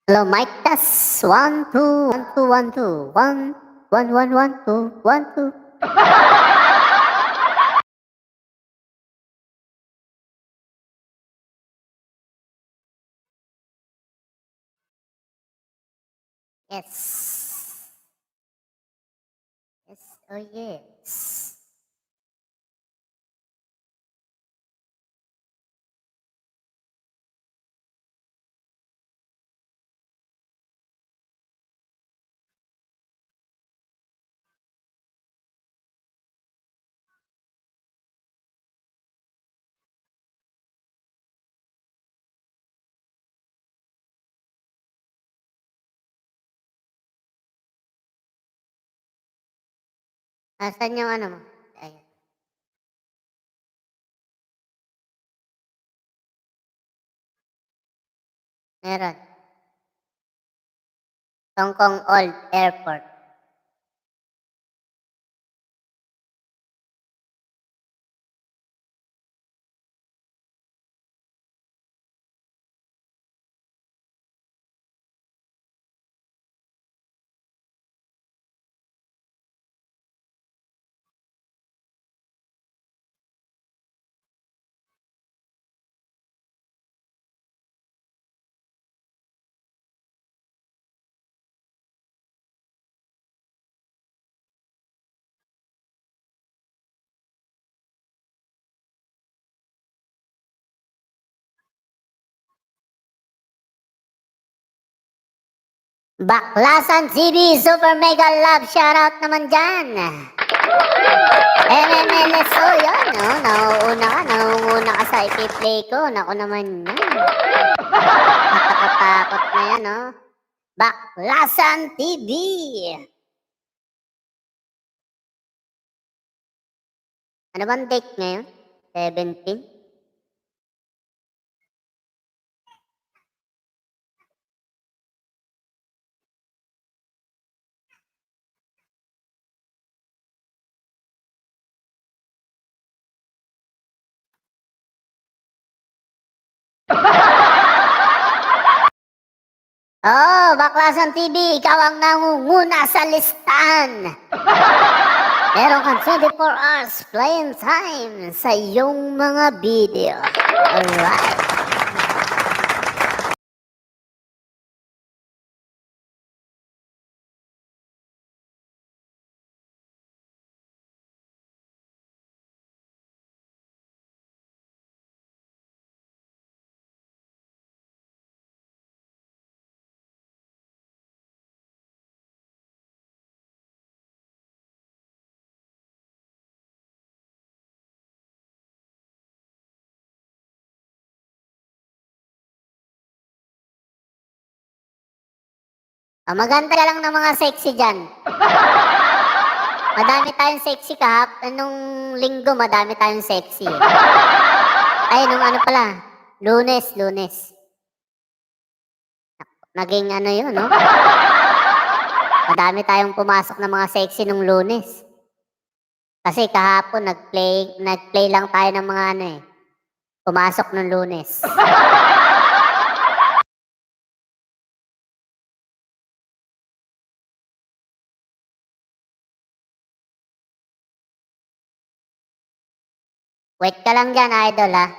Hello, mic test. 1, 2, 1, 2, 1, 2, 1, 1, 1, 1, 2, 1, 2. Yes. Yes. Oh, yes. Asan yung ano mo? Ayan. Meron. Hong Kong Old Airport. Baklasan TV Super Mega Love Shoutout naman dyan. MMLSO yan, no? Nauuna ka sa ipi-play ko. Naku naman yan. Natakot-takot na yan, no? Baklasan TV. Ano bang date ngayon? 17? Oh, Baklasan TV, ikaw ang nangunguna sa listahan. Meron kang 24 hours playing time sa iyong mga video. Alright. Maganda lang ng mga sexy dyan. Madami tayong sexy nung linggo madami tayong sexy. Ay, nung ano pala, Lunes. Naging ano yun, no? Madami tayong pumasok na mga sexy nung Lunes. Kasi kahapon nag-play lang tayo ng mga ano eh. Pumasok nung Lunes. Wait ka lang dyan, idol, ha?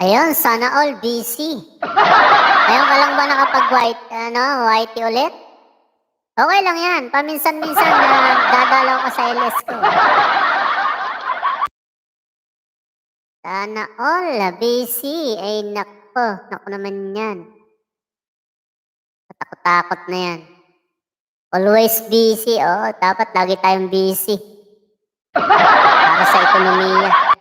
Ayun, sana all busy. Ngayon ka lang ba nakapag-whitey ulit? Okay lang yan, paminsan-minsan na dadalaw ka sa LS ko. Sana all busy. Ay naku naman yan. Katakot-takot na yan. Always busy, oo, dapat lagi tayong busy. Para sa ekonomiya.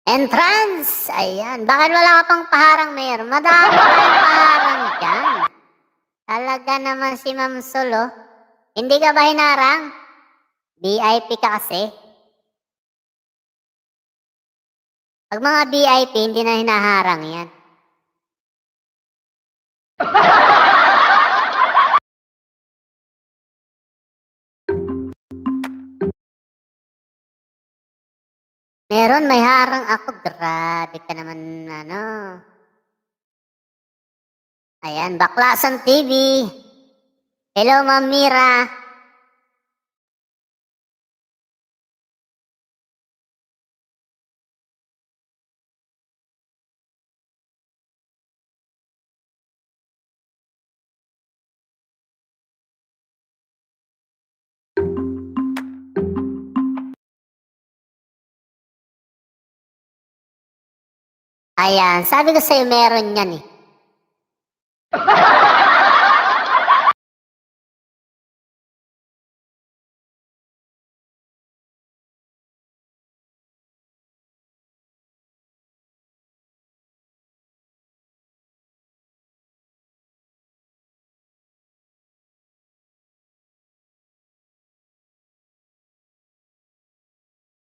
Entrance! Ayan, bakit wala ka pang paharang, Mayor? Madami tayong paharang dyan. Talaga naman si Ma'am Sol, oh. Hindi ka ba hinarang? VIP ka kasi. Pag mga VIP, hindi na hinaharang yan. Meron, may harang ako. Grabe ka naman, ano. Ayan, Baklasan TV. Hello, Ma'am Mira. Ayan, sabi ko sa'yo meron yan eh.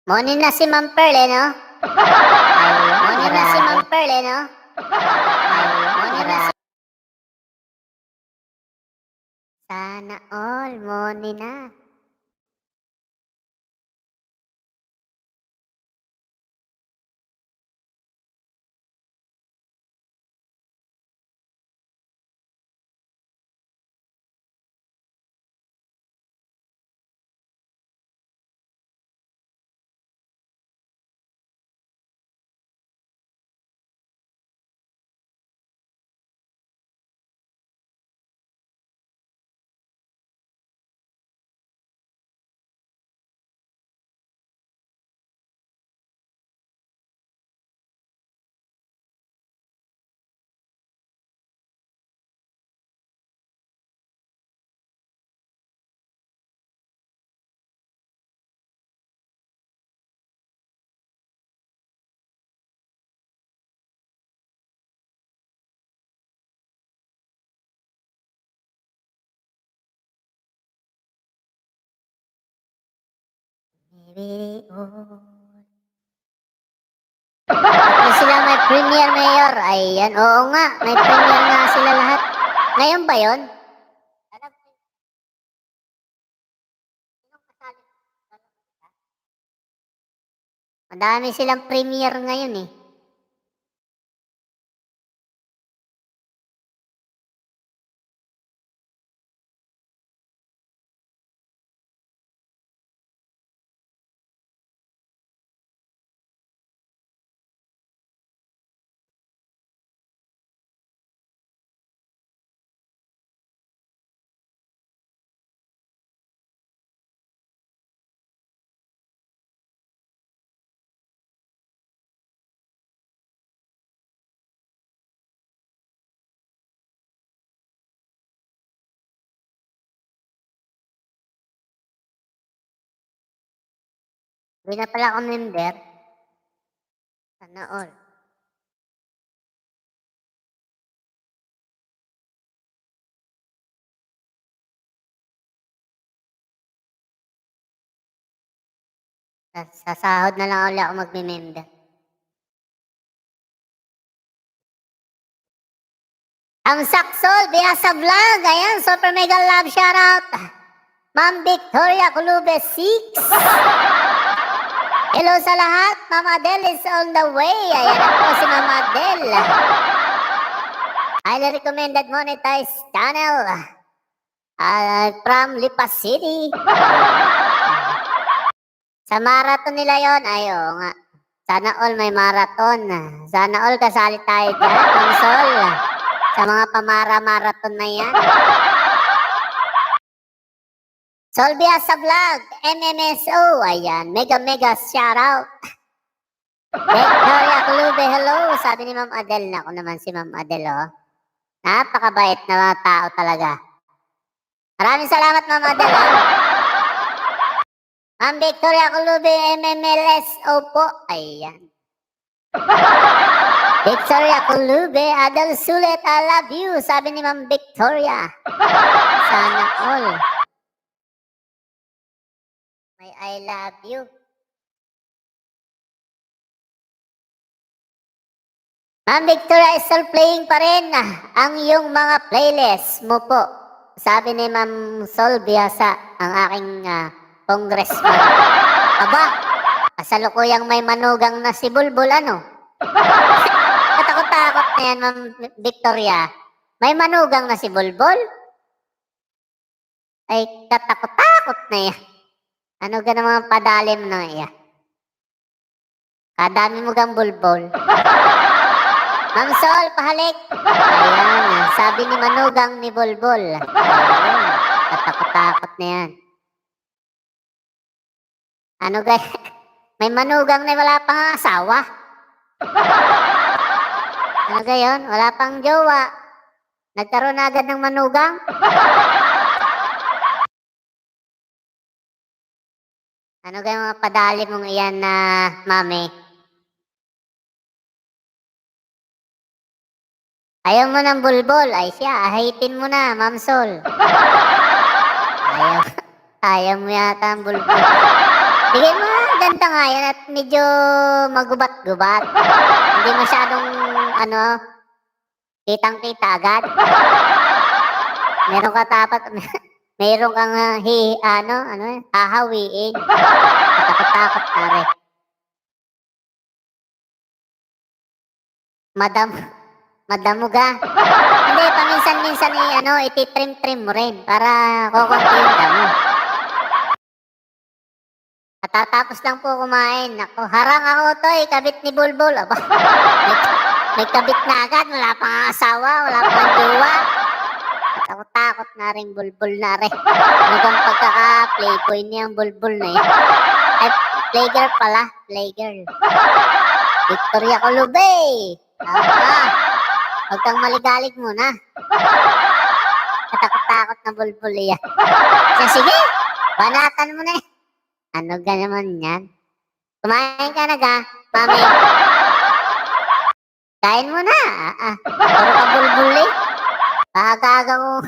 Morning na si Ma'am Pearl eh, no? Morning na si Ma'am Pearl eh, no? Morning na si... Sana all, morning na. Maybe all. Hindi sila may premier, Mayor. Ayan, oo nga, may premier nga sila lahat. Ngayon ba yon? Madami silang premier ngayon eh. Hindi na pala ako member. Sana all. Sa sahod na lang ulit ako magme-member. Ang Saksol, via sa vlog. Ayan, super mega love shoutout. Ma'am Victoria Culube 6. Hello sa lahat. Ma'am Adele is on the way. Ayan ako si Ma'am Adele. Highly recommended monetized channel. From Lipa City. Sa marathon nila yon, ayo nga. Sana all may marathon. Sana all kasali tayo dyan, Ma'am Sol. Sa mga pamara-marathon na yan. Solbia sa vlog, MMSO, ayan, mega shoutout. Victoria Culube, hello, sabi ni Ma'am Adele, ako naman si Ma'am Adele, oh. Napakabait na mga tao talaga. Maraming salamat, Ma'am Adele, oh. Ma'am Victoria Culube, MMLSO po, ayan. Victoria Culube, Adel Sulet, I love you, sabi ni Ma'am Victoria. Sana all. May I love you. Ma'am Victoria is still playing pa rin ang iyong mga playlist mo po. Sabi ni Ma'am Sol Biasa, ang aking congressman. Aba, kasalukuyang may manugang na si Bulbul, ano? Katakot-takot na yan, Ma'am Victoria. May manugang na si Bulbul? Ay, katakot-takot na yan. Ano ka naman padalim na iya? Kadami mo gang bulbul. Ma'am Sol, pahalik. Ayan, sabi ni manugang ni Bulbul. Ayan, katakot-takot na yan. Ano gay? May manugang na wala pang asawa. Ano gayon? Wala pang jowa. Nagkaroon na agad ng manugang. Ano gayon mga padali mong iyan na mami? Ayaw mo ng bulbul. Ay siya, ahitin mo na, Ma'am Sol. Ayaw mo yata ang bulbul. Bigay mo, ganda nga yan at medyo magubat-gubat. Hindi masyadong, kitang-kita agad. Meron ka tapat, meron kang hahawiin. Takot-takot na rin. Madamo ka. Hindi, paminsan-minsan ititrim-trim mo rin para kukunti yung damo. Katatapos lang po kumain. Ako, harang ako to kabit ni Bulbul. Aba, may kabit na agad. Wala pang asawa, wala pang jowa. Takot-takot na rin, Bulbul na rin. Hanggang pagkaka-playboy niyang Bulbul na yan. Ay, playgirl pala, playgirl. Victoria Culube. Huwag kang maligalig muna. Katakot-takot na Bulbul yan. Sige, banatan mo na eh. Ano ka naman yan? Kumain ka na ka, mami. Kain mo na. Puro ka Bulbul eh. Aga-aga mo.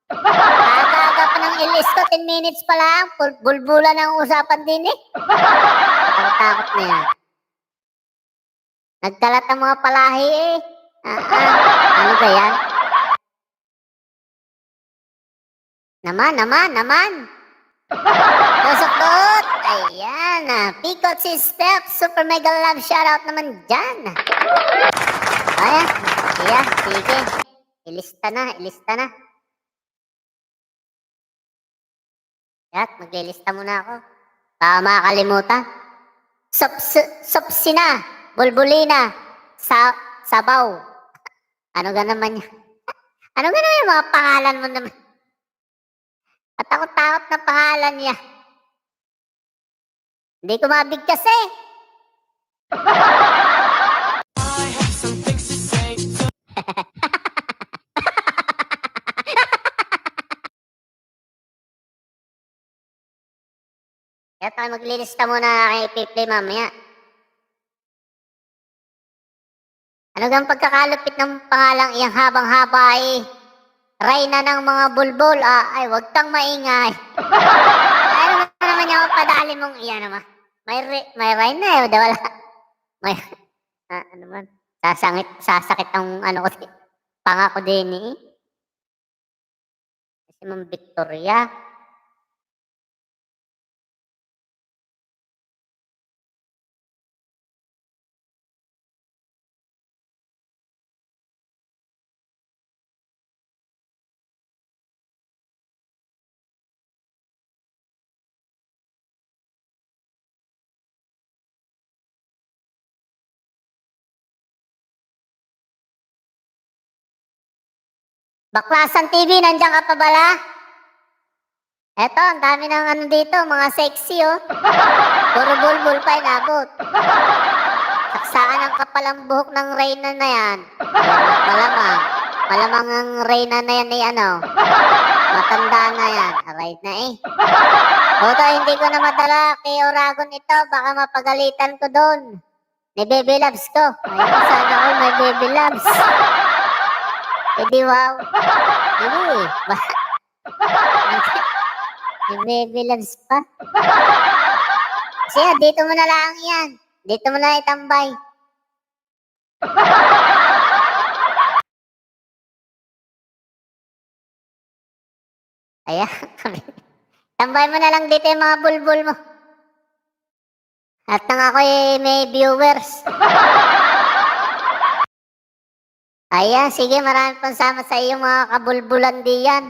Aga-aga pa ng ilis ko. 10 minutes pa lang. Bulbulan ang usapan din eh. Takot na yan. Nagkalat ang mga palahi eh. Ano ba yan? Naman. Tusok-tot. Ayan. Pikot si Steph. Super mega love shoutout naman dyan. Ayan. Yeah, sige. Ilista na. Yan, maglilista muna ako. Baka makakalimutan. Sopsina, Bulbulina, Sabaw. Ano ga naman yan? Ano ga naman yung mga pangalan mo naman? Katakot-takot na pangalan niya. Hindi ko mabigkas eh. Kaya tayo maglilista muna kay Piplay mamaya. Ano gang pagkakalupit ng pangalang iyang habang-haba eh. Reyna ng mga bulbul. Ay, wag kang maingay. Ano naman yung padali mong iyan naman? may rain na eh, wala. May, ano man, sasakit ang ano ko, panga ko din eh. Si Ma'am Victoria. Baklasan TV, nandiyan ka pa bala? Eto, ang dami ng ano dito, mga sexy oh. Puro bulbul pa inabot. Saksaan ang kapalang buhok ng Reyna na yan. Malamang. Malamang ang Reyna na yan eh ano. Matanda na yan. Aray na eh. Buto, hindi ko na madala kay Oragon ito. Baka mapagalitan ko doon. Ni Baby Loves ko. Ayun, sana all may Baby Loves. Eh di wow. Hindi. May Baby Loves pa. Siya, dito mo na lang yan. Dito mo na itambay. Ayan. Tambay mo na lang dito yung mga bulbul mo. At nang ako'y may viewers. Ayan, sige, marami pang sama sa iyo mga kabulbulan diyan.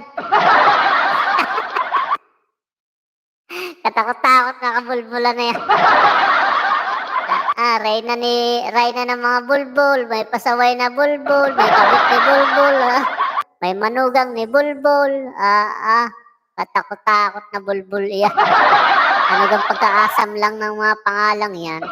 Katakot-takot na kabulbulan na yan. Reyna ng mga bulbul, may pasaway na bulbul, may kabit ni bulbul, may manugang ni bulbul, katakot-takot na bulbul yan. Ano bang pagkaasam lang ng mga pangalang yan?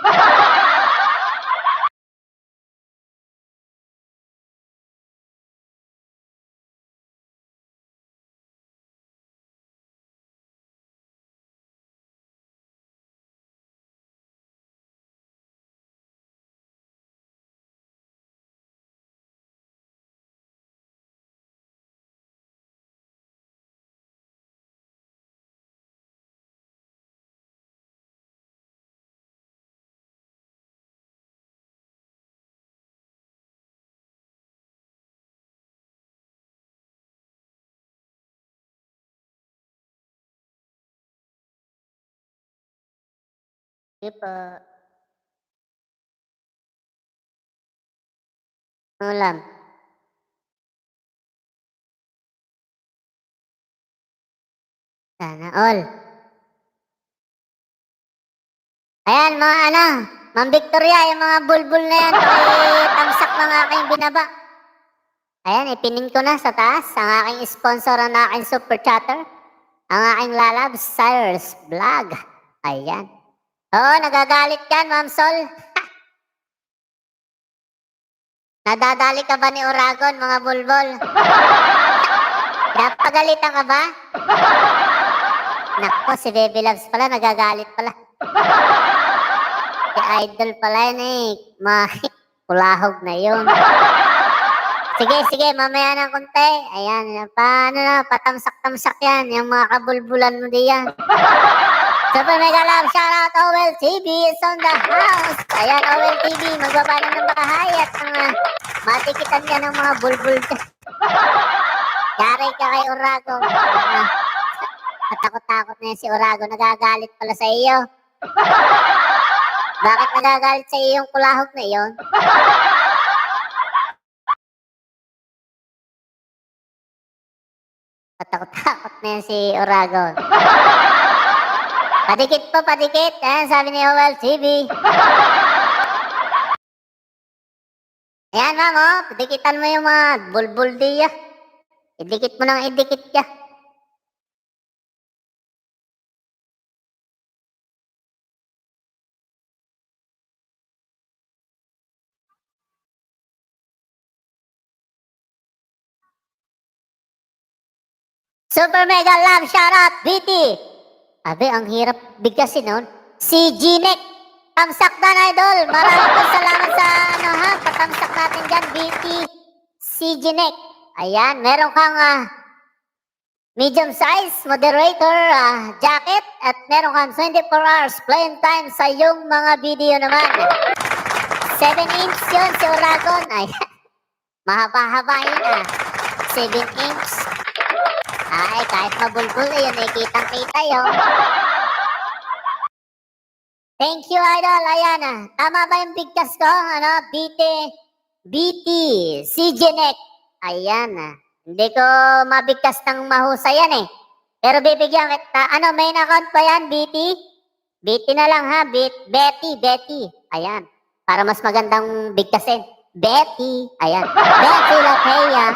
Sige po. Ulam. Sana all. Ayan, mga ano, Ma'am Victoria, yung mga bulbul na yan, tamsak ng aking binaba. Ayan, ipining ko na sa taas, ang aking sponsor, ang aking super chatter, ang aking lalabs, Cyrus Vlog. Ayan. Oo, nagagalit yan, Ma'am Sol. Nadadali ka ba ni Oragon, mga bulbul? Napagalitan ka ba? Nako, si Baby Loves pala, nagagalit pala. Si Idol pala yun eh. Kulahog na yun. Sige, mamaya ng konti. Ayan, paano na, patamsak-tamsak yan. Yung mga kabulbulan mo diyan. Super mega love, shoutout OL TV is on the house. Ayan, OL TV, magbaba na ng bakahay at matikitan ka ng mga bulbul dyan. Yari ka kay Orago. Natakot-takot na yan si Orago. Nagagalit pala sa iyo. Bakit nagagalit sa iyo yung kulahog na iyon? Natakot-takot na yan si Orago. Padikit po, padikit. Ayan, sabi ni OL TV. Ayan, ma'am, oh. Padikitan mo yung mga bulbul diya. Idikit mo nang idikit ka. Super mega love, shoutout, BT. Abe, ang hirap bigkasin nun. Si Ginek, tamsak na idol. Maraming salamat sa ano ha, patamsak natin dyan, BT. Si Ginek. Ayan, meron kang medium size, moderator, jacket, at meron kang 24 hours playing time sa iyong mga video naman. 7-inch yun si Oragon. Ay, mahaba-haba yun 7-inch. Ay, kahit mabulbul yun, kitang-kita yun. Thank you, Idol. Ayan tama ba yung bigkas ko? BT, CGNEC. Ayan hindi ko mabigkas ng mahusay yan Pero bibigyan kita, main account ba yan, BT? BT na lang Betty. Ayan, para mas magandang bigkasin. Betty, ayan. Betty Lakaya.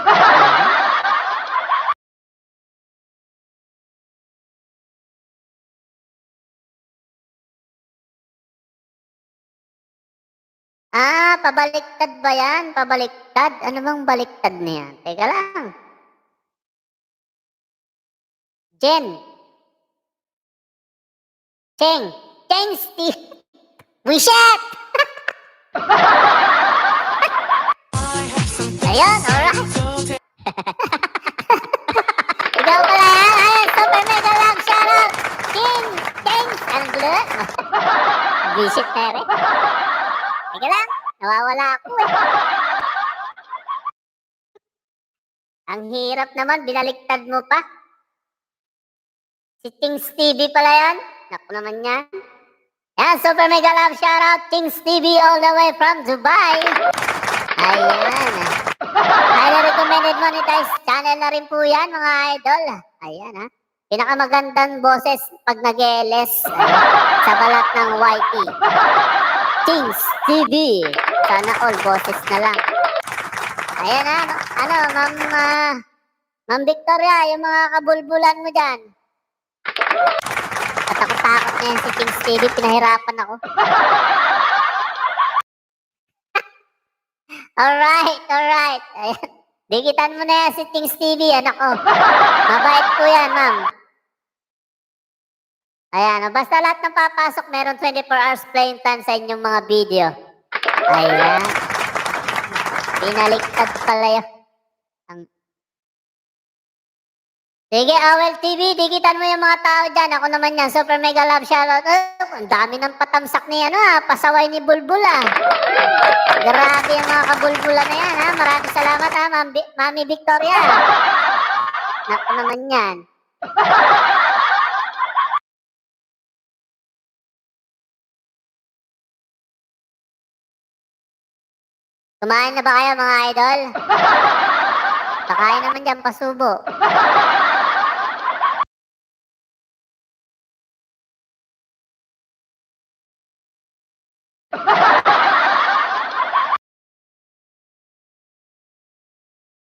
Pabaliktad ba yan? Pabaliktad? Ano bang baliktad na yan? Teka lang. Cheng Steve. Wishet! Ayun, alright. Ikaw pala yan. Ayun, super mega love shoutout. Cheng, ang gulat. Visit na rin. Teka lang, nawawala ako Ang hirap naman, binaliktad mo pa. Si Kings TV pala yan. Naku naman yan. Yan, super mega love shoutout Kings TV all the way from Dubai. Ayan. Highly recommended monetized channel na rin po yan mga idol. Ayan Pinakamagandang boses pag nag-LS sa balat ng YT. Kings TV. Sana all boses na lang. Ayan Ma'am Victoria, yung mga kabulbulan mo dyan. Takot-takot na yan si Kings TV, pinahirapan ako. Alright. Ayan. Digitan mo na yan si Kings TV, anak ko. Mabait po yan, ma'am. Ayan, basta lahat ng papasok, meron 24 hours playing time sa inyong mga video. Ayan. Pinaliktad pala yun. Sige, Awel TV, digitan mo yung mga tao dyan. Ako naman yan, super mega love shoutout. Ang dami ng patamsak ni pasaway ni Bulbul Grabe yung mga kabulbula na yan Maraming salamat Mami Victoria. Naku naman yan. Kumain na ba kayo mga idol? Kakain naman dyan, pasubo.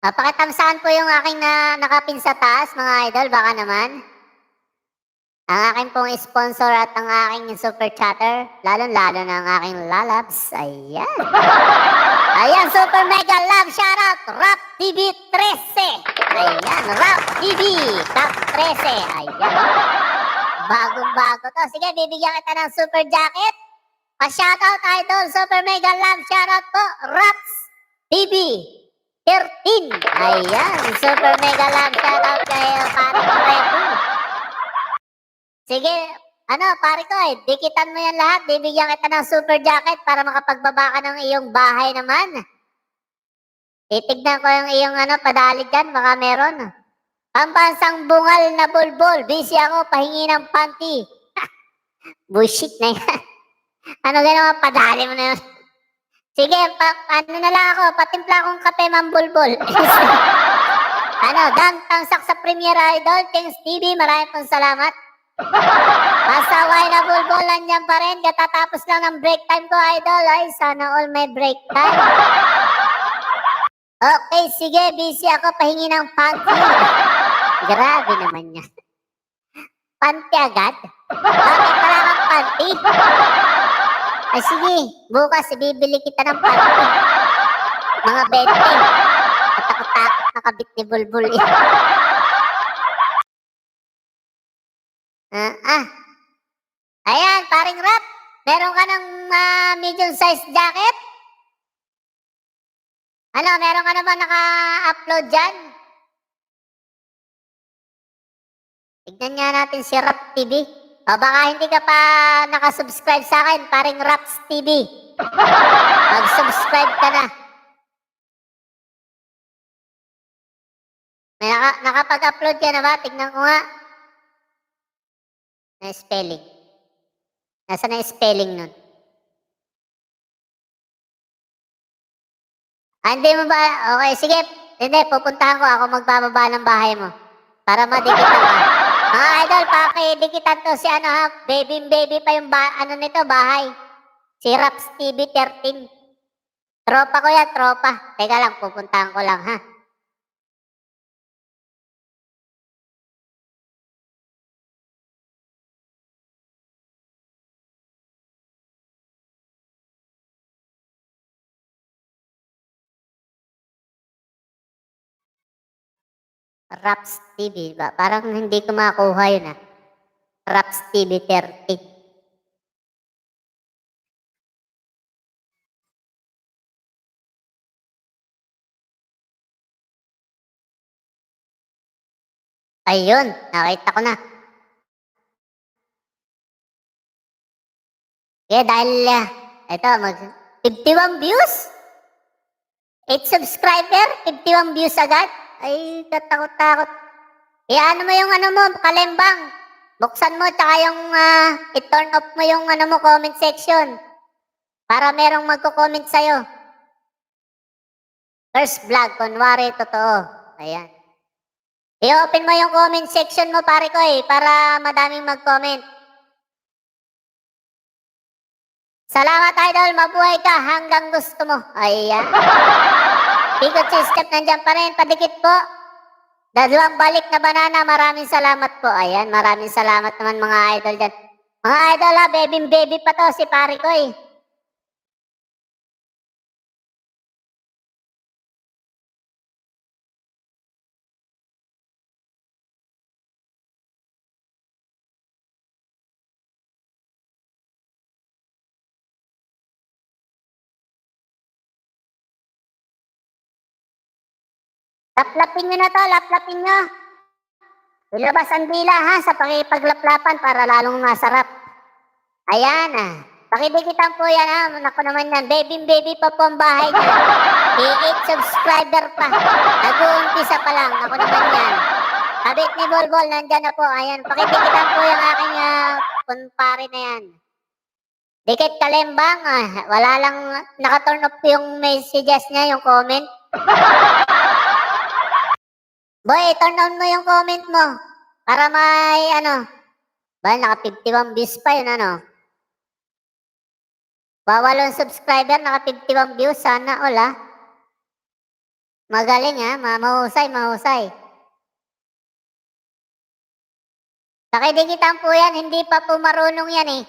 Pakitamsaan po yung aking nakapin sa taas, mga idol, baka naman. Ang aking pong sponsor at ang aking super chatter, lalo-lalo na ang aking lalabs. Ayan. Ayan, super mega love shoutout, Rap TV 13. Ayan, Rap TV, Top 13. Ayan. Bagong-bago to. Sige, bibigyan kita ng super jacket. Pa-shoutout, idol, super mega love shoutout po, Raps TV 13. Ayan, super mega love shoutout kay Paring Repo. Sige, pare ko dikitan mo yan lahat. Bibigyan kita ng super jacket para makapagbaba ka ng iyong bahay naman. Titignan ko yung iyong padalig dyan, baka meron. Pampansang bungal na bulbul. Busy ako, pahingi ng panty. Bullshit na yan. Gano'n, padali mo na yun. Sige, na lang ako, patimpla akong kape, mambulbul. Dan tamsak sa Premier Idol, Kings TV, maraming pong salamat. Pasaway na bulbul, andyan pa rin, katatapos lang ng break time ko, idol. Ay, sana all may break time. Okay, sige, busy ako, pahingi ng panty. Grabe naman yan. Panty agad? Bakit pala kang panty? Ay sige, bukas bibili kita ng panty. Mga 20. Katakot-takot nakabit ni Bulbul Ayan, paring Rap. Meron ka ng medium size jacket? Meron ka na ba naka-upload dyan? Tignan nga natin si Rap TV. O baka hindi ka pa nakasubscribe sa akin, paring Raps TV. Mag-subscribe ka na. May nakapag-upload ka na ba? Tignan ko nga. Na spelling. Nasaan na yung spelling nun? Hindi mo ba? Okay, sige. Hindi, pupuntahan ko. Ako magbababa ng bahay mo. Para madikitan ka. Mga idol, pakidikitan to si ano ha. Baby pa yung ano nito, bahay. Si Raps TV 13. Tropa ko yan, tropa. Teka lang, pupuntahan ko lang ha. Raps TV ba? Parang hindi ko makuha yun ah. Raps TV 13. Ayun, nakita ko na. Kaya dahil, ito, 51 views? 8 subscriber, 51 views agad? Ay, katakot-takot. Kaya ano mo yung ano mo, kalembang. Buksan mo, tsaka yung, i-turn off mo yung ano mo, comment section. Para merong magko-comment sa'yo. First vlog, kunwari, totoo. Ayan. I-open mo yung comment section mo, pare ko para madaming mag-comment. Salamat, idol. Mabuhay ka hanggang gusto mo. Ayan. Ikot system, nandyan pa rin. Padikit po. Dalawang balik na banana. Maraming salamat po. Ayan, maraming salamat naman mga idol dyan. Mga idol ha, baby pa to si pare ko Laplapin nyo na to, laplapin nyo. Ilabas ang dila ha sa pakipaglaplapan para lalong masarap. Ayan Pakidikitan po yan ha. Naku naman yan. Baby pa po ang bahay niya. 8 subscriber pa. Nag-uumpisa pa lang. Naku naman yan. Kabit ni Bolbol, nandyan na po. Ayan. Pakidikitan po yung aking kumpare na yan. Dikit kalembang. Wala lang. Naka-turn off yung messages niya, yung comment. Boy, turn on mo yung comment mo. Para may ba, naka 51 views pa yun Bawalong subscriber, naka 51 views. Sana all Magaling mahusay, mahusay. Pakidikitan po yan, hindi pa po marunong yan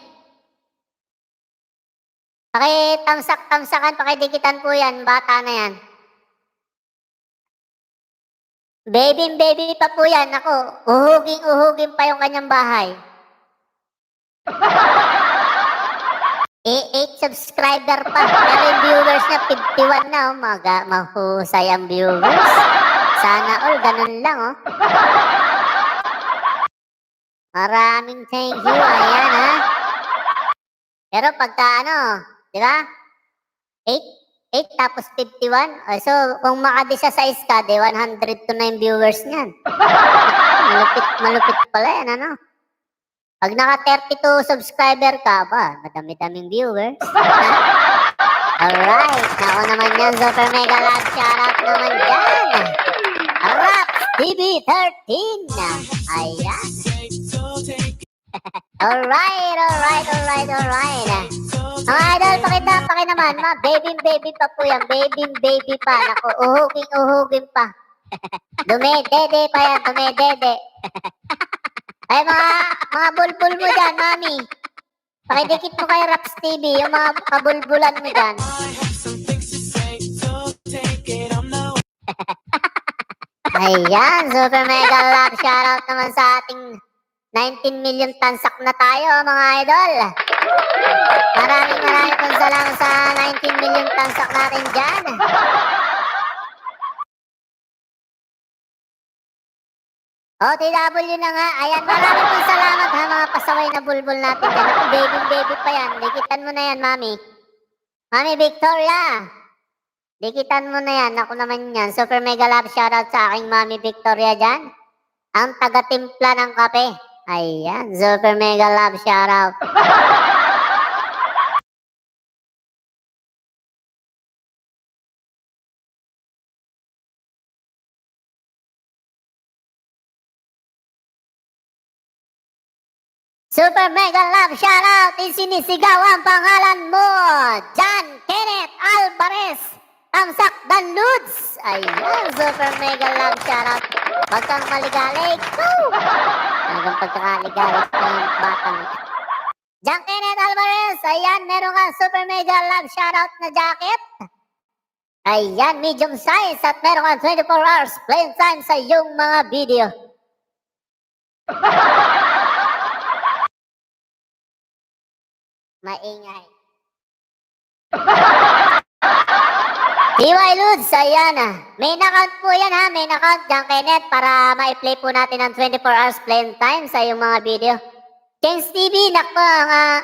Pakitamsak-tamsakan, pakidikitan po yan, bata na yan. Baby pa po yan. Ako, uhuging pa yung kanyang bahay. 8 subscriber pa. Pero yung viewers na 51 na. Mahusay ang viewers. Sana all, ganun lang Maraming thank you. Ayan Pero pagka di ba? 8 tapos 51. So, kung makadisa-size ka, 100 to 9 viewers niyan. Malupit pala yan, Pag naka 32 subscriber ka, madami-daming viewers. Alright, ako naman yan, super mega love shoutout naman dyan. Raps TV 13. Ayan. Alright. Mga idol, pakita naman, baby pa po yan, baby pa. Naku, uhuging pa. Dumedede pa yan, dumedede. Ay, mga bulbul mo dyan, mami. Pakidikit mo kay Raps TV, yung mga kabulbulan mo dyan. Ayan, super mega love shoutout naman sa ating 19 million tansak na tayo, mga idol. Maraming pong salamat sa 19 million tansak natin dyan. OTW na nga. Ayan, maraming pong salamat ha, mga pasaway na bulbul natin dyan. Ako, baby pa yan. Dikitan mo na yan, mami. Mami Victoria. Dikitan mo na yan. Ako naman yan. Super mega love shoutout sa aking mami Victoria dyan. Ang taga-timpla ng kape. Ayan, super mega love shoutout. Super mega love shoutout, isinisigaw ang pangalan mo, John Kenneth Alvarez, Tamsak Danluds. Ayan, super mega love shoutout. Huwag kang maligalig. Hanggang pagkakaligalig ng batang. John Kenneth Alvarez, ayan, meron kang super mega love shoutout na jacket. Ayan, medium size at meron kang 24 hours playing time sa iyong mga video. Maingay. TY Ludes, ayan ah. Main account po yan ha, main account, John Kenneth, para ma-play po natin ang 24 hours playing time sa iyong mga video. Cheng's TV, nako nga.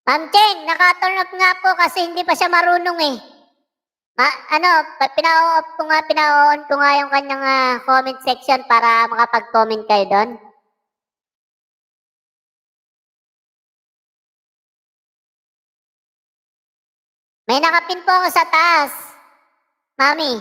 Ma'am Cheng, naka-turn off nga po kasi hindi pa siya marunong eh. Pina-on ko nga yung kanyang comment section para makapag-comment kayo doon. May nakapin po ako sa taas. Mami.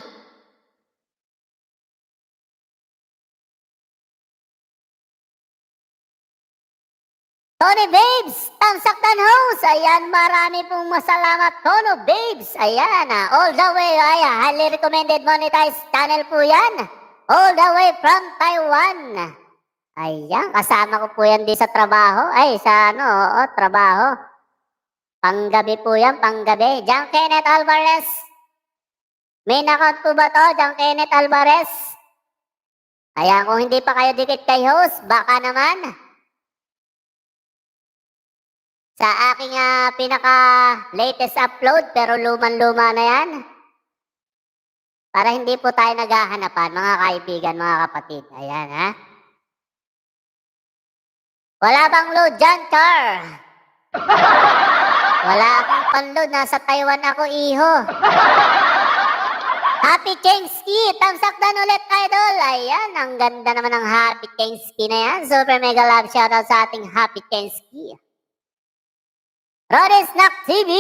Tony Babes, Tamsak Danhouse. Ayan, marami pong masalamat. Tony Babes, ayan, all the way, ayan, highly recommended monetized channel po yan. All the way from Taiwan. Ayan, kasama ko po yan di sa trabaho. Ay, sa trabaho. Panggabi po yan, panggabi. John Kenneth Alvarez. Main account po ba to, John Kenneth Alvarez? Ayan, kung hindi pa kayo dikit kay host, baka naman. Sa aking pinaka-latest upload, pero luman-luma na yan. Para hindi po tayo naghahanapan, mga kaibigan, mga kapatid. Ayan, ha? Wala bang load dyan, Char? Wala akong panload. Nasa Taiwan ako, iho. Happy Chengski! Tamsak dan ulit, idol! Ayan, ang ganda naman ng Happy Chengski na yan. Super mega love shoutout sa ating Happy Chengski. Roddy Snack TV!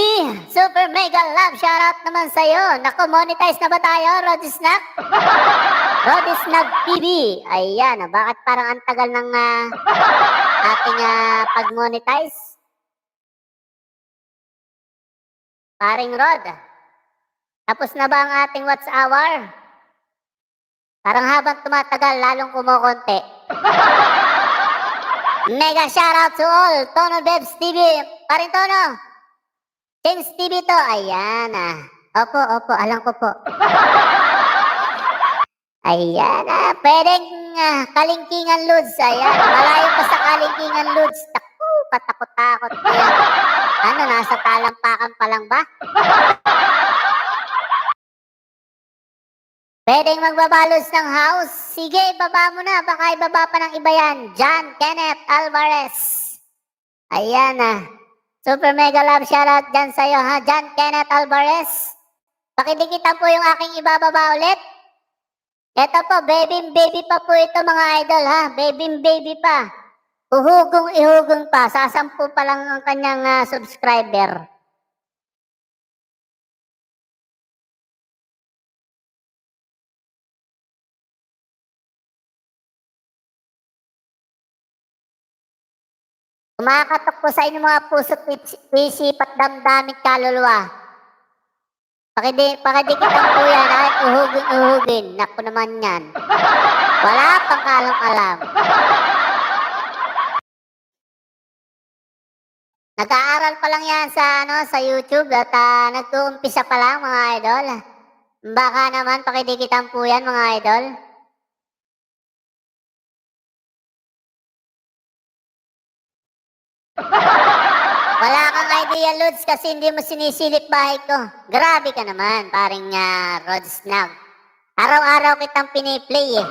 Super mega love shoutout naman sa'yo. Naku, monetize na ba tayo, Roddy Snack? Roddy Snack TV. Ayan, bakit parang ang tagal ng ating pag-monetize? Paring Rod, tapos na ba ang ating watch hour? Parang habang tumatagal, lalong kumukonti. Mega shoutout to all, Tono Bebs TV. Paring Tono, Cheng's TV to. Ayan Opo, alam ko po. Ayan pwedeng kalingkingan Ludes. Ayan, malayo pa sa kalingkingan Ludes. Taku, patakot-takot. Ayan. Nasa talampakan pa lang ba? Pwedeng magbabalos ng house? Sige, ibaba mo na. Baka ibaba pa ng iba yan. John Kenneth Alvarez. Ayan Super mega love shoutout dyan sa'yo ha, John Kenneth Alvarez. Pakidikitan po yung aking ibababa ulit. Ito po, baby pa po ito mga idol ha. Baby pa. Ihugong pa. Sasampu pa lang ang kanyang subscriber. Kumakatok po sa inyo mga puso't isip at damdamit kaluluwa. Pakidikitan po yan at uhugin. Naku naman yan. Wala pang alam-alam. Nag-aaral pa lang yan sa YouTube at nag-uumpisa pa lang mga idol. Baka naman pakidikitan po yan mga idol. Wala kang idea, Lods, kasi hindi mo sinisilip bahay ko. Grabe ka naman, paring Rod Snag. Araw-araw kitang piniplay eh.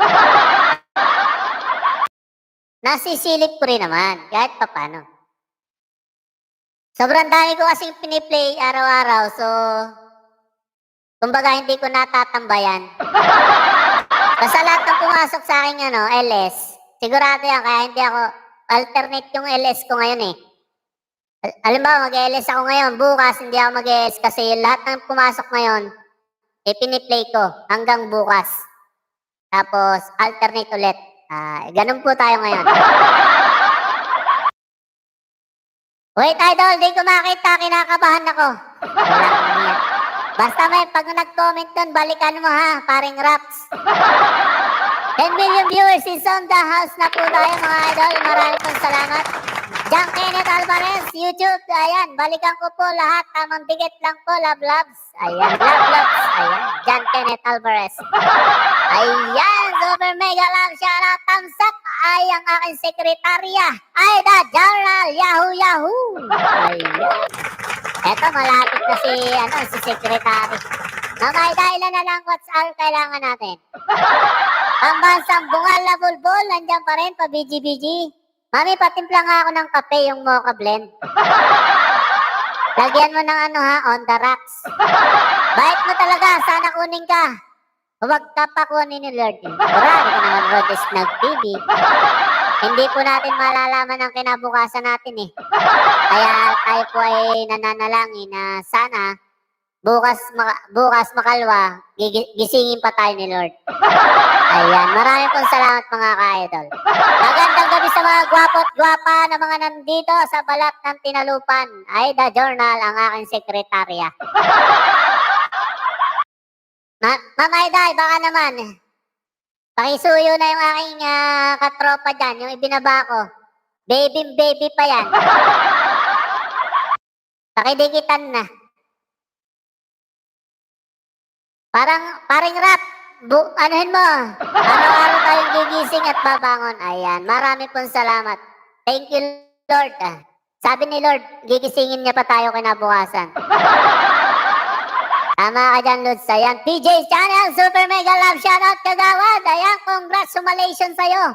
nasisilip ko rin naman, kahit papano. Sobrang dami ko kasing piniplay araw-araw, so kumbaga hindi ko natatambayan. Basta lahat ng pumasok sa akin LS, sigurado yan, kaya hindi ako, alternate yung LS ko ngayon eh. Halimbawa, mag-LS ako ngayon, bukas hindi ako mag-LS kasi lahat ng pumasok ngayon, piniplay ko hanggang bukas. Tapos, alternate ulit. Ganun po tayo ngayon. Wait, idol, di ko makita, kinakabahan ako. Walang niya. Basta may pag nag-comment doon, balikan mo ha, paring Raps. 10 million viewers is on the house na po tayo mga idol. Maraming pong salamat. John Kenneth Alvarez, YouTube. Ayan, balikan ko po lahat. Tamang dikit lang po, love loves. Ayan, love loves. Ayan, John Kenneth Alvarez. Ayan, super mega love shoutout, thumbs up. Ay, ang aking sekretarya. Ay, the journal, yahoo, yahoo. Ayan. Eto, malapit na si sekretary. Mamay, dahilan na lang what's all kailangan natin. Pambansang bungal na bulbul, nandiyan pa rin, pa-BG-BG. Mami, patimpla nga ako ng kape, yung mocha blend. Lagyan mo ng on the rocks. Bait mo talaga, sana kunin ka. Huwag ka pa kunin ni Lord. Marami ka naman, Rodes nag-TV. Hindi po natin malalaman ang kinabukasan natin eh. Kaya tayo po ay nananalangin na sana bukas makalwa, gisingin pa tayo ni Lord. Ayan, marami pong salamat mga ka-idol. Magandang gabi sa mga gwapo't gwapa na mga nandito sa balat ng tinalupan. Ay, the journal, ang aking sekretarya. Ma'am Aiday, baka naman, pakisuyo na yung aking katropa dyan, yung ibinaba ko. Baby pa yan. Pakidikitan na. Paring Rap, anuhin mo. Araw-araw tayong gigising at babangon. Ayan, marami pong salamat. Thank you, Lord. Sabi ni Lord, gigisingin niya pa tayo kinabukasan. Tama ka dyan, Lods. Ayan, PJ's Channel, super mega love shoutout kagawad. Ayan, congratulations sa'yo.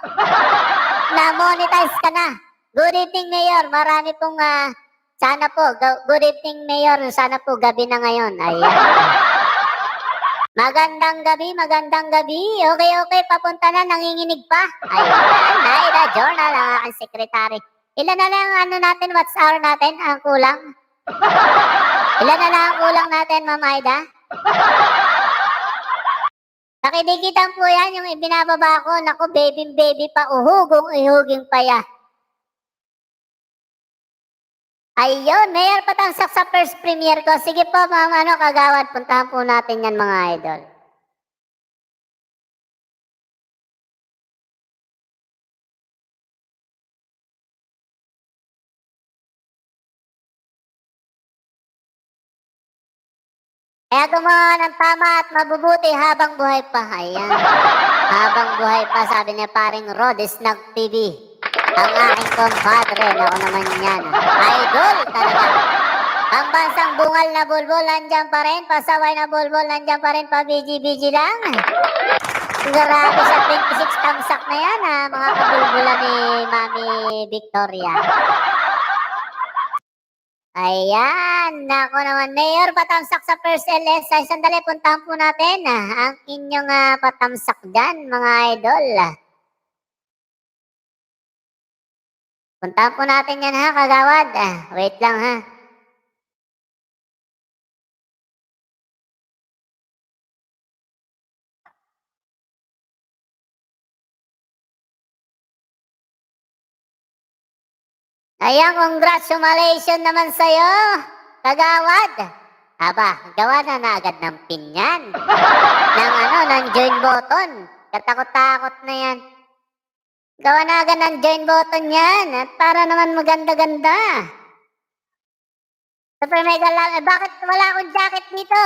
Na-monetize ka na. Good evening, Mayor. Marami pong, sana po, good evening, Mayor. Sana po, gabi na ngayon. Ayan. Magandang gabi. Okay, papunta na, nanginginig pa. Ayan, the journal, ang aking sekretary. Ilan na lang natin, what's hour natin, ang kulang? Ilan na lang ang kulang natin, Ma'am Aida? Nakidikitan po yan, yung ibinababa ko. Naku, baby pa, uhuging pa ya. Ayun, Mayor Patamsak sa first premiere ko. Sige po, Ma'am Kagawad, puntahan po natin yan mga idol. Kaya gumawa ng tama at mabubuti habang buhay pa. Ayan. Habang buhay pa, sabi niya paring Rodes nag-TV. Ang aking compadre, ako naman yan. Idol talaga. Pambansang bungal na bulbul, nandiyan pa rin. Pasaway na bulbul, nandiyan pa rin. Pa-BG-BG lang. Grabe sa 26 tamsak na yan, mga kabulbulan ni Mami Victoria. Ayan, nako naman, Mayor Patamsak sa first LS. Ay, sandali, puntahan po natin ang inyong patamsak dyan, mga idol. Puntahan po natin yan kagawad. Wait lang ha. Ayan, congratulations naman sa'yo, kagawad. Aba, gawa na agad ng pin yan. ng join button. Katakot-takot na yan. Gawa na agad ng join button yan. At para naman maganda-ganda. Super mega lang. Bakit wala akong jacket dito?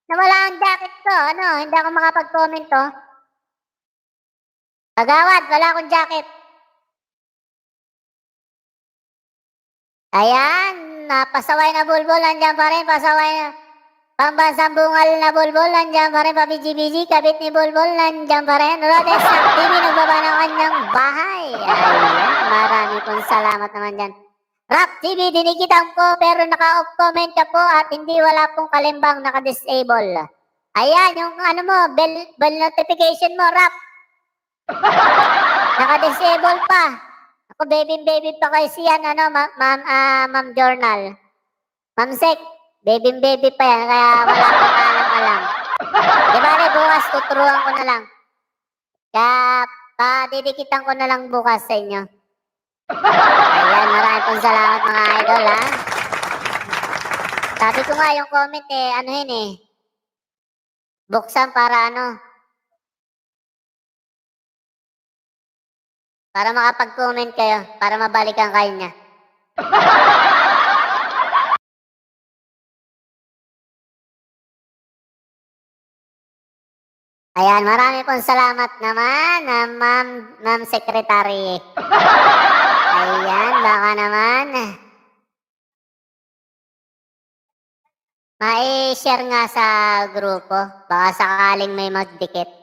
Nawala ang jacket ko. Hindi ako makapag-comment to. Kagawad, wala akong jacket. Ayan, pasaway na bulbul, nandiyan pa rin, pasaway na. Pambansang bungal na bulbul, nandiyan pa rin. Pabiji-biji, kabit ni bulbul, nandiyan pa rin. Rodex ng TV, nagbaba ng kanyang bahay. Ayan, marami pong salamat naman dyan. Rap TV, dinikitan ko pero naka-off comment ka po at hindi wala pong kalimbang naka-disable. Ayan, yung ano mo, bell notification mo, Rap. Naka-disable pa. Ako, baby pa kayo siyan, ano, Ma'am Journal. Ma'am Sek, baby pa yan, kaya wala akong alam-alam. Di ba rin, bukas tuturuan ko na lang. Kaya, didikitan ko na lang bukas sa inyo. Ayan, marami pong salamat mga idol, ha. Sabi ko nga yung comment ano yun buksan para ano, para makapag-comment kayo, para mabalikan kayo niya. Ayan, marami pong salamat naman, Ma'am Secretary. Ayan, baka naman. Mai-share nga sa grupo, baka sakaling may magdikit.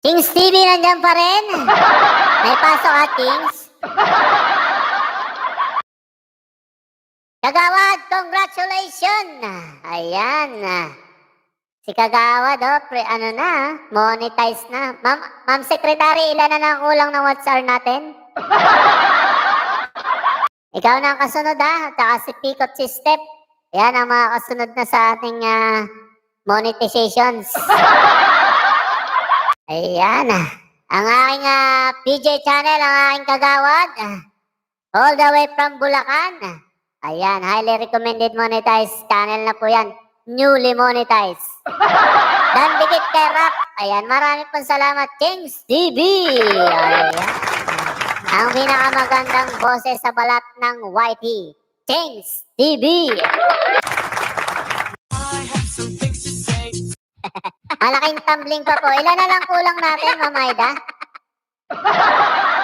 Kings TV, nandiyan pa rin? May pasok at Kings? Kagawad, congratulations! Ayan. Si Kagawad, monetize na. Ma'am Secretary, ilan na lang kulang ng WhatsApp natin? Ikaw na ang kasunod, ha? Tsaka si Pikot si Step. Ayan ang mga kasunod na sa ating monetizations. Ayan. Ang aking PJ channel, ang aking Kagawad. All the way from Bulacan. Ayan, highly recommended monetized channel na po yan. Newly monetized. Dan dikit kay Rap. Ayan, marami pong salamat, Kings TV. Ayan. Ang pinakamagandang boses sa balat ng YT. Kings TV. Malaking tumbling pa po. Ilan na lang kulang natin, Ma'am Aida?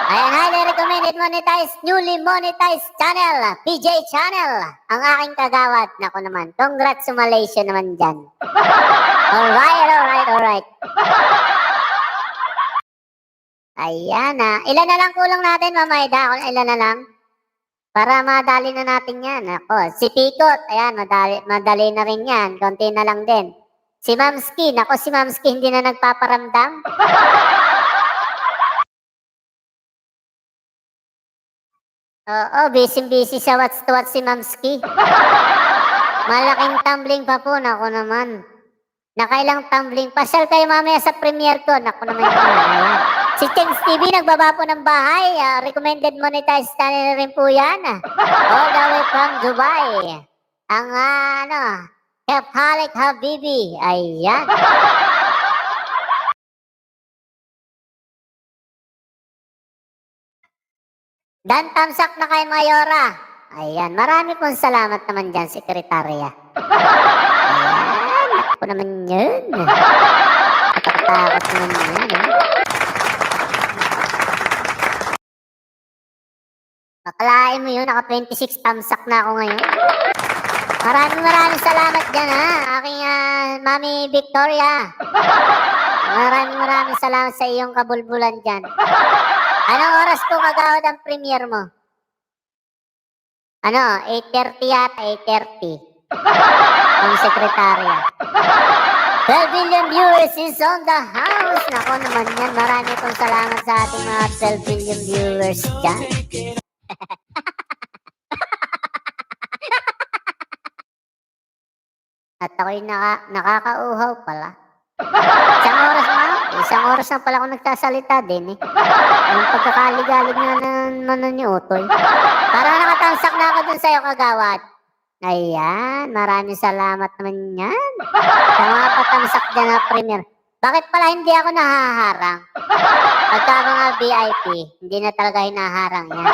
Ayan, highly recommended monetized, newly monetized channel, PJ channel, ang aking Kagawad. Naku naman, congratulations naman dyan. Alright. Ayan ilan na lang kulang natin, Ma'am Aida? Ilan na lang? Para madali na natin yan. Ako, si Pikot, ayan, madali na rin yan. Konti na lang din. Si Mamski, si Mamski hindi na nagpaparamdam. Oo, busy sa what's to what si Mamski. Malaking tumbling pa po, naku naman. Nakailang tumbling. Pasyal kayo mamaya sa premiere ko. Naku naman yun. Ayan. Si Kings TV, nagbaba po ng bahay. Recommended monetized channel rin po yan. All the way from Dubai. Ang Kefalik Habibi. Ayan. Dan tamsak na kay Mayora. Ayan, marami pong salamat naman dyan, Sekretarya. Ayan, ako naman yun. Takot naman yun. Bakalain mo yun, naka 26 tamsak na ako ngayon. Maraming salamat dyan aking Mami Victoria. Maraming salamat sa iyong kabulbulan dyan. Anong oras po Kagawad ang premiere mo? 8:30 yata, 8:30. Ang Sekretarya. 12 billion viewers is on the house. Nako naman yan. Marami pong salamat sa ating mga 12 billion viewers dyan. At ako'y nakakauhaw pala. Isang oras na pala ako nagsasalita din eh. Yung pagkakaligalig nga naman ni Utoy. Parang nakatamsak na ako dun sa'yo, Kagawad. Ayan, maraming salamat naman yan. Sa mga patamsak dyan na premier. Bakit pala hindi ako nahaharang? Pagka mga VIP, hindi na talaga hinaharang yan.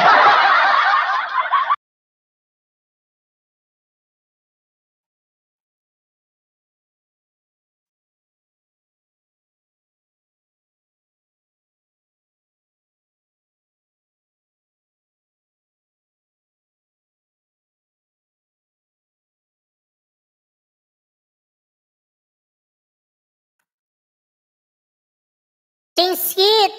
Tingskit!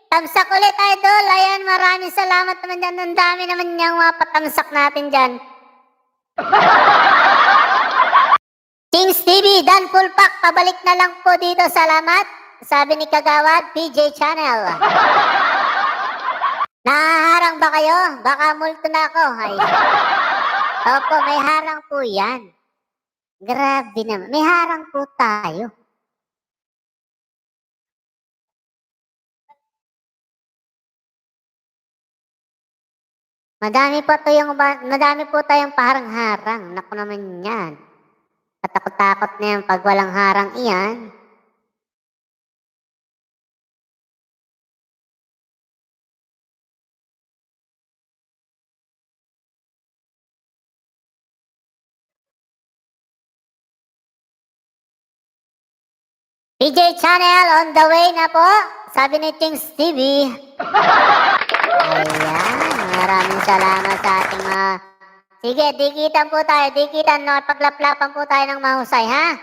Tamsak ulit, idol. Ayan, maraming salamat naman dyan. Ang dami naman niyang mga patamsak natin dyan. Kings TV, Dan Full Pack, pabalik na lang po dito. Salamat. Sabi ni Kagawad, PJ Channel. Nahaharang ba kayo? Baka multo na ako. Ay. Opo, may harang po yan. Grabe naman. May harang po tayo. Madami po tayong paharang-harang. Naku naman yan. Katakot-takot na yan pag walang harang iyan. PJ Channel on the way na po. Sabi ni Kings TV. Ayan, maraming salamat sa ating mga... Sige, dikitan po tayo, dikitan, no? Paglaplapan po tayo ng mahusay, ha?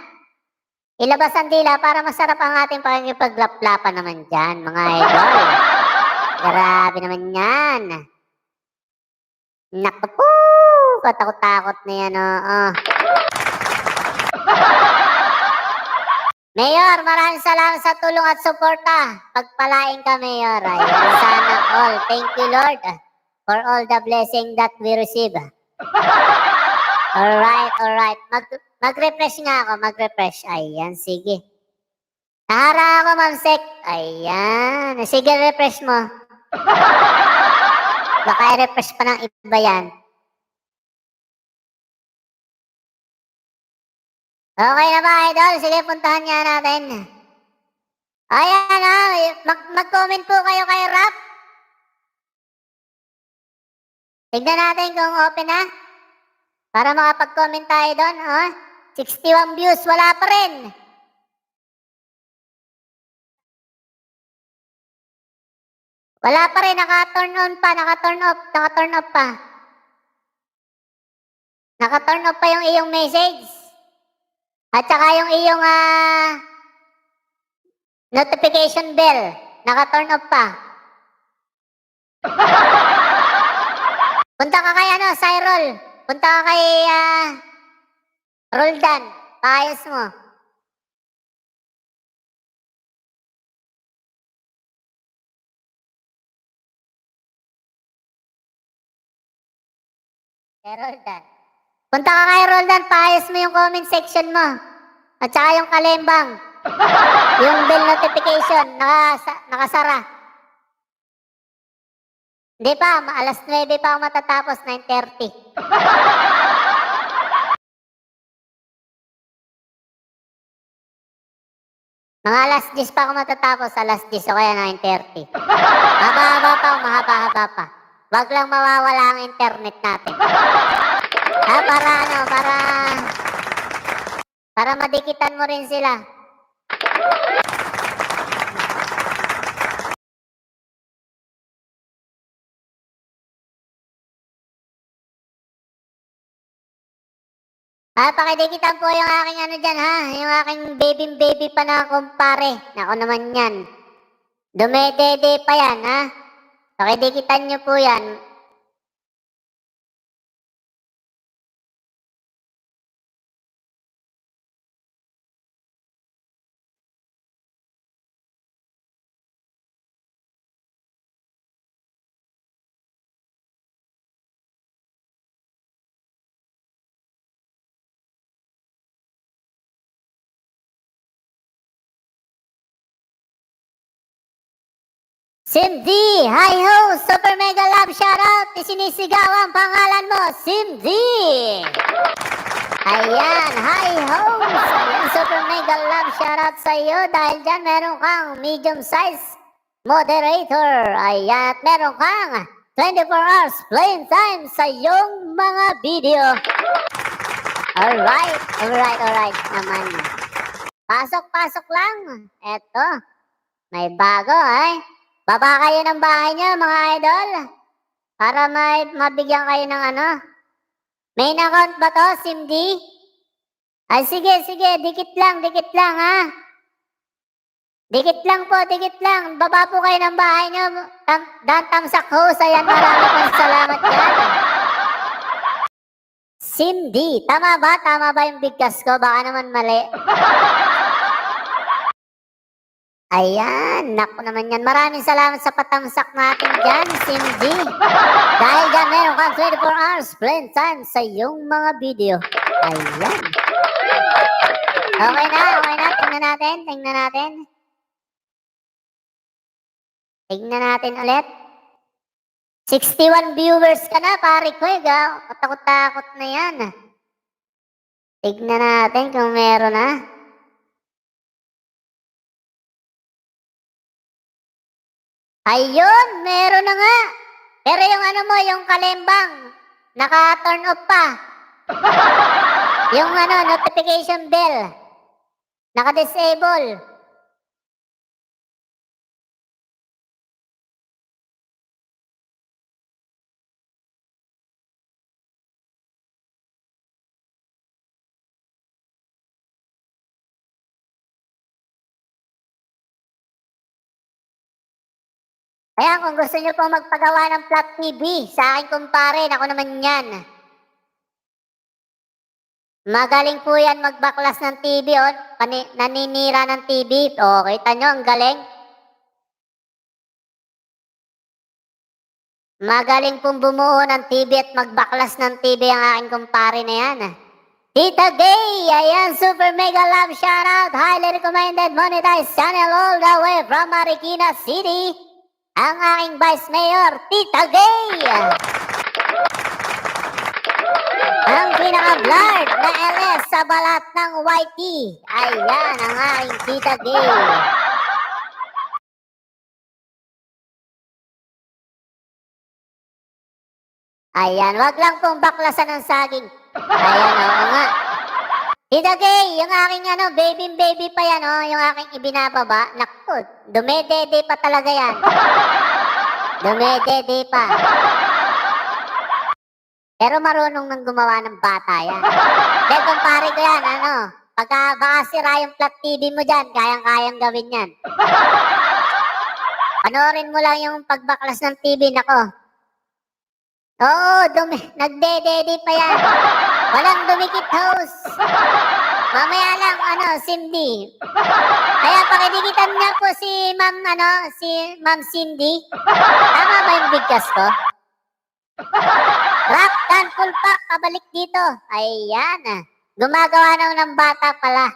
Ilabas ang dila para masarap ang ating pakikipaglaplapan naman dyan, mga idol. Grabe naman yan. Naku po, katakot-takot na yan, oo. Mayor, maraming salamat sa tulong at suporta. Pagpalain ka, Mayor. Ayan, sana all. Thank you, Lord, for all the blessing that we receive. Alright. Mag-refresh nga ako, mag-refresh. Ayan, sige. Nahara ako, Ma'am Sek. Ayan. Sige, refresh mo. Baka i-refresh pa ng iba yan. Okay na ba, idol? Sige, puntahan nga natin. Ayan, mag-comment po kayo kay Rap. Tignan natin kung open na. Para makapag-comment tayo doon. 61 views, wala pa rin. Wala pa rin, naka-turn on pa, naka-turn off pa. Naka-turn off pa yung iyong message. At saka yung iyong notification bell, naka-turn off pa. Punta ka kay Cyril. Punta ka kay Roldan. Paayos mo. Kay Roldan. Punta ka kay Roldan, paayos mo yung comment section mo. At saka yung kalembang. Yung bell notification, nakasara. Hindi pa, alas 9 pa ako matatapos, 9:30. Mga alas 10 pa ako matatapos, alas 10 o kaya 9:30. Mahaba-haba pa. Wag lang mawawala ang internet natin. Para madikitan mo rin sila. Pakidikitan po yung aking dyan, ha? Yung aking baby pa na kumpare. Nako naman yan. Dumedede pa yan, ha? Pakidikitan nyo po yan. Sim D, hi ho, super mega love shoutout, isinisigaw ang pangalan mo, Sim D. Ayan, hi ho, ayan, super mega love shoutout sa iyo dahil dyan meron kang medium size moderator. Ayan, at meron kang 24 hours playing time sa iyong mga video. Alright naman. Pasok lang. Eto, may bago ay. Baba kayo ng bahay nyo mga idol. Para mabigyan kayo ng ano. Main account ba to, Sim D? Ay sige, dikit lang ha. Dikit lang. Baba po kayo ng bahay nyo. Dan tamsak host, ayan, marami pong salamat yan. Sim D, tama ba yung bigkas ko? Baka naman mali. Ayan, naku naman yan. Maraming salamat sa patamsak natin dyan, Sim D. Dahil dyan meron kang 24 hours playing time sa iyong mga video. Ayan. Okay na. Tingnan natin ulit. 61 viewers ka na, pare ko. Katakot-takot na yan. Tignan natin kung meron na. Ayun, meron na nga. Pero yung ano mo, yung kalembang, naka-turn off pa. Yung ano, notification bell, naka-disable. Kaya kung gusto nyo pong magpagawa ng flat TV, sa akin kumpare, ako naman yan. Magaling po yan magbaklas ng TV, naninira ng TV. O, kita nyo, ang galing. Magaling pong bumuo ng TV at magbaklas ng TV ang aking kumpare na yan. Tita Gay, ayan, super mega love shoutout, highly recommended monetized channel all the way from Marikina City. Ang aking Vice Mayor, Tita Gay. Ang pinaka-blurred na LS sa balat ng YT. Ayan, ang aking Tita Gay. Ayan, wag lang pong baklasan ng saging. Ayan, oo nga. Tita Gay, yung aking baby pa yan, yung aking ibinababa. Naku, dumedede pa talaga yan. Dumedede pa. Pero marunong nang gumawa ng bata yan. Dahil kumpare ko yan, pagka baka sira yung flat TV mo dyan, kayang-kayang gawin yan. Panoorin mo lang yung pagbaklas ng TV, nako. Oo, nagdedede pa yan. Walang dumikit host. Mamaya lang, Cindy. Kaya pakidikitan niya po si Ma'am Cindy. Tama ba yung bigkas ko? Rock Dan Pulpak, kabalik dito. Ayan. Gumagawa na ng bata pala.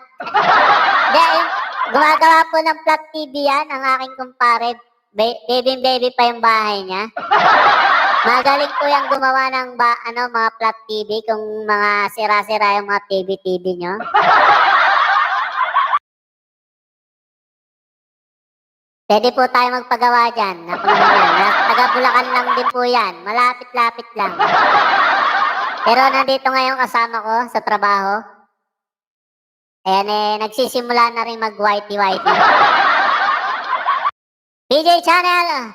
Gumagawa po ng flat TV yan, ang aking kumpare. Baby pa yung bahay niya. Magaling po yung gumawa ng mga flat TV kung mga sira-sira yung mga TV nyo. Pwede po tayo magpagawa dyan. Taga Bulacan lang din po yan. Malapit-lapit lang. Pero nandito ngayon kasama ko sa trabaho. Ayan nagsisimula na rin mag-whitey-whitey. PJ Channel!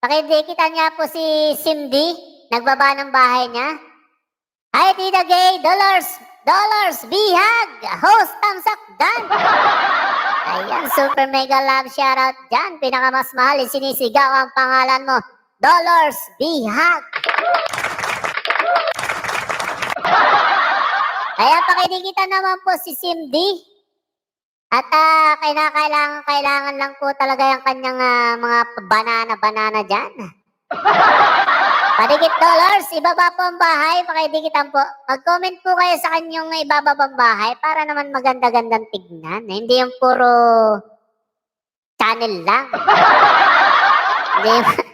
Pakidikitan niya po si Cindy, nagbaba ng bahay niya. Hi, Tita Gay, dollars, bihag, host, tamsak, dan. Ayan, super mega love shoutout dyan. Pinakamas mahal, sinisigaw ang pangalan mo. Dollars, bihag. Kaya pakidikitan naman po si Cindy. At kailangan lang po talaga yung kanyang mga banana dyan. Padikit dollars, ibaba po ang bahay, pakidikitan po. Mag-comment po kayo sa kanyang ibababang bahay para naman maganda-gandang tignan. Hindi yung puro channel lang. Hindi,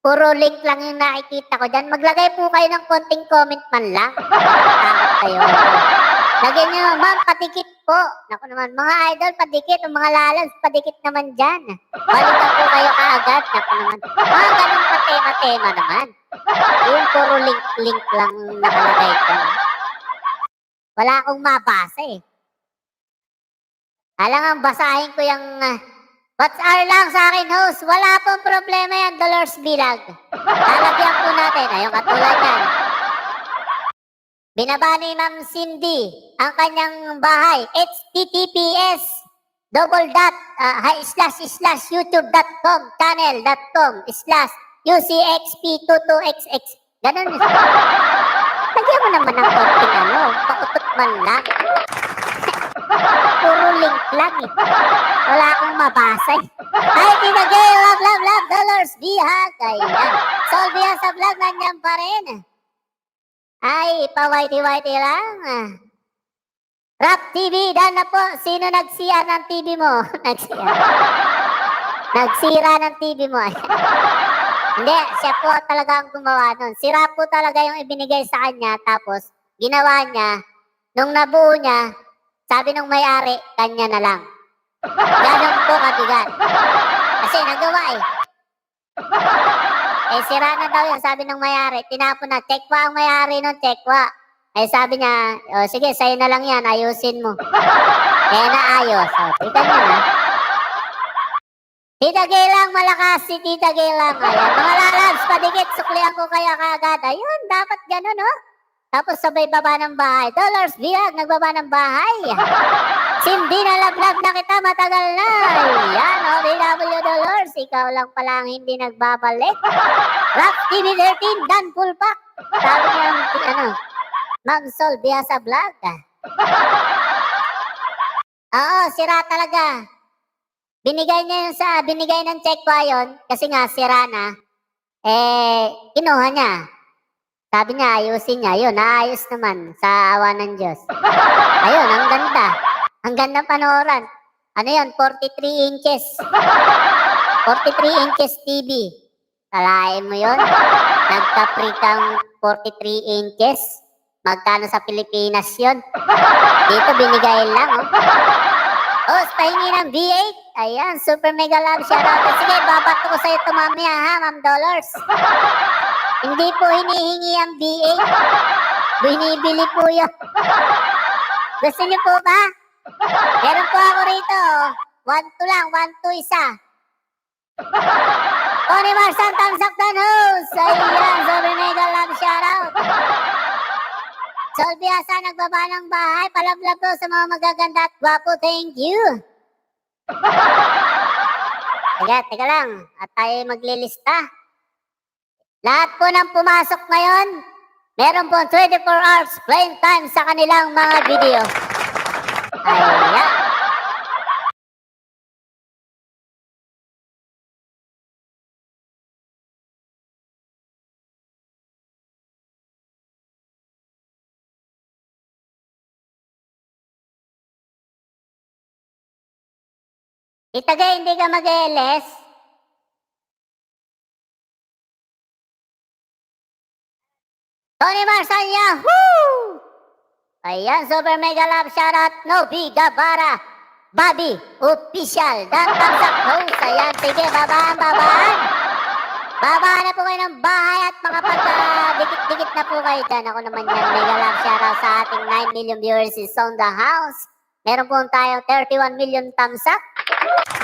puro link lang yung nakikita ko dyan. Maglagay po kayo ng konting comment man lang. Natatakot kayo. Lagyan nyo, ma'am, padikit po. Naku naman, mga idol, padikit. O mga lalans, padikit naman dyan. Balikan po kayo kaagad. Naku naman, mga ganun ka-tema-tema naman. Yung puro link lang nakalagay dyan. Wala akong mabasa eh. Alangang basahin ko yung what's our lang sa akin, host. Wala pong problema yan, Dolores Bilag. Lalagyan po natin. Ayun, katulad yan. Binaba ni Ma'am Cindy ang kanyang bahay. https /youtube.com channel.com/ucxp22xx. Ganun. Lagyan mo naman ng konting pautot man lang. Puro link lang eh. Wala akong mabasa eh. Ay, tinagay, love, dollars, bihag. Ayan. Solvia sa vlog, nandiyan pa rin. Ay, pa-whitey-whitey lang. Rap TV, dan na po. Sino nag-CR ng TV mo? Nagsira ng TV mo. Hindi, siya po talaga ang gumawa nun. Si Rap po talaga yung ibinigay sa kanya. Tapos, ginawa niya. Nung nabuo niya, sabi nung may-ari, kanya na lang. Ganun po kabigat. Kasi nagawa eh. Sira na daw yun, sabi ng may-ari. Tinapon na, tekwa ang may-ari nun, tekwa. Sabi niya, sige, sa'yo na lang yan, ayusin mo. Naayos. Tignan niyo na. Tita Gaylang, malakas si Tita Gaylang. Ayan, mga lalabs, padikit, suklihan ko kaya kaagad. Ayun, dapat ganun, oh. Tapos sabay baba ng bahay. Dollars, bihag, nagbaba ng bahay. Cindy, nalaglag na kita, matagal na. Yan, DW Dollars, ikaw lang pala ang hindi nagbabalik. Rap TV 13, Dan Pulpak. Sabi niya, Ma'am Sol, biya sa vlog. Oo, sira talaga. Binigay ng checkwa yun, kasi nga sira na. Kinuha niya. Sabi niya, ayusin niya. Yun, naayos naman sa awa ng Diyos. Ayun, ang ganda. Ang ganda panooran. Ano yun? 43 inches. 43 inches TV. Kalahin mo yun? Nagka-free kang 43 inches. Magkano sa Pilipinas yun? Dito binigay lang, oh. Pahingi ng V8. Ayan, super mega love shoutout. Sige, babato ko sa'yo ito mamaya, ha, Ma'am Dollars. Hindi po hinihingi ang V8. Binibili po yun. Gusto niyo po ba? Meron po ako rito. 1-2 lang. 1-2 isa. Tony Marsan, thumbs up dan host. Ayan, super mega love shoutout. Sol Biasa, nagbaba ng bahay. Palablab ko sa mga magaganda at gwapo. Thank you. Teka lang. At tayo maglilista. Lahat po ng pumasok ngayon, meron po 24 hours playing time sa kanilang mga video. Ayan. Itagay, hindi ka mag-LS. Tony Marsan, yahoo! Ayan, super mega love shoutout, Novi Gabara, Bobby, official, dan tamsak host. Ayan, sige, babaan. Babaan na po kayo ng bahay at makapag-dikit-dikit na po kayo dyan. Ako naman yan, mega love shoutout sa ating 9 million viewers is on the house. Meron po tayong 31 million tamsak.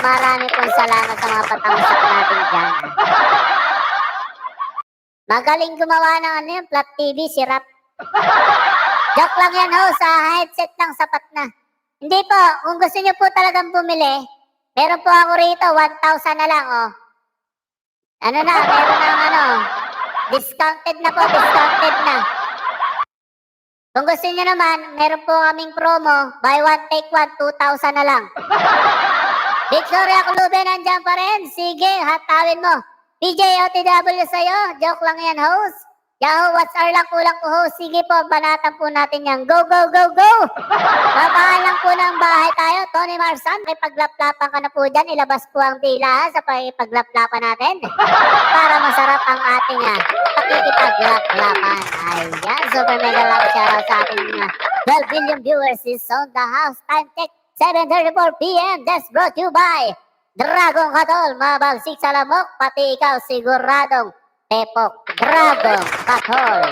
Marami pong salamat sa mga patamsak natin dyan. Magaling gumawa ng Flat TV, si Rap. Joke lang yan, ho. Sa headset lang, sapat na. Hindi po, kung gusto nyo po talagang bumili, meron po ako rito, 1,000 na lang, oh. Meron discounted na po, discounted na. Kung gusto nyo naman, meron po kaming promo, buy one, take one, 2,000 na lang. Victoria Clube, nandyan pa rin. Sige, hatawin mo. PJ OTW sa'yo. Joke lang yan, host. Yahoo, what's our lang kulang po ho? Sige po, banatan po natin yan. Go, go, go, go! Babaan lang po ng bahay tayo. Tony Marsan, may paglaplapan ka na po dyan. Ilabas po ang dila sa paglaplapan natin. Para masarap ang ating pakikipaglaplapan. Ayan, super mega love shoutout sa ating 12 billion viewers is on the house. Time check, 7:34 p.m. That's brought to you by Dragong Katol, mabagsik sa lamok, pati ikaw siguradong Pepok Dragong Katol.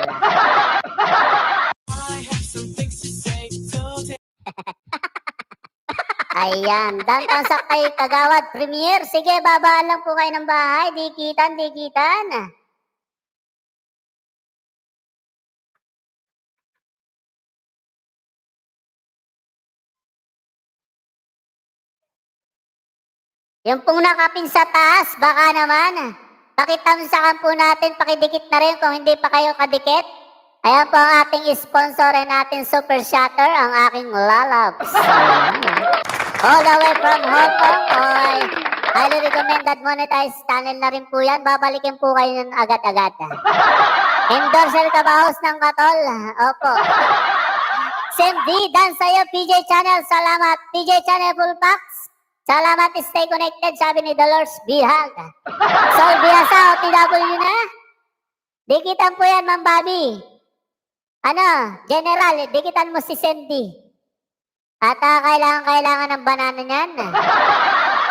Ayan, dantan sa kay Kagawad Premier. Sige, babaan lang po kayo ng bahay. Dikitan, dikitan. Yung pong nakapin sa taas, baka naman. Pakitamsakan po natin, pakidikit na rin kung hindi pa kayo kadikit. Ayan po ang ating sponsor and ating super shatter, ang aking Lalabs. All the way from Hong Kong, highly recommended monetized channel na rin po yan. Babalikin po kayo ng agad-agad. Endorser ka ba host ng Katol? Opo. Sam D, dan sa'yo, PJ Channel. Salamat. PJ Channel full packs. Salamat, stay connected, sabi ni Dolores Bihag. Sol Biasa, OTW na? Dikitan po yan, Ma'am Bobby. General, dikitan mo si Sandy. At kailangan ng banana niyan.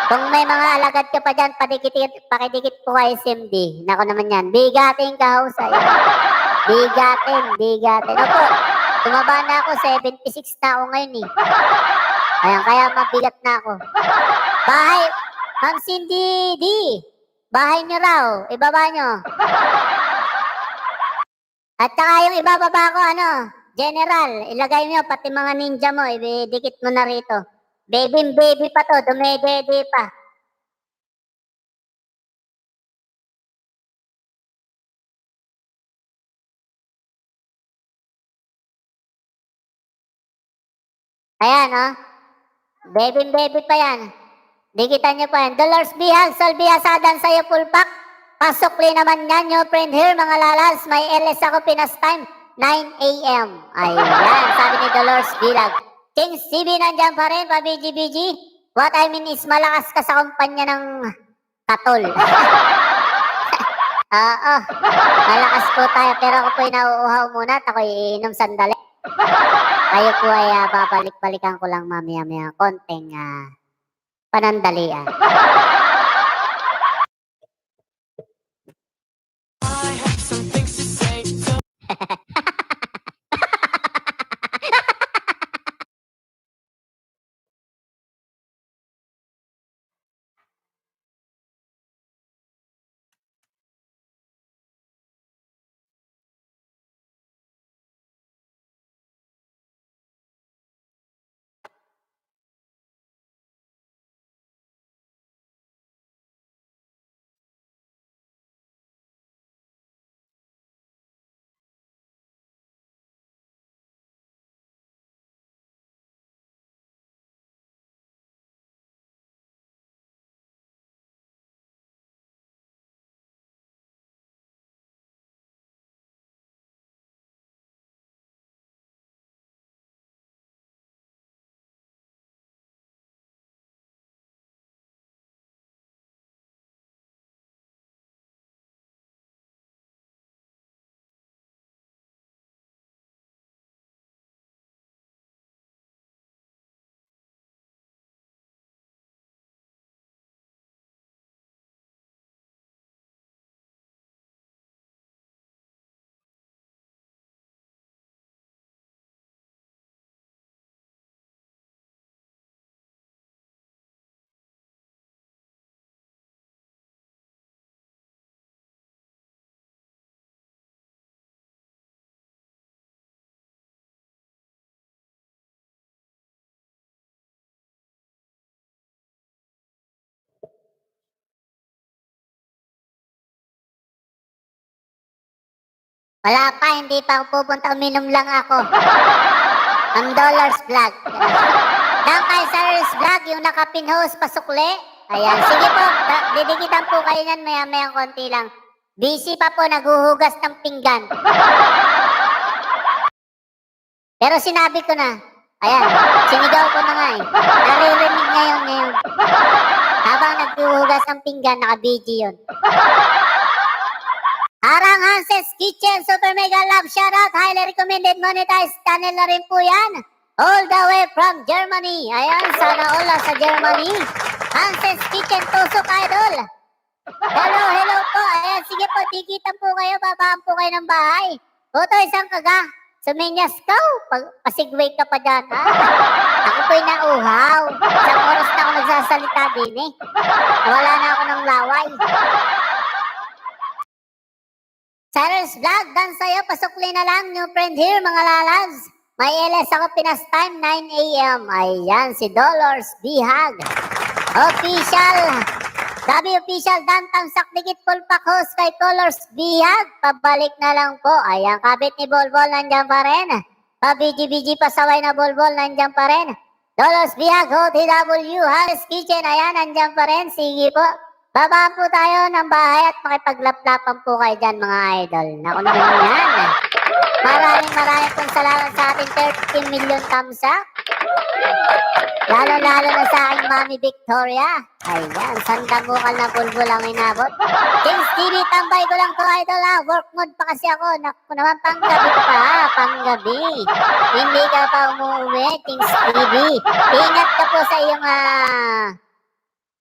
Kung may mga alagad ka pa dyan, pakidikit po kay Sandy. Nako naman yan, bigating kahusay. Bigatin. Opo, tumaba na ako, 76 na ako ngayon eh. Ayan, kaya mabigat na ako. Bahay, Ma'am Cindy D. Bahay niyo raw, ibaba niyo. At saka yung ibababa ko, General, ilagay niyo pati mga ninja mo, idikit mo na rito. Baby pa to, dumedede pa. Ayan, Baby pa yan. Dikitan niyo pa yan. Dolores Bihag, Salbiasadan sa'yo full pack. Pasukli naman yan, your friend here, mga lalas. May LS ako Pinas time, 9 a.m. Ayan, sabi ni Dolores Bihag. Kings TV nandyan pa rin, pa-BG-BG. What I mean is, malakas ka sa kumpanya ng Katol. Oo, malakas po tayo, pero ako po'y nauuhaw muna at ako'y iinom sandali. Kayo po ay babalik-balikan ko lang mamaya-maya konting panandalian. Wala pa, hindi pa ako pupunta, uminom lang ako. Ang Dollars Vlog. Down kay Sarah's Vlog, yung nakapin-host pasukli. Ayan, sige po, didikitan po kayo yan, maya-maya konti lang. Busy pa po, naghuhugas ng pinggan. Pero sinabi ko na, ayan, sinigaw ko na nga eh. Naririnig ngayon. Habang naghuhugas ng pinggan, naka-BG yun. Harang Hanses Kitchen, Super Mega Love Shoutout, highly recommended, monetized channel na rin po yan. All the way from Germany. Ayan, sana all sa Germany. Hanses Kitchen, Tusok Idol. Hello po. Ayan, sige po, tikitan po kayo, babaan po kayo ng bahay. Buto isang kaga. Sumenyas ka, pasigway ka pa dyan, ha? Ako po'y nauhaw. Isang oras na ako nagsasalita din eh. Wala na ako ng laway. Cyrus Vlog, dan sa'yo, pasukli na lang. New friend here, mga lalabs. May LS ako, Pinas time, 9 a.m. Ayan, si Dollars Bihag. Official. Sabi official, Dan Tamsak Dikit Pulpak host kay Colors Bihag. Pabalik na lang po. Ayan, kabit ni Bolbol, nandyan pa rin. Pa-BG-BG pasaway na Bolbol, nandyan pa rin. Dollars Bihag, OTW, Hanses Kitchen, ayan, nandyan pa rin. Sige po. Babaan po tayo ng bahay at makipaglaplapan po kayo dyan, mga idol. Naku naman yan. Maraming pong salamat sa ating 13 million thumbs up. Lalo na sa aking Mami Victoria. Ayan, sandamukal na bulbul ang inabot. Kings TV, tambay ko lang to, idol ha. Work mode pa kasi ako. Naku naman, panggabi ko pa ha. Panggabi. Hindi ka pa umuwi, Kings TV. Ingat ka po sa iyong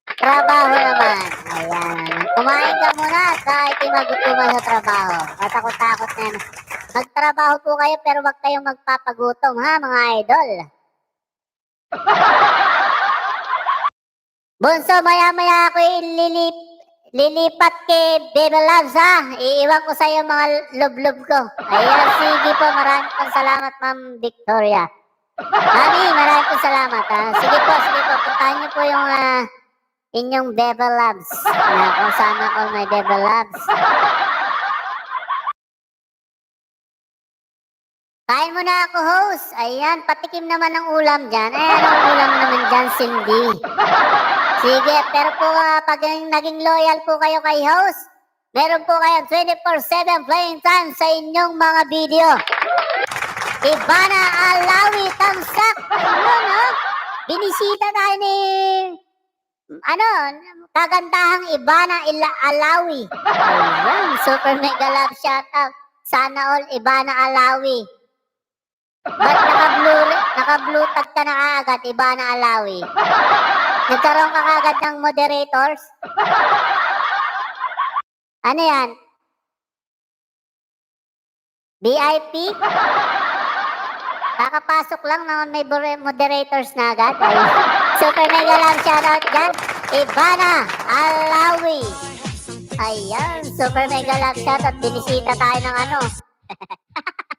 trabaho naman. Ayan. Kumain ka muna at kahit magutuman sa trabaho. Matakot-takot na yan. Magtrabaho po kayo pero wag kayong magpapagutom ha, mga idol. Bunso, maya-maya ako lilipat kay Bebe Loves ha. Iiwan ko sa iyo mga lub-lub ko. Ayan, sige po. Maraming pong salamat, Ma'am Victoria. Mami, maraming pong salamat ha. Sige po. Puntahan niyo po yung inyong Bebe Loves. Kung saan all my Bebe Loves. Kain mo na ako, host. Ayan, patikim naman ng ulam dyan. Ayan, ang ulam naman dyan, Cindy. Sige, pero po pag naging loyal po kayo kay host, meron po kayong 24/7 playing time sa inyong mga video. Ivana Alawi, tamsak. Ayun, ha? Binisita tayo ni, kagandahang Ivana Alawi. Ayan, super mega love shoutout. Sana all Ivana Alawi. Ba't naka-blue tag ka na agad, Ivana Alawi? Nagkaroon ka agad ng moderators? Ano yan? VIP? Kakapasok lang naman may moderators na agad. Ay, super mega love shoutout dyan. Ivana Alawi. Ayan, super mega love shoutout. Binisita tayo ng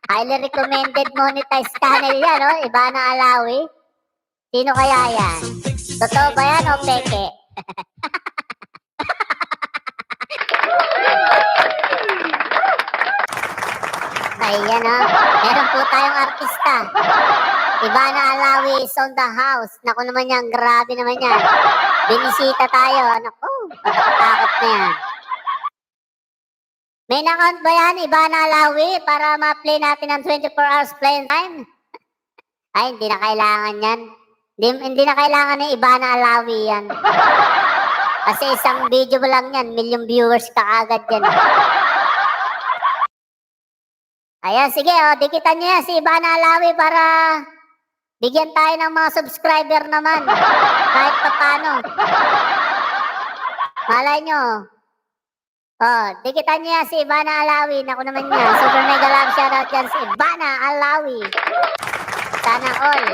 highly recommended monetized channel yan, no? Ivana Alawi. Sino kaya yan? Totoo ba yan o peke? Ayan, no? Meron po tayong artista. Ivana Alawi is on the house. Naku naman yan, grabe naman yan. Binisita tayo. Naku, patatakot na yan. May account ba yan, Ivana Alawi, para ma-play natin ang 24 hours playing time? Ay, hindi na kailangan yan. Hindi na kailangan ni Ivana Alawi yan. Kasi isang video lang yan, million viewers ka agad yan. Ayan, sige, dikitan niyo yan si Ivana Alawi para bigyan tayo ng mga subscriber naman. Kahit pa paano. Malay nyo. Dikitan niya si Ivana Alawi. Naku naman niya. Super mega love shoutout dyan si Ivana Alawi. Sana all.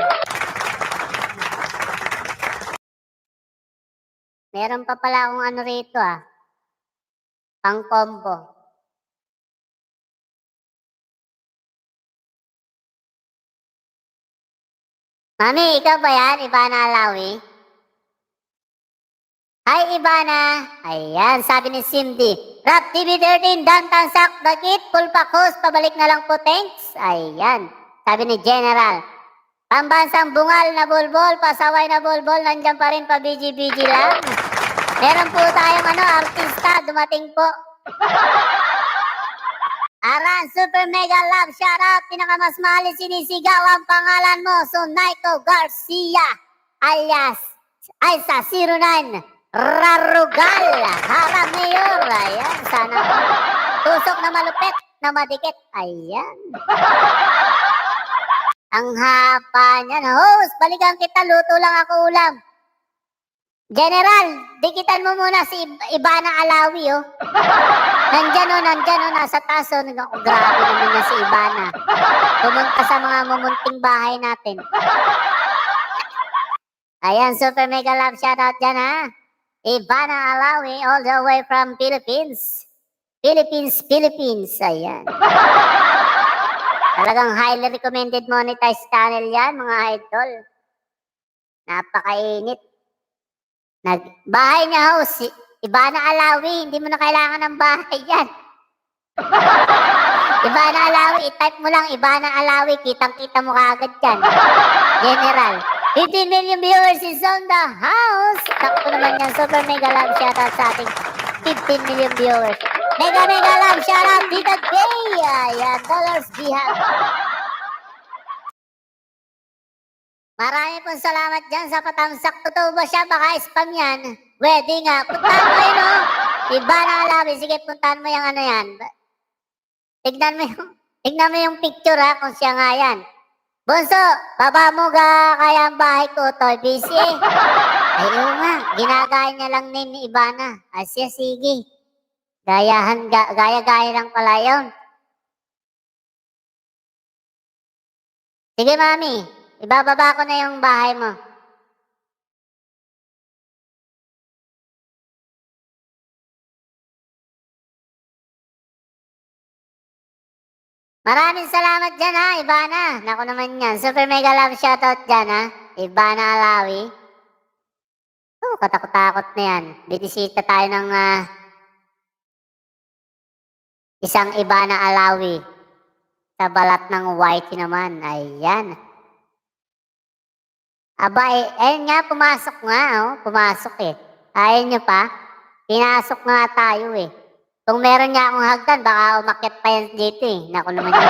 Meron pa pala akong rito pang combo. Mami, ikaw ba yan, Ivana Alawi? Hi, Ivana. Ayan, sabi ni Cindy. Rap TV 13, Dan Tamsak Dikit, Pulpak host, pabalik na lang po, thanks. Ayan, sabi ni General. Pambansang bungal na bulbol, pasaway na bulbol, nandyan pa rin pa BG-BG lang. Meron po tayong artista, dumating po. Aran, super mega love shoutout. Pinakamas mahal sinisigaw ang pangalan mo. So, Naiko Garcia alias Aisa 09 Rarugal. Harang Mayor. Ayan, sana tusok na malupit na madikit. Ayan. Ang haba niyan. Host, balikan kita. Luto lang ako ulam. General, dikitan mo muna si Ivana Alawi, oh. Nandyan, nasa taas, oh. Oh, grabe naman niya si Ivana. Pumunta sa mga mumunting bahay natin. Ayan, super mega love shoutout dyan, ha. Ivana Alawi, all the way from Philippines. Philippines. Ayan. Talagang highly recommended monetized channel yan, mga idol. Napakainit. Bahay niya, house. Ivana Alawi, hindi mo na kailangan ng bahay yan. Ivana Alawi, i-type mo lang Ivana Alawi, kitang-kita mo kaagad yan. General. 15 million viewers is on the house. Takto naman yan, super mega love shoutout sa ating 15 million viewers. Mega love shoutout, Tita Day. Ayan, dollars bihag. Marami pong salamat dyan sa patamsak. Totoo ba siya? Baka spam yan. Pwede nga. Puntahan mo yun, oh. Ivana Alawi. Sige, puntahan mo yung ano yan. Tignan mo yung picture, ha, kung siya nga yan. Bunso, baba mo kaya ang bahay ko, Toy. Busy. Ayun nga. Ginagaya niya lang name ni Ivana. Asya, sige. Gaya-gaya lang pala yun. Sige, mami. Ibababa ko na yung bahay mo. Maraming salamat dyan, ha, Ivana. Naku naman yan. Super mega love shoutout dyan, ha. Ivana Alawi. Oh, katakot-takot na yan. Binisita tayo ng isang Ivana Alawi. Sa balat ng white naman. Ayan. Aba, ayun nga, pumasok nga, oh. Pumasok, eh. Ayaw nyo pa? Pinasok nga tayo, eh. Kung meron nga akong hagdan, baka umakyat pa yan dito, eh. Naku naman yun.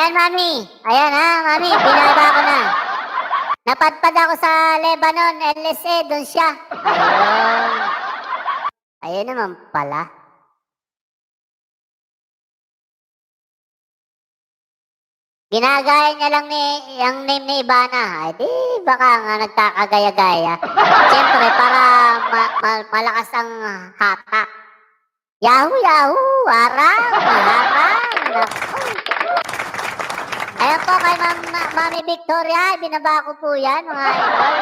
Ayan, mami. Ayan, ha, mami. Binaba ko na. Napadpad ako sa Lebanon, LSA. Doon siya. Ayun. Ayun naman pala. Ginagaya niya lang yung name ni Ivana. Ay, di, baka nga nagkakagaya-gaya. Siyempre, para malakas ang hata. Yahoo! Harang! Naku. Ayan po kay Mami Victoria, binaba ko po yan, mga idol.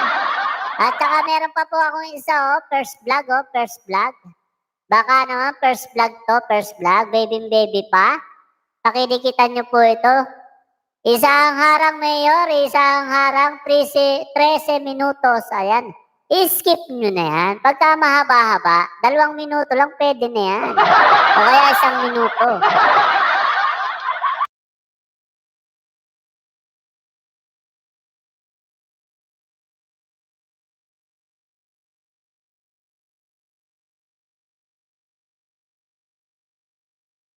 At saka meron pa po akong isa, oh, first vlog. Baka naman, first vlog, baby pa. Pakidikitan nyo po ito. Isang harang mayor, isang harang 13 minutos. Ayan, i-skip nyo na yan. Pagka mahaba-haba, 2 minuto lang pwede na yan. O kaya 1 minuto.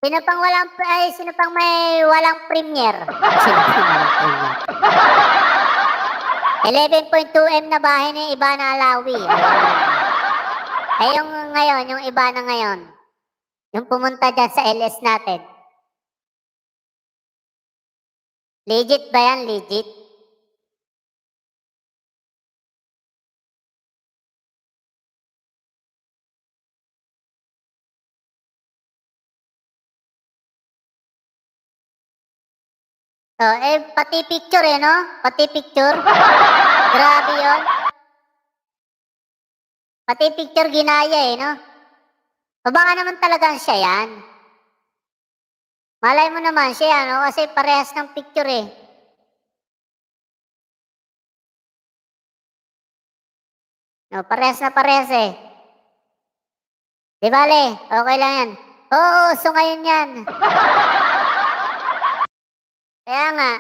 Sino pang may walang premier? Sino pang walang premier? 11.2M na bahay ni Ivana Alawi. Ay, yung ngayon, yung Ivana ngayon. Yung pumunta dyan sa LS natin. Legit ba yan? Legit? Oh, pati picture, no? Pati picture. Grabe yun. Pati picture ginaya, no? O baka naman talagang siya yan. Malay mo naman siya, no? Kasi parehas ng picture, O, parehas na parehas eh. Di bale, okay lang yan. Oo, uso ngayon yan. Kaya nga,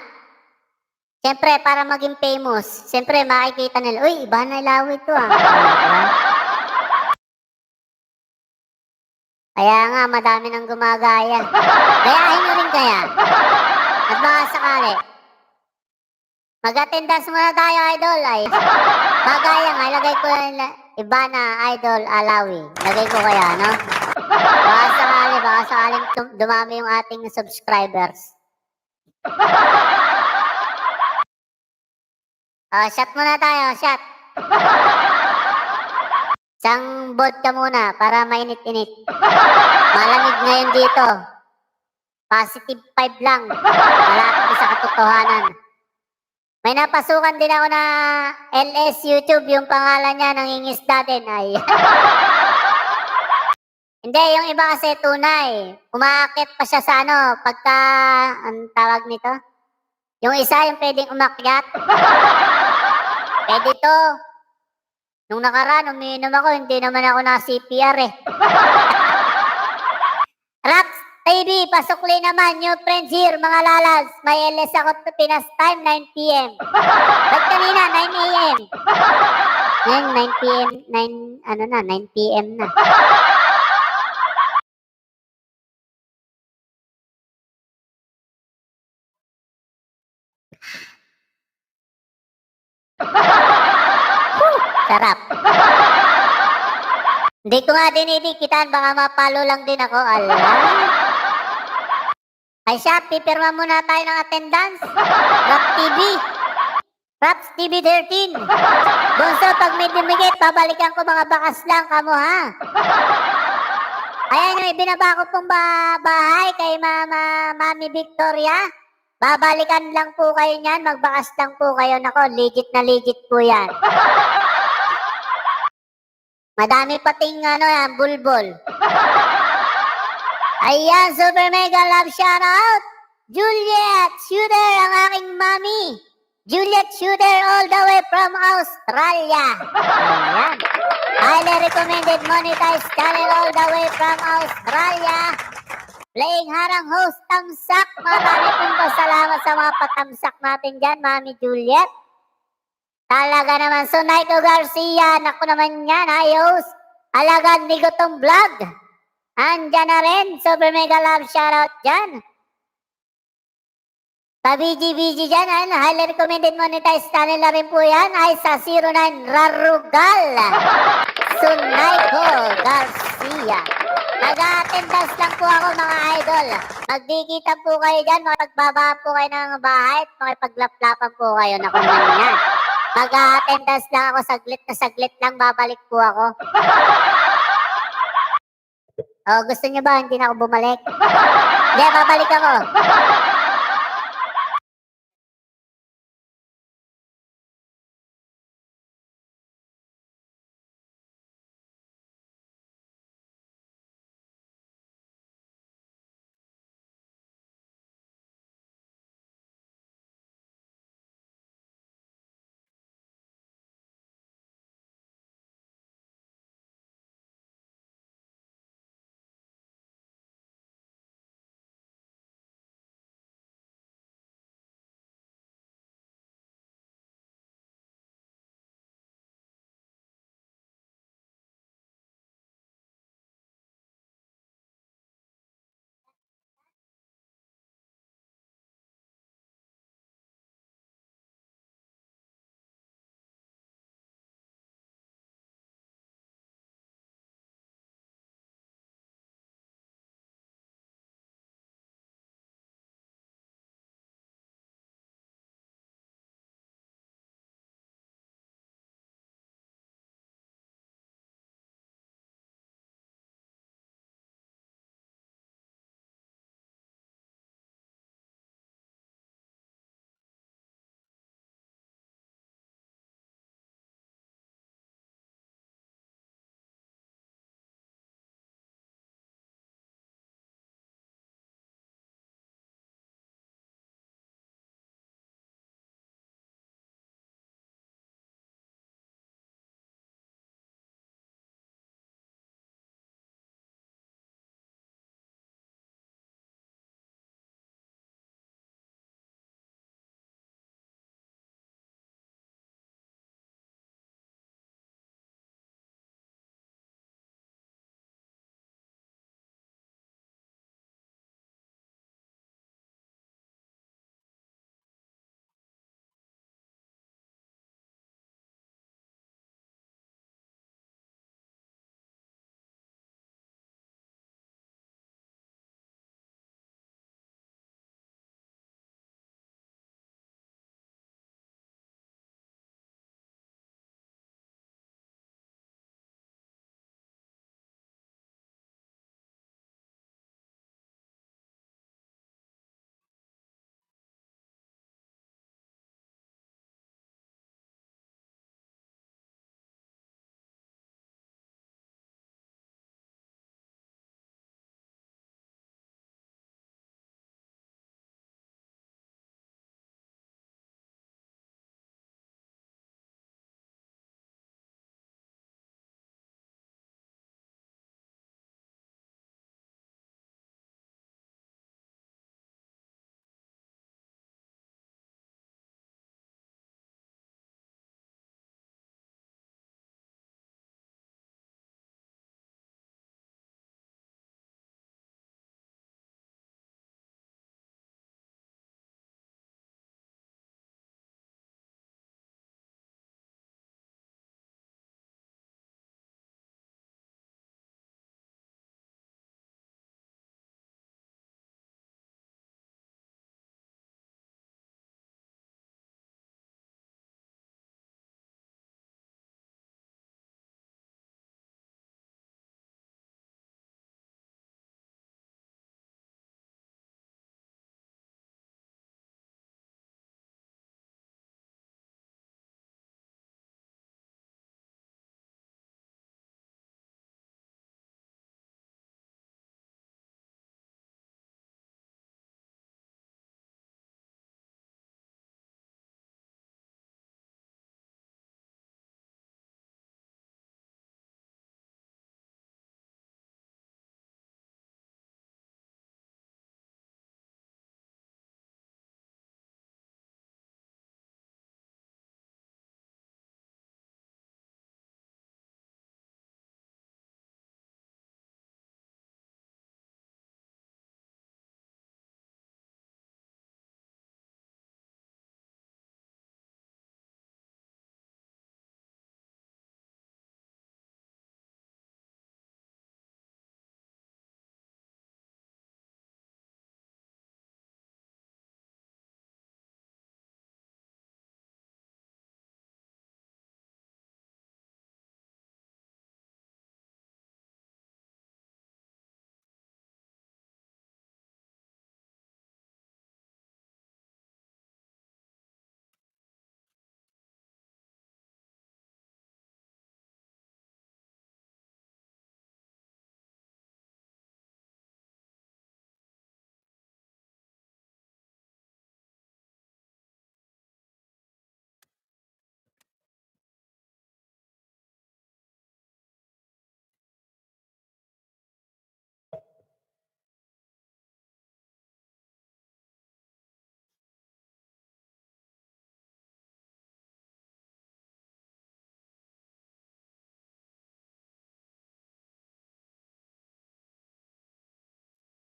siyempre para maging famous, siyempre makikita nila, "Uy, iba na ilaw ito ah." Diba? Kaya nga madami ng gumagaya. Gayahin niyo rin kaya. At baka sakali, mag-attendance muna tayo, idol. Ay, kagaya nga, ilagay ko na Ivana Idol Alawi. Lagay ko kaya, no? Baka sakaling dumami yung ating subscribers. Shot muna tayo, shot. Isang vodka muna para mainit-init. Malamig ngayon dito. +5 lang. Malapit sa katotohanan. May napasukan din ako na LS YouTube, yung pangalan niya nangingisda din ay. Hindi, yung iba kasi tunay. Umaakit pa siya sa ano, pagka, ang tawag nito? Yung isa, yung pwedeng umakyat. Pwede to. Nung nakaraan, umiinom ako, hindi naman ako na CPR eh. Raps TV, pasukli naman, new friends here, mga lalas. May LS ako to Pinas time, 9 p.m. Ba't kanina, 9 a.m.? Ngayon, 9 p.m., 9 p.m. na. Sarap. Hindi ko nga dinidikitan, baka mapalo lang din ako. Ala. Ay siya, pipirma muna tayo ng attendance. Rap TV. Raps TV 13. Bunso, pag may dumikit, babalikan ko mga bakas lang kamo ha. Ayan yung ibinaba ko pong bahay kay Mami Victoria. Babalikan lang po kayo niyan, magbakas lang po kayo. Nako, legit na legit po yan. Madami pating yan, bulbol. Ayan, super mega love shoutout. Juliet Shooter, ang aking mami. Juliet Shooter all the way from Australia. Ayan. Highly recommended monetized channel all the way from Australia. Playing harang host, tamsak. Marami pong pasalamat sa mga patamsak natin dyan, Mami Juliet. Talaga naman. So, Naiko Garcia, naku naman yan, ayos. Alagad ni Gutong Vlog. Andyan na rin. Super mega love shoutout dyan. Pa-BG dyan, highly recommended monetized channel na rin po yan ay sa 09 Rarugal. Naiko Garcia. Nag-attendance lang po ako mga idol. Magdikita po kayo dyan, magbaba po kayo ng bahay at makipaglaplapan po kayo. Naku naman yan. Mag-attendance lang ako, saglit lang, babalik po ako. Gusto niyo ba hindi na ako bumalik? Hindi, babalik ako.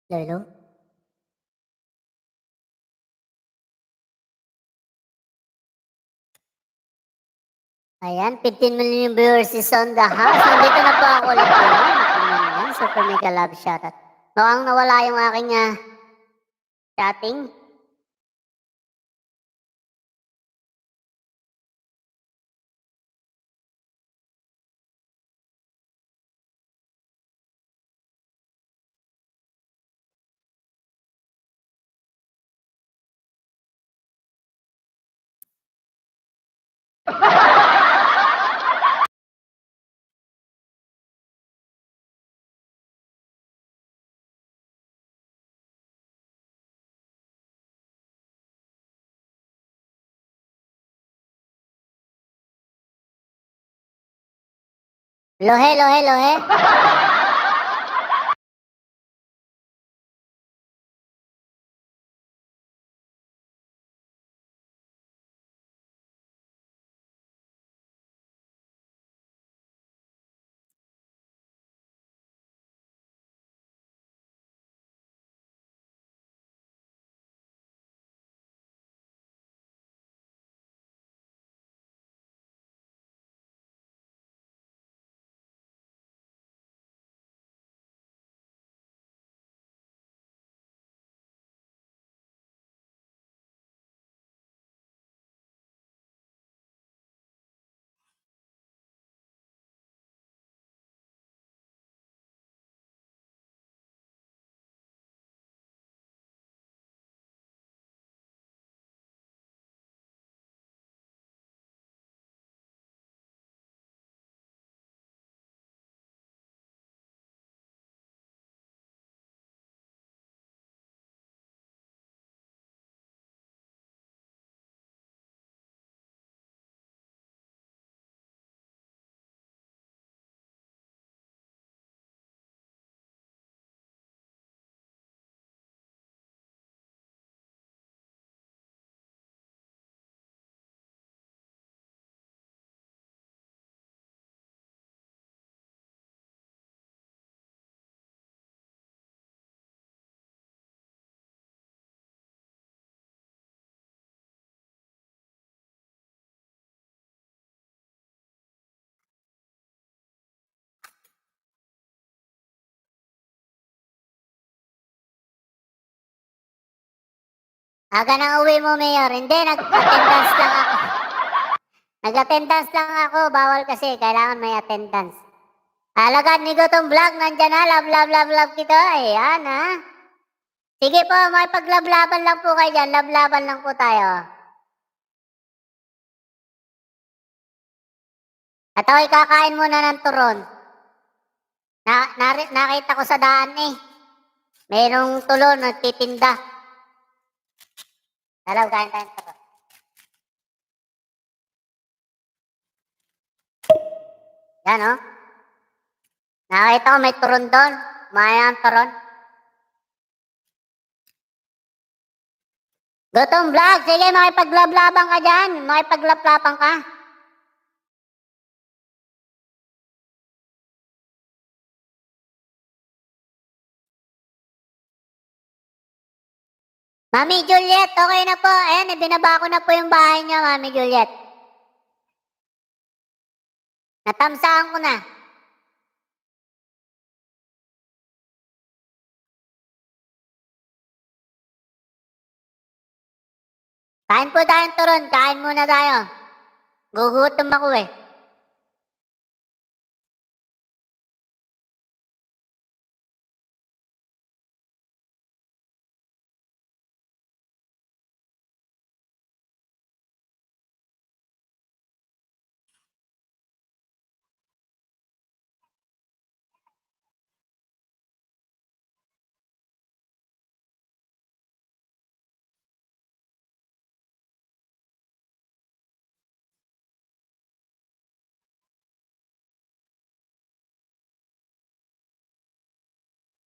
Lolo? Ayan, 15 million viewers is on the house. Nandito na po ako ulit ngayon. Ayan, super mega love shoutout. Mukhang nawala yung aking chatting. Lohe, lohe, lohe. Aga nang uwi mo, Mayor. Hindi, nag-attendance lang ako. Nag-attendance lang ako. Bawal kasi. Kailangan may attendance. Alagad ni Gutong Vlog. Nandyan na. Love, love, love, love kita. Ayan, ha. Sige po, may paglablaban lang po kayo dyan. Lablaban lang po tayo. At ako'y kakain muna ng turon. Nakita ko sa daan eh. Mayroong tulo nagtitinda. Dalaw, kain tayo ng turon. Yan, oh. Nakita ko may turon doon. Maya ang turon. Gutong Vlog, sige makipaglablaban ka dyan. Makipaglaplapan ka. Mami Juliet, okay na po. Ayan, ibinaba ko na po yung bahay niya, Mami Juliet. Natamsaan ko na. Kain po tayong turon. Kain muna tayo. Gugutom ako eh.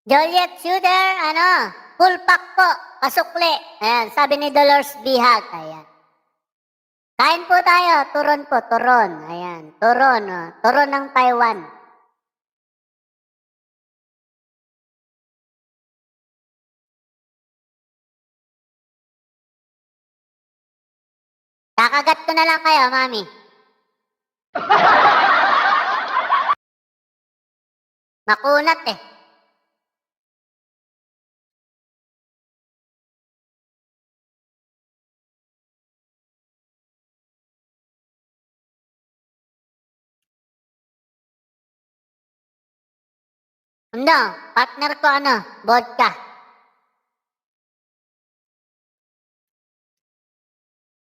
Juliet Shooter, full pack po, pasukli. Ayan, sabi ni Dolores Bihag. Ayan. Kain po tayo, turon po, turon. Ayan, turon, turon ng Taiwan. Kakagat ko na lang kayo, mami. Makunat eh. Ano? Partner ko ano? Vodka.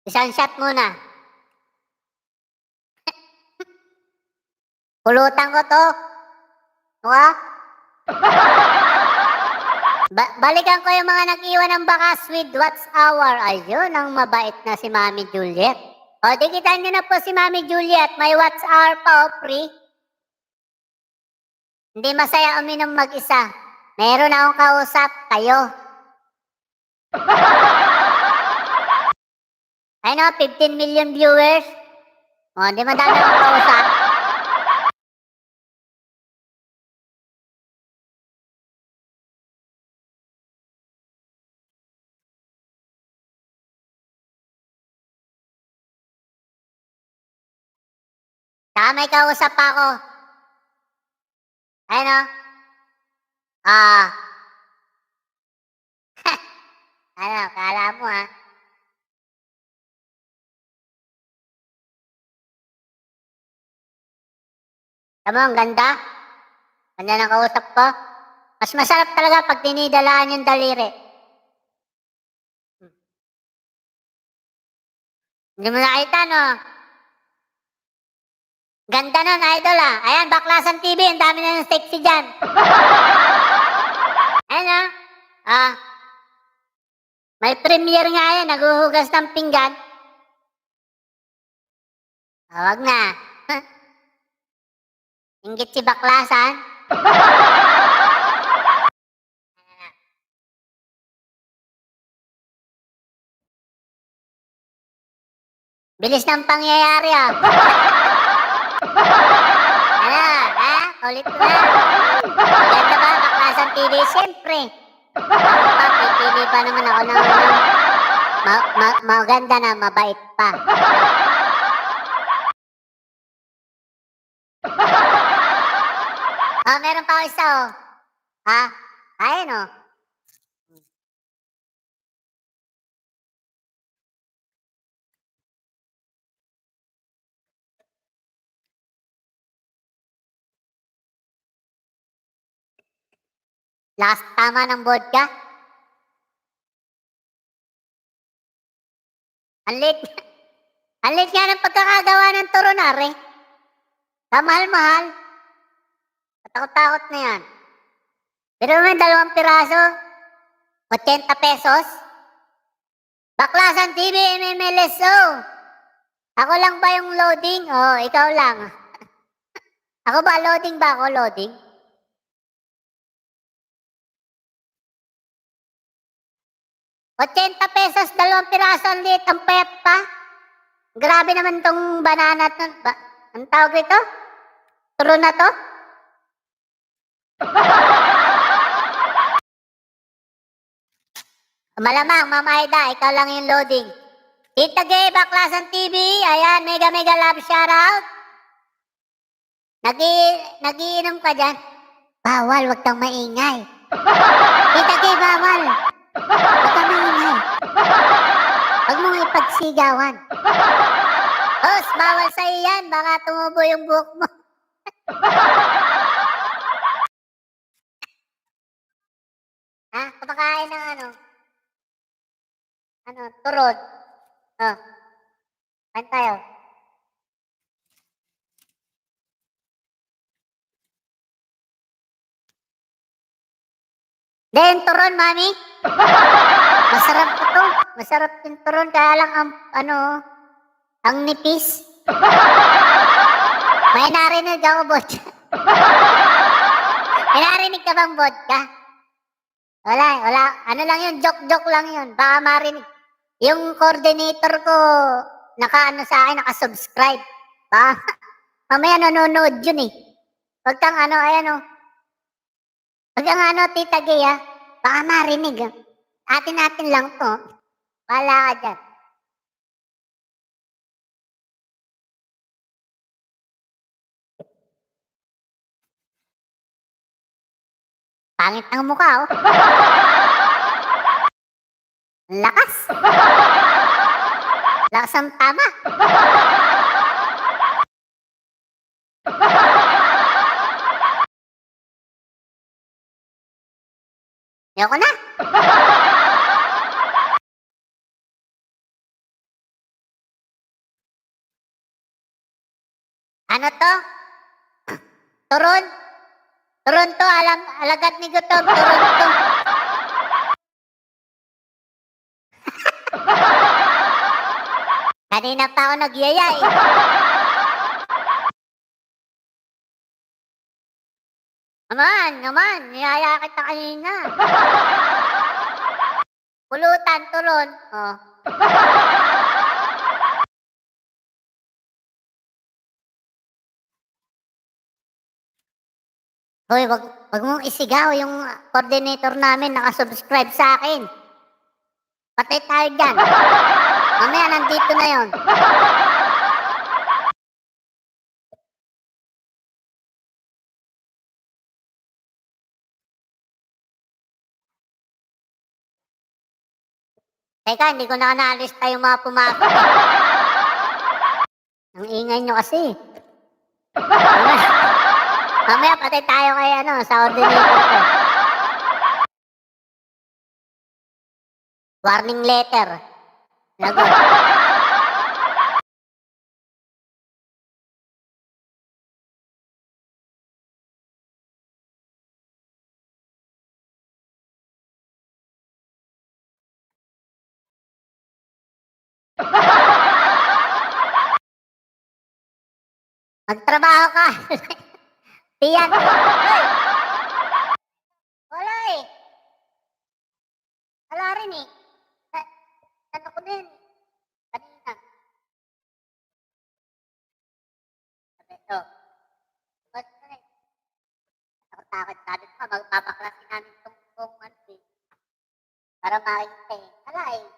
Isang shot muna. Pulutan ko to. Diba? Balikan ko yung mga nag-iwan ng bakas with what's our. Ayun, ang mabait na si Mami Juliet. O, dikitan nyo na po si Mami Juliet. May what's our pa, o, free. Hindi masaya uminom mag-isa. Meron akong kausap, kayo. Ayun o, 15 million viewers. O, hindi madami akong kausap. Saka may kausap pa ako. Ayun o. Ano, kala mo ha? Tama, ang ganda. Ganda ng kausap ko. Mas masarap talaga pag tinidalaan yung daliri. Hindi mo nakita, no? Ganda nun, idol ah. Ayan, Baklasan TV, ang dami na ng sexy dyan. Ayan ah. May premiere nga yan, naguhugas ng pinggan. Wag na. Inggit si Baklasan. Bilis ng pangyayari ah. Ano, ha? Ulit na. Maganda ba, Baklasan TV? Siyempre. Ako pa, pipili pa naman ako ng maganda na, mabait pa. Meron pa ako isa oh. Ha? Ayun oh. Last tama ng vodka. Ang late. Ang late nga ng pagkakagawa ng turonare. Kamahal-mahal. Katakot-takot na yan. Pero may 2 piraso. 80 pesos. Baklasan TV, MMLSO. Ako lang ba yung loading? Oh, ikaw lang. Ako ba loading ba ako? Loading? ₱80, 2 piraso ang liit, ang payat pa. Grabe naman tong banana to. Ang tawag ito? Turo na to? Malamang, Mama Aida, ikaw lang yung loading. Tita Gay, Baklasan TV, ayan, mega love shoutout. Nagiinom ka dyan? Bawal, wag kang maingay. Tita Gay, bawal. Wag kang maingay. Wag mong ipagsigawan. Host, bawal sa'yo yan, baka tumubo yung buhok mo. Ha? Kumakain ng ano? Turod. Oh. Kain tayo. Then, turon, mami. Masarap ito. Masarap yung turon. Kaya lang ang nipis. May narinig ako, vodka. May narinig ka bang vodka? Wala. Ano lang yun, joke lang yun. Baka marinig. Yung coordinator ko, naka-subscribe. Mamaya nanonood yun eh. Wag kang ayan. Wag kang Tita Gay ha. Baka marinig. Atin lang to. Wala ka dyan. Pangit ng mukha, oh. Ang lakas. Lakas ang tama. Ayoko na. Ano 'to? Turon? Turon 'to, alagad ni Gutom, turon 'to. Kanina pa ako nagyaya, eh. Naman, niyaya kita kanina. Pulutan, turon, oh. Hoy, wag mong isigaw yung coordinator namin naka-subscribe sa akin. Patay tayo diyan. Mamaya nandito na yon. Teka, hindi ko na naalista yung mga pumasok, eh. Ang ingay nyo kasi. Mamaya, mamaya patay tayo kay ano, sa coordinator ko. Warning letter. Lagot. Magtrabaho ka. Tiyan. Hoy! Wala, eh. Wala rin, eh. Ano ko din. Kanina. Sabi, ito. Ba't ko rin? Takot-takot. Sabi ko, magpapaklasin namin itong ano, eh. Para makita, eh. Wala, eh.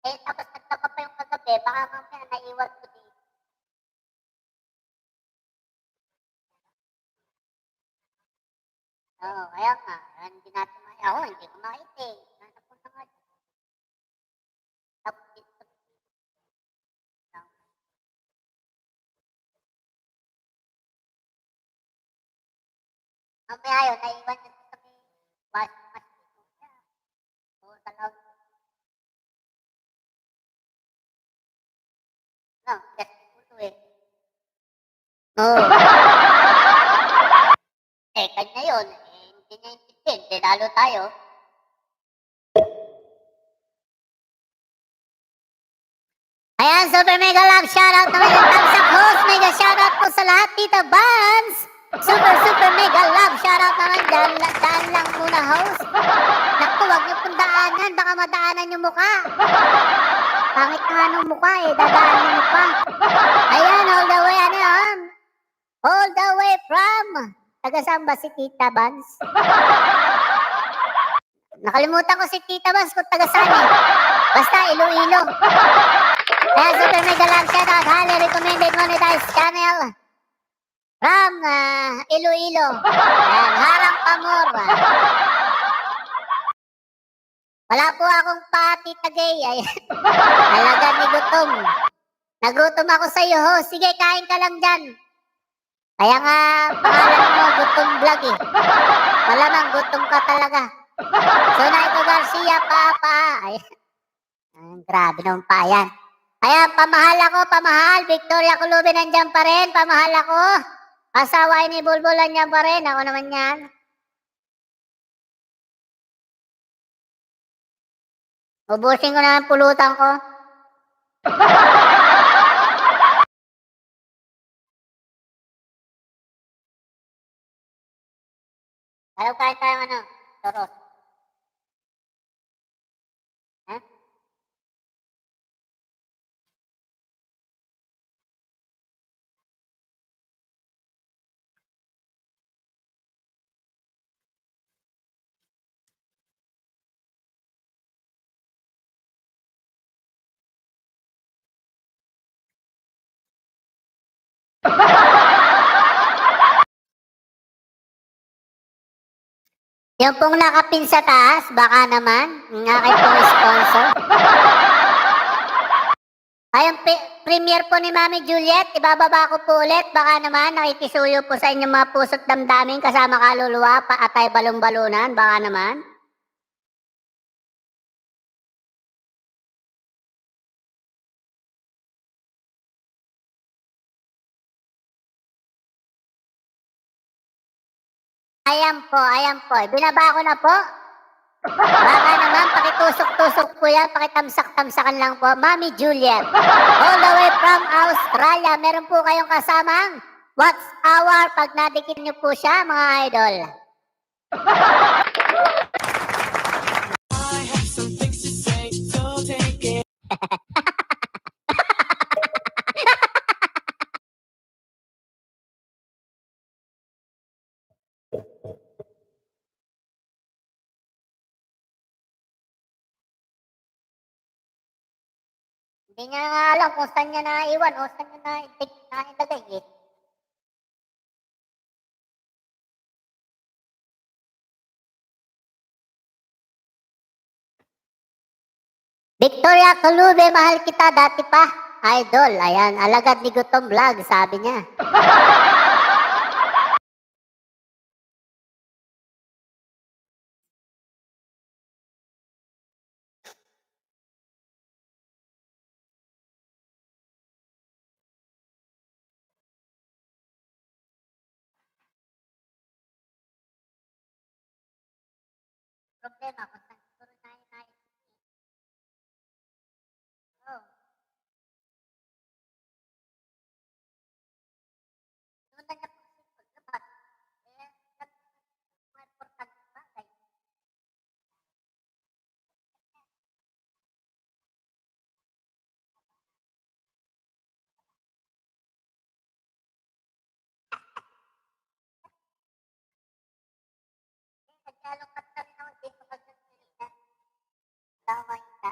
Eh, tapos nagtaka pa yung kagabi, baka mamaya naiwan ko dito. Oo, kaya nga. Hindi natin ako, hindi ko makita, eh. Nasa po na nga. Tapos dito. Mamaya yun, naiwan yun sa may washing machine. Oo, talaga. No, just puto, eh. Oo. Eh, kanya yun. Eh, hindi niya intindihin. Tinalo tayo. Ayan, super mega love shoutout naman yung Tamsak host. Mega shoutout po sa lahat, Tita Vans. Super mega love shoutout naman. Daan lang muna, host. Naku, wag niyo pong daanan. Baka madaanan yung mukha. Pangit nga nung mukha, eh. Dadaanan niyo pa. Ayan, all the way, ano yun? All the way from... Taga saan ba si Tita Vans? Nakalimutan ko si Tita Vans kung taga saan, eh. Basta, Iloilo. Kaya super mega love shoutout, highly recommended monetized channel from Iloilo. Ayan, Harang Pamor. Wala po akong pati tagay. Ayan. Alaga ni Gutom. Nagutom ako sa iyo, ho. Sige, kain ka lang dyan. Kaya nga, pangalan mo, Gutom Vlog, eh. Malamang gutom ka talaga. So, Naito Garcia, pa. Ayan. Grabe naman pa yan. Ayan, pamahal ako, pamahal. Victoria Colubi nandiyan pa rin, pamahal ako. Asawa ni Bulbul nandiyan pa rin. Ako naman yan. Ubusin ko na ang pulutan ko. Ayaw kain tayo ano, toros. Ha? Yung pong nakapin sa taas, baka naman, ng aking pong sponsor. Ay, yung premiere po ni Mami Juliet, ibababa ko po ulit. Baka naman, nakikisuyo po sa inyong mga puso't damdamin kasama kaluluwa, paatay balong-balunan, baka naman. Ayan po. Binaba ko na po. Baka naman, pakitusok-tusok po yan, pakitamsak-tamsakan lang po. Mami Juliet, all the way from Australia, meron po kayong kasamang What's Our pag nadikit niyo po siya, mga idol. I have some things to say, so take it. Hindi niya nga alam kung saan niya naiwan o saan niya nailagay eh. Victoria Colube, mahal kita dati pa. Idol, ayan, alagad ni Gutom Vlog, sabi niya. Problema kung saan siguro nai. Oh. Doon na niya po dapat. Eh, mga importante bagay. Naglalungkat na rin ako dito kasi laway na.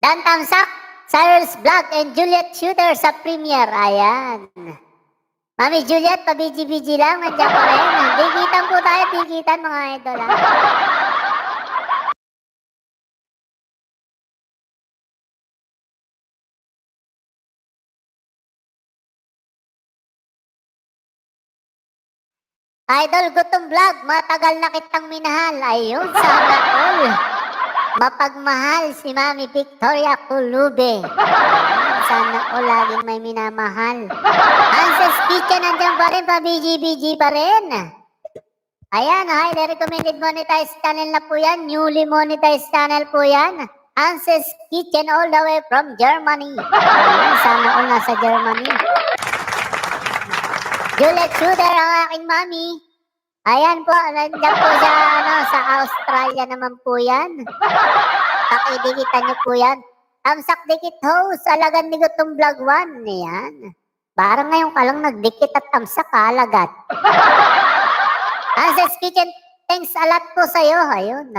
Dan Tamsak, Cyrus Vlog and Juliet Shooter sa premiere. Ayan. Mami Juliet, pabiji-biji lang. Nandiyan pa rin. Digitan po tayo. Digitan mga idol. Ha? Idol Gutom Vlog, matagal na kitang minahal. Ayun, sana all. Mapagmahal si Mami Victoria Colube. Sana all laging may minamahal. Anses Kitchen, nandiyan pa rin, pa-BG-BG pa rin. Ayan, highly recommended monetized channel na po yan. Newly monetized channel po yan. Anses Kitchen all the way from Germany. Ayan, sana all nasa Germany. Juliet Shooter ang aking mami. Ayan po, nandiyan po sa Australia naman po yan. Pakidikitan niyo po yan. Tamsak Dikit Host, alagan ni Gutom Vlog 1. Ayan. Parang ngayon ka lang nagdikit at tamsak ka, alagat. Anses Kitchen, thanks a lot po sa'yo. Ayun,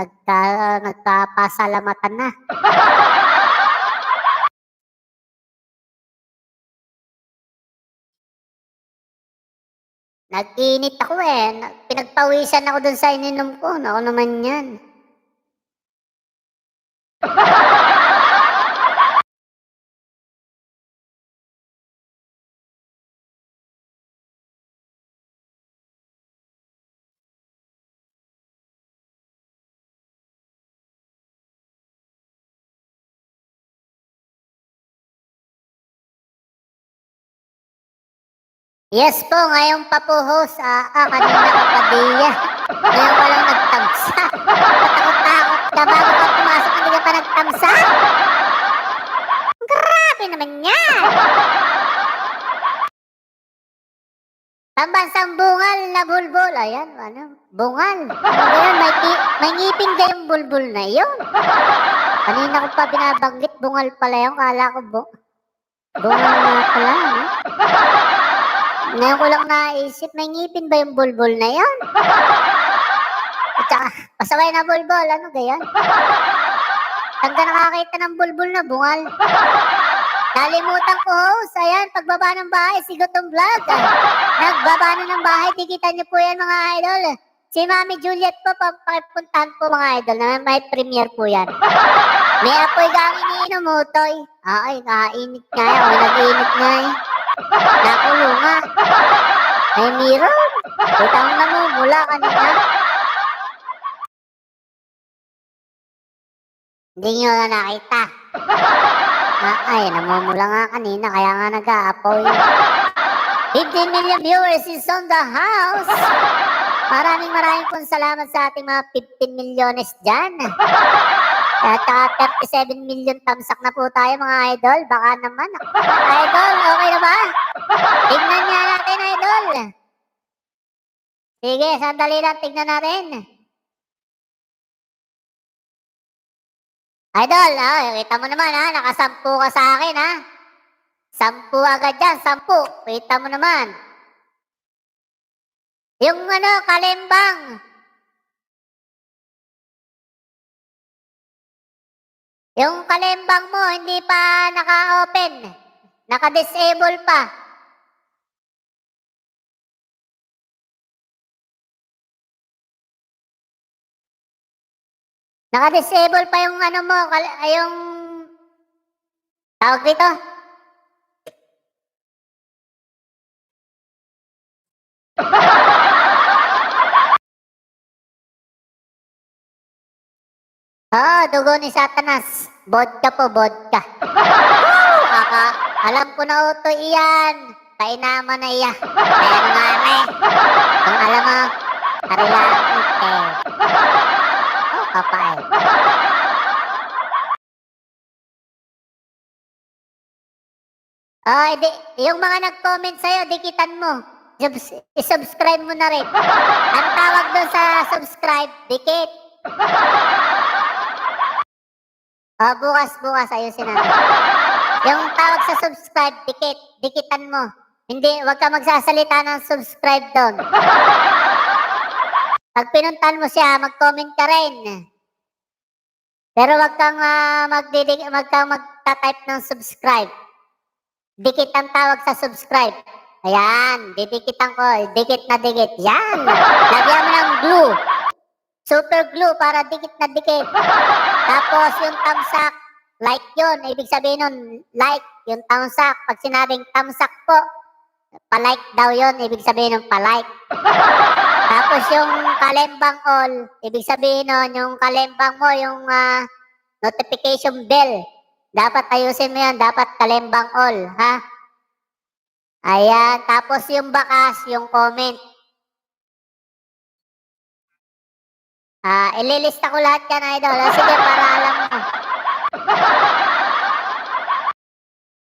nagpapasalamatan na. Nag-init ako eh. Pinagpawisan ako dun sa ininom ko. Ako naman yan. Yes po, ngayon pa po host. Kanina ka pa diya. Ngayon ka lang nagtamsa. Takot-takot ka bago ka pumasok, hindi ka pa nagtamsa. Grabe naman yan. Pambansang bungal na bulbul. Ayan, ano? Bungal. Ano ba yan? May ngipin kayong bulbul na yun. Kanina ko pa binabanggit, bungal pala yun. Kala ko bungal na pala, no? Ngayon ko lang naisip, may ngipin ba yung bulbul na yan? At saka, pasaway na bulbul, ano ganyan? Saan ka nakakita ng bulbul na bungal? Nalimutan ko, host. Ayan, pagbaba ng bahay, si Gutong Vlog. Nagbaba na ng bahay, tikitan niyo po yan mga idol. Si Mami Juliet po, papuntahan po mga idol. Na may premiere po yan. May apoy gang iniinom mo, Toy. Ay, kainit nga yan. O, nag-iinit nga eh. Nakulo nga. May mirror. Kita mo namumula kanina. Hindi nyo na nakita. Ay, namumula nga kanina, kaya nga nag-aapoy. 15 million viewers is on the house. Maraming pong salamat sa ating mga 15 milyones dyan. At saka 37 million tamsak na po tayo mga idol. Baka naman. Idol, okay na ba? Tignan niya natin, idol. Sige, sandali lang, tignan natin. Idol, kita mo naman ha, nakasampu ka sa akin ha. 10 agad dyan, 10. Kita mo naman. Yung kalembang. Yung kalembang mo, hindi pa naka-open. Naka-disable pa. Naka-disable pa yung mo, yung tawag dito. Dugo ni Satanas. Vodka po, vodka. Alam ko na uto iyan. Painaman na iya. Pero nga kung alam mo, karilangit eh. Kapay. Yung mga nag-comment sa'yo, dikitan mo. I-subscribe mo na rin. Ang tawag doon sa subscribe, dikit. Bukas ayusin natin. Yung tawag sa subscribe, dikit. Dikitan mo. Hindi, wag ka magsasalita ng subscribe doon. Pag pinuntan mo siya, mag-comment ka rin. Pero wag kang magta-type ng subscribe. Dikit ang tawag sa subscribe. Ayan, didikitan ko. Dikit na dikit. Yan. Lagyan mo ng glue. Super glue para dikit na dikit. Tapos yung thumbsuck, like yun. Ibig sabihin nun, like yung thumbsuck. Pag sinabing thumbsuck po, palike daw yun. Ibig sabihin nun, palike. Tapos yung kalembang all, ibig sabihin nun, yung kalembang mo, yung notification bell. Dapat ayusin mo yan. Dapat kalembang all, ha? Ayan. Tapos yung bakas, yung comment. Ililista ko lahat yan, idol. Sige, para alam mo.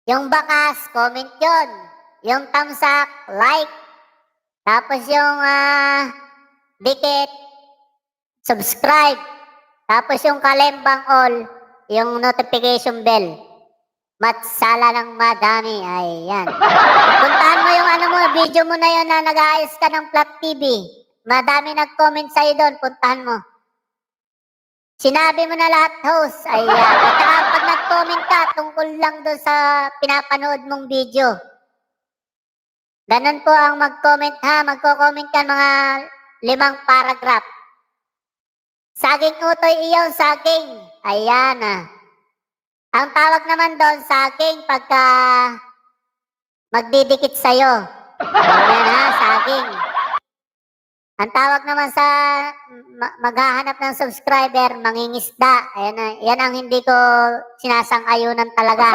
Yung bakas, comment yun. Yung thumbsuck, like. Tapos yung dikit, subscribe. Tapos yung kalembang all, yung notification bell. Matsala ng madami. Ayan. Puntahan mo yung video mo na yun na nag-aayos ka ng Flat TV. Madami nag-comment sa'yo doon. Puntahan mo. Sinabi mo na lahat, host. Ayan. At saka pag nag-comment ka, tungkol lang doon sa pinapanood mong video. Ganun po ang mag-comment ha. Magko-comment ka mga 5 paragraph. Saging utoy iyaw, saging. Ayan Ang tawag naman doon, saging, pagka magdidikit sa'yo. Ayan saging. Ang tawag naman sa maghahanap ng subscriber, mangingisda. Yan ang hindi ko sinasang-ayunan talaga.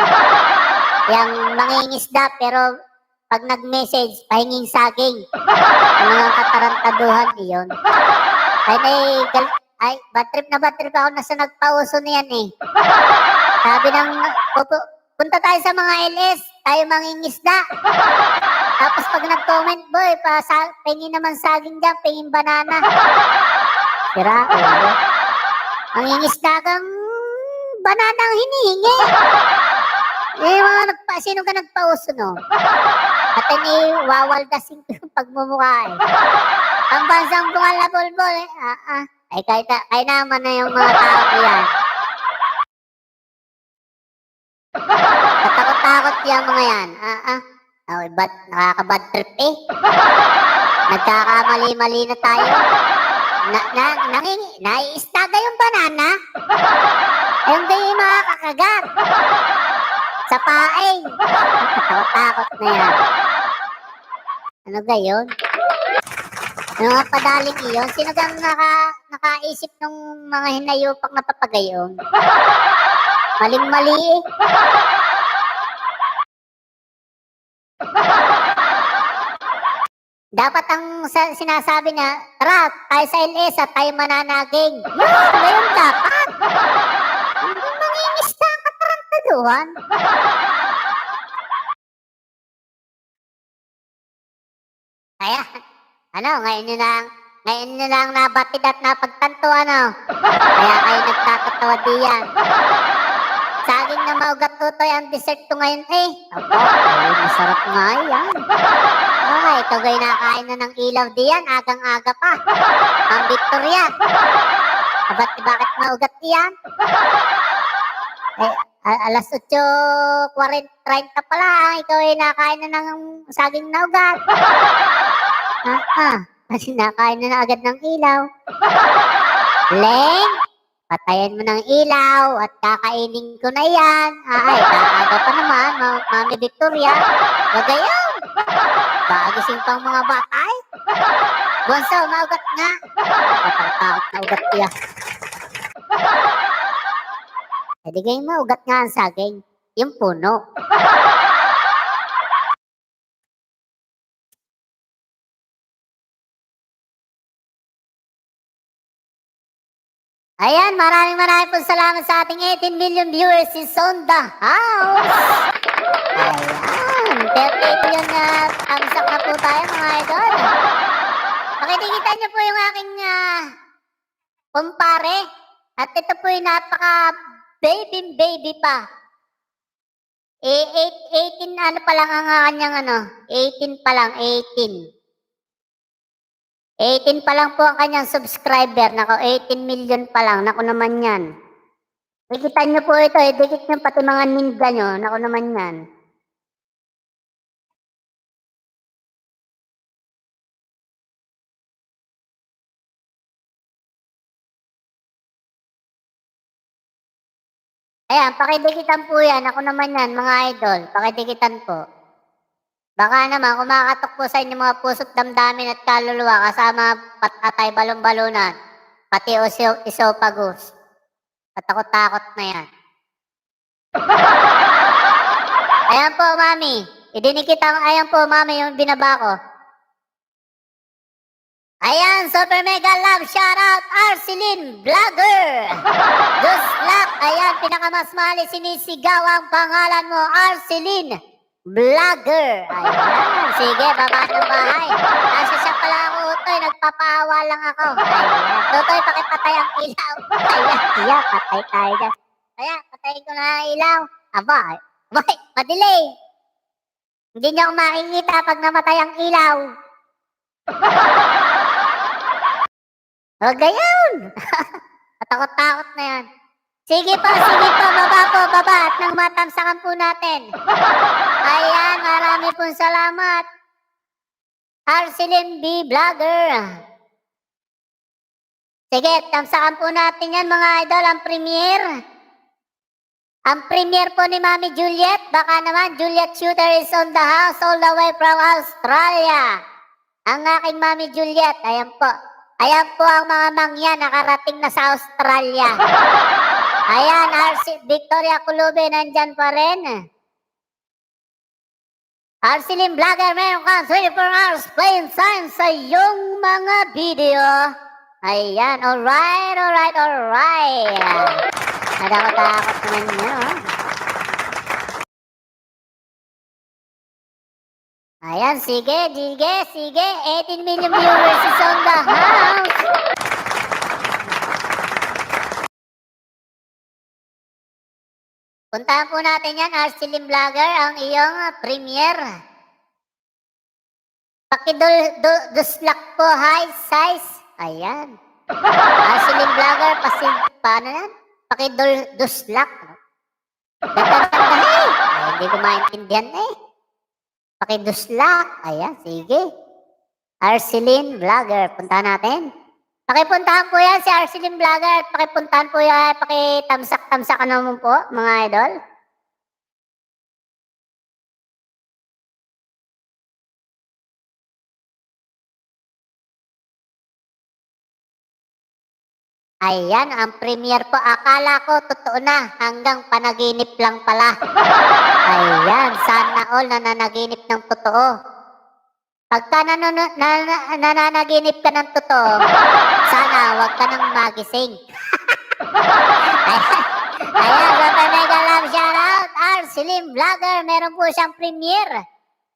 Yang mangingisda, pero pag nag-message, pahinging saging. Ang mga katarantaduhan, iyon. Bad trip ako na sa nagpauso niyan eh. Sabi ng, punta tayo sa mga LS, tayo mangingisda. Tapos pag nag-comment, boy, pingin naman saging dyan, pingin banana. Sira, ulo. Mangingisda kang banana ang hinihingi. Sino ka nagpauso, no? At wawaldasin ko yung pagmumukha eh. Ang bansang bungal na bulbol eh. Kaya naman na yung mga tao yan. yung mga yan. Ba't nakakabad trip eh? Nagkakamali-mali na tayo. Naiistaga yung banana. Ayun din yung makakagat. Sa paeng. Takot na yan. Ano gayon? Ano nga padaling iyon? Sino kang nakaisip ng mga hinayupak na papagayon? Maling-mali eh. Dapat ang sinasabi niya, tara, tayo sa LS at tayo mananaging. Yun, ngayon dapat. Hindi mangingista ang katarantaduhan. Kaya, ngayon nyo lang nabatid at napagtanto, Kaya kayo nagtatatawa diyan. Saging na maugat tutoy ang dessert ko ngayon eh. Masarap nga yan. Ikaw gay nakain na ng ilaw diyan, agang-aga pa. Ang Victoria. Bakit maugat diyan? Alas 8:30 pa lang, ikaw ay nakain na ng saging na ugat. Kasi nakain na agad ng ilaw. Leng, patayin mo ng ilaw at kakainin ko na yan. Kaaga pa naman, Mami Victoria. Magayon. Bagising pang mga batay. Bunso, maugat nga. Patakot na ugat niya. Di kayo maugat nga ang saging. Yung puno. Ayan, maraming po salamat sa ating 18 million viewers is on the house. Ayan, 38 million na thumbs up na po tayo mga idol. Makikita niyo po yung aking kumpare. At ito po yung napaka baby pa. 18 pa lang ang kanyang 18 pa lang, 18. 18 pa lang po ang kanyang subscriber. Nako, 18 million pa lang. Nako naman yan. Dikitan nyo po ito. Dikit nyo pati mga ninja nyo. Nako naman yan. Ayan, pakidikitan po yan. Ako naman yan, mga idol. Pakidikitan po. Baka naman, kumakatok po sa inyo mga puso't damdamin at kaluluwa kasama patatay balon-balunan. Pati esophagus. Patakot-takot na yan. Ayan po, mami. Ayan po, mami, yung binaba ko. Ayan, super mega love shoutout, Arceline Vlogger. Duslak, ayan, pinakamasmali sinisigaw ang pangalan mo, Arceline Vlogger. Ayan, sige, baba ng bahay. Nasa siya pala ako, Utoy, nagpapaawa lang ako. Ayan, Utoy, pakipatay ang ilaw. Ayan, patay tayo dyan. Ayan, patayin ko na ang ilaw. Abay, madelay. Hindi niyo ako makikita pag namatay ang ilaw. O, gayon. Matakot-takot na yan. Sige po, baba at nang matamsakan po natin. Ayan, marami pong salamat. Arceline B. Vlogger. Sige, tamsakan po natin yan mga idol, ang premiere. Ang premiere po ni Mami Juliet, baka naman Juliet Shooter is on the house all the way from Australia. Ang aking Mami Juliet, ayan po. Ayan po ang mga mangyan nakarating na sa Australia. Ayan, Victoria Kulube nandyan pa rin. Arceline Vlogger, meron kang 24 hours playing time sa iyong mga video. Ayan, alright. Nadakot-takot naman nyo. Ayan, sige. 18 million viewers is on the house. Puntahan po natin yan, Arceline Vlogger, ang iyong premiere. Pakiduslak po, high size. Ayan. Arceline Vlogger, paano yan? Pakiduslak. Hey! Hindi ko maintindihan eh. Pakiduslak. Ayan, sige. Arceline Vlogger. Puntahan natin. Pakipuntahan po yan si Arceline Vlogger. Pakipuntahan po yan. Pakitamsak-tamsak naman po, mga idol. Ayan, ang premiere po. Akala ko totoo na. Hanggang panaginip lang pala. Ayan, sana all nananaginip ng totoo. Pagka nananaginip ka ng totoo, sana wag ka nang magising. Ayan, Super Mega Love Shoutout, Arceline Vlogger, meron po siyang premiere.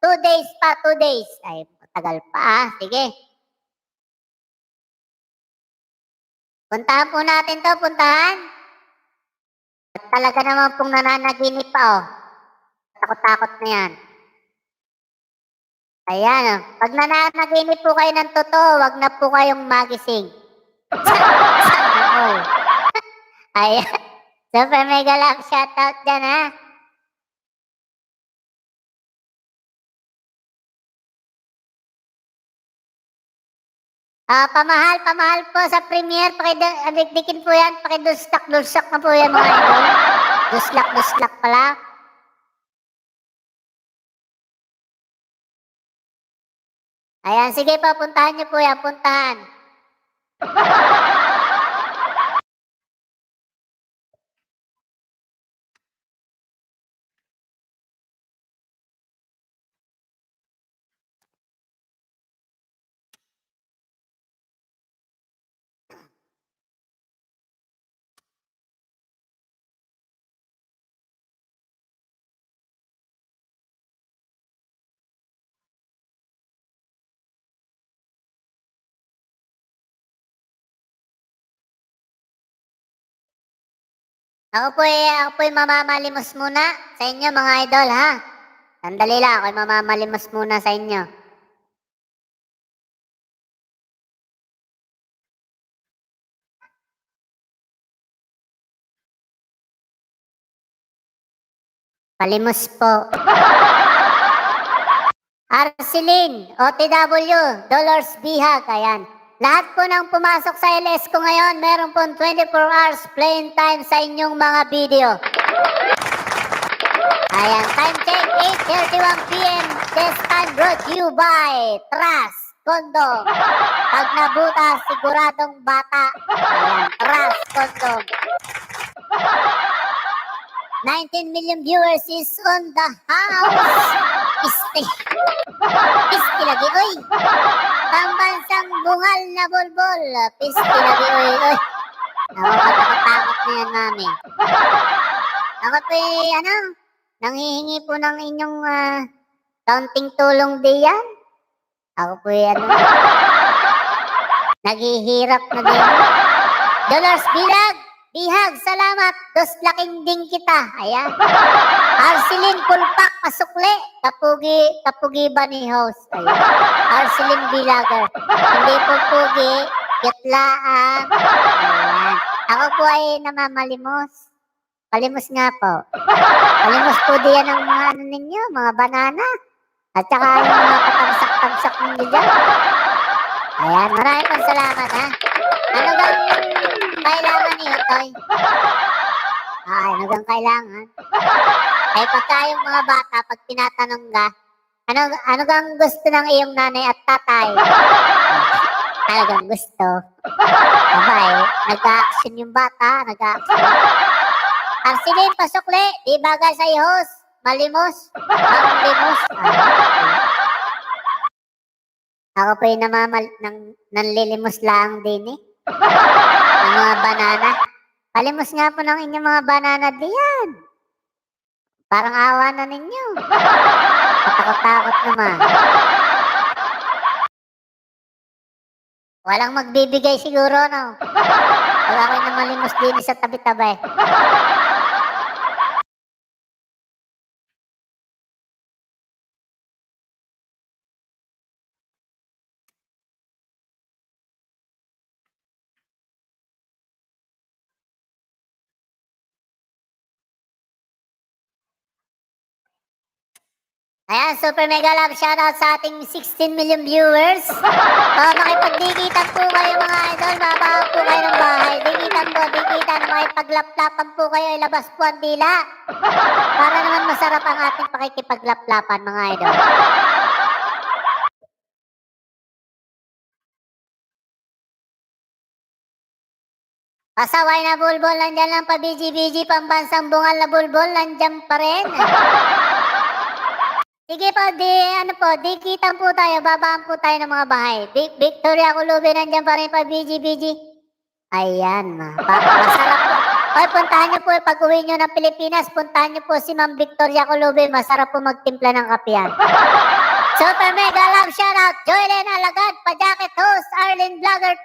2 days pa, 2 days. Ay, matagal pa ah. Sige. Puntahan po natin to, puntahan. At talaga naman pong nananaginip pa oh. Takot-takot na yan. Ayan oh. Pag nananaginip po kayo ng totoo, wag na po kayong magising. Sana all. Ayan. Super Mega Love shoutout dyan ha. Pamahal po sa premiere. Pakidikdikin po yan. Pakidustak na po yan mga idol. Duslak pala. Ayan, sige po, puntahan niyo po yan. Puntahan. Ako po mamamalimos muna sa inyo mga idol ha. Sandali lang, ako mamamalimos muna sa inyo. Palimos po. Arceline, OTW, Dollars Bihag, ayan. Lahat po ng pumasok sa LS ko ngayon, meron pong 24 hours playing time sa inyong mga video. Ayan, time check, 8:31 p.m. This time brought to you by Trust Condom. Pag nabuta, siguradong bata. Ayan, Trust Condom. 19 million viewers is on the house. Pisti lagi, oy. Pambansang bungal na bulbol. Pisti lagi, oy. Nakakatakot na yan, mami. Ako po nanghihingi po ng inyong kaunting tulong diyan. Ako po naghihirap na din. Dollars Bihag, salamat. Laking ding kita. Ayan. Arceline Pulpak Pasukle. Kapugi ba ni host? Ayan. Arceline Vlogger. Hindi po pugi. Kitlaan. Ayan. Ako po ay namamalimos. Palimos nga po. Palimos po diyan ang mga ninyo, mga banana. At saka yung mga katamsak-tamsak ninyo dyan. Ayan, maraming pong salamat ha. Ano bang kailangan niyo, Toy? Ano bang kailangan? Ay pagka yung mga bata, pag tinatanong ka, ano bang gusto ng iyong nanay at tatay? Talagang gusto. Abay, nag-a-action yung bata, nag-a-action. Arceline Pasukle, di bagay sa host. Malimos. Malimos. Ako po yung nanlilimos lang din eh. Ang mga banana. Palimos nga po ng inyong mga banana diyan. Parang awa na ninyo. Matakot-takot naman. Walang magbibigay siguro, no? Pag ako'y namalimos din sa tabi-tabi. Ayan, super mega love shoutout sa ating 16 million viewers. Makipagdikitan po kayo mga idol, babawag po kayo ng bahay. Dikitan, makipaglaplapan po kayo, ilabas po ang dila. Para naman masarap ang ating pakikipaglaplapan mga idol. Pasaway na bulbol, nandyan lang pa BG, pambansang bungal na bulbol, nandyan pa rin. Sige po, dikitan po tayo, babaan po tayo ng mga bahay. Victoria Culubi, nandyan pa rin pa BG. Ayan, masarap po. Ay, puntahan nyo po, pag uwi nyo ng Pilipinas, puntahan nyo po si Ma'am Victoria Culubi, masarap po magtimpla ng kapiyan. Super mega love shoutout, Joylene Alagad, pa-jacket host, Arlene Vlogger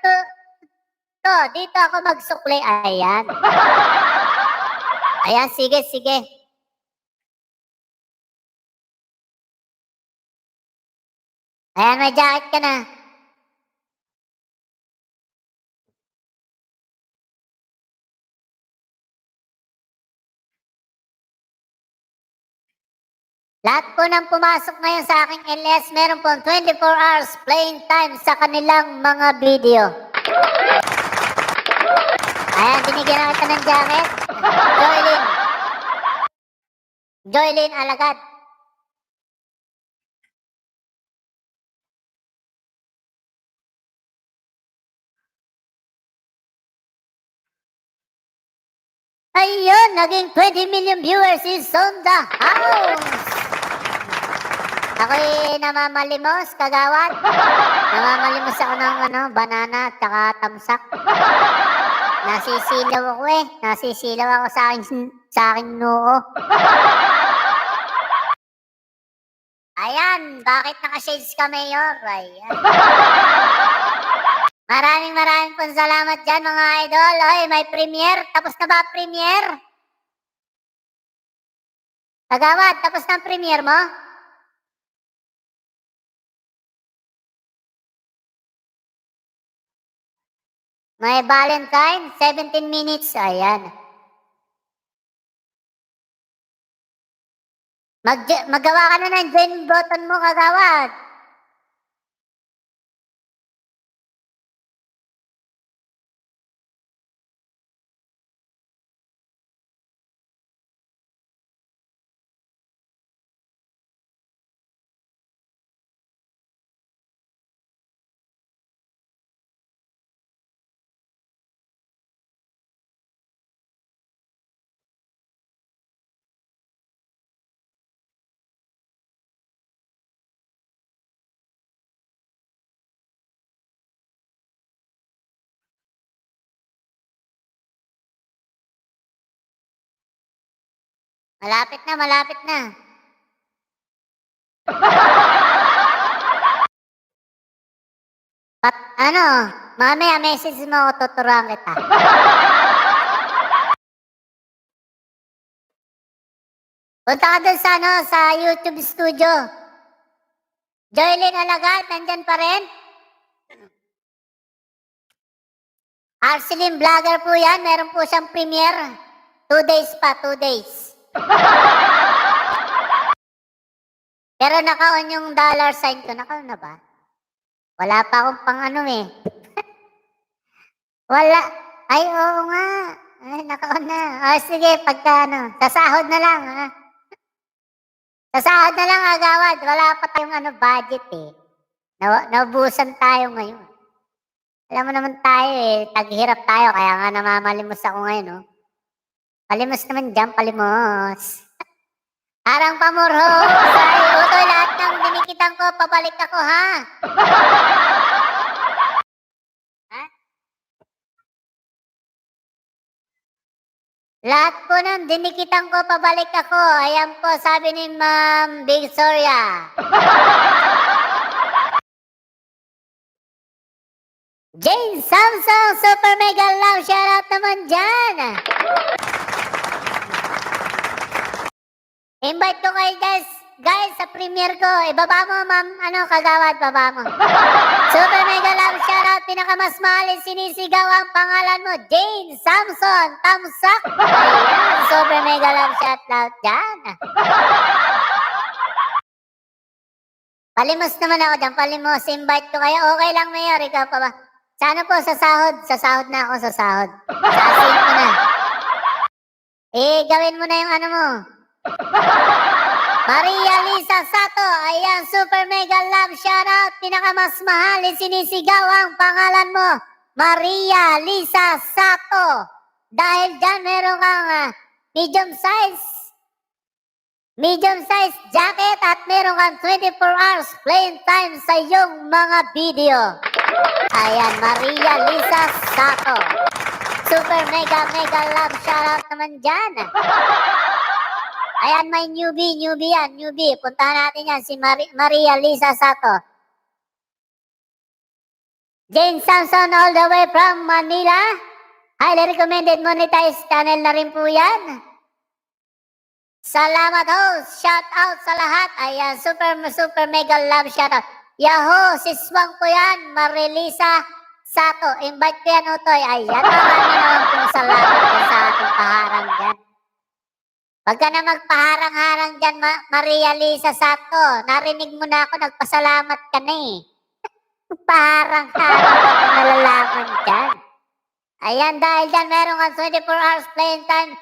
dito ako magsukli. Ayan. Ayan, sige. Ayan, may jacket ka na. Lahat po ng pumasok ngayon sa aking LS, meron po 24 hours playing time sa kanilang mga video. Ayan, binigyan na kita ng jacket. Joylene Alagad. Ayun, naging 20 million viewers is on the house. Ako'y namamalimos, kagawad. Namamalimos ako ng banana at saka tamsak. Nasisilaw ako Nasisilaw ako sa aking noo. Ayan, bakit naka-shades ka, Mayor? Ayan. Maraming pong salamat dyan, mga idol. Oy, may premiere. Tapos na ba premiere? Kagawad, tapos na ang premiere mo? May Valentine, 17 minutes. Ayan. Magawa ka na ng join button mo, kagawad. Malapit na. Mamaya message mo ako, tuturuan kita. Punta ka dun sa YouTube studio. Joylene Alagad, nandyan pa rin? Arceline Vlogger po yan, meron po siyang premiere. 2 days pa, 2 days. Pero naka-on yung dollar sign ko. Naka-on na ba? Wala pa akong pang Wala. Ay, oo nga. Ay, naka-on na. O, sige, pagka sasahod na lang, ha? Sasahod na lang, agawad. Wala pa tayong budget, eh. Naubusan tayo ngayon. Alam mo naman tayo, eh. Taghirap tayo, kaya nga namamalimos ako ngayon, no? Palimos naman dyan, palimos. Harang pamurho, say, utoy lahat ng dinikitan ko, pabalik ako, ha? Lahat po ng dinikitan ko, pabalik ako. Ayan po, sabi ni Ma'am Victoria. Jane Samsung, super mega love, shoutout naman dyan. Invite ko kayo guys sa premiere ko. Ibaba mo, ma'am, kagawad, baba mo. Super mega love shoutout, pinakamas mahalin sinisigaw ang pangalan mo, Jane Samson, tamsak. Ayan, super mega love shoutout dyan. Palimos naman ako dyan, palimos. Invite ko kayo. Okay lang, Mayor. Ikaw pa ba? Sana po sa sahod. Sa sahod na ako, sa sahod. Sasayin ko na. Gawin mo na yung ano mo. Maria Lisa Sato, ayan, super mega love shoutout. Pinakamas mahal, sinisigaw ang pangalan mo. Maria Lisa Sato. Dahil dyan, meron kang medium size jacket at meron kang 24 hours playing time sa iyong mga video. Ayan, Maria Lisa Sato. Super mega love shoutout naman dyan. Ayan, may newbie yan, newbie. Puntahan natin yan, si Maria Lisa Sato. Jane Samson all the way from Manila. Highly recommended monetized channel na rin po yan. Salamat host, shout out sa lahat. Ayan, super mega love shout out. Yahoo, siswang ko yan, Marilisa Sato. Invite ko yan, Utoy. Ayan, maraming naman pong salamat yan sa ating paharang dyan. Pag ka na magpaharang-harang dyan, Maria Lisa Sato, narinig mo na ako, nagpasalamat ka na eh. Paharang-harang ako nalalaman dyan. Ayan, dahil dyan meron kang 24 hours playing time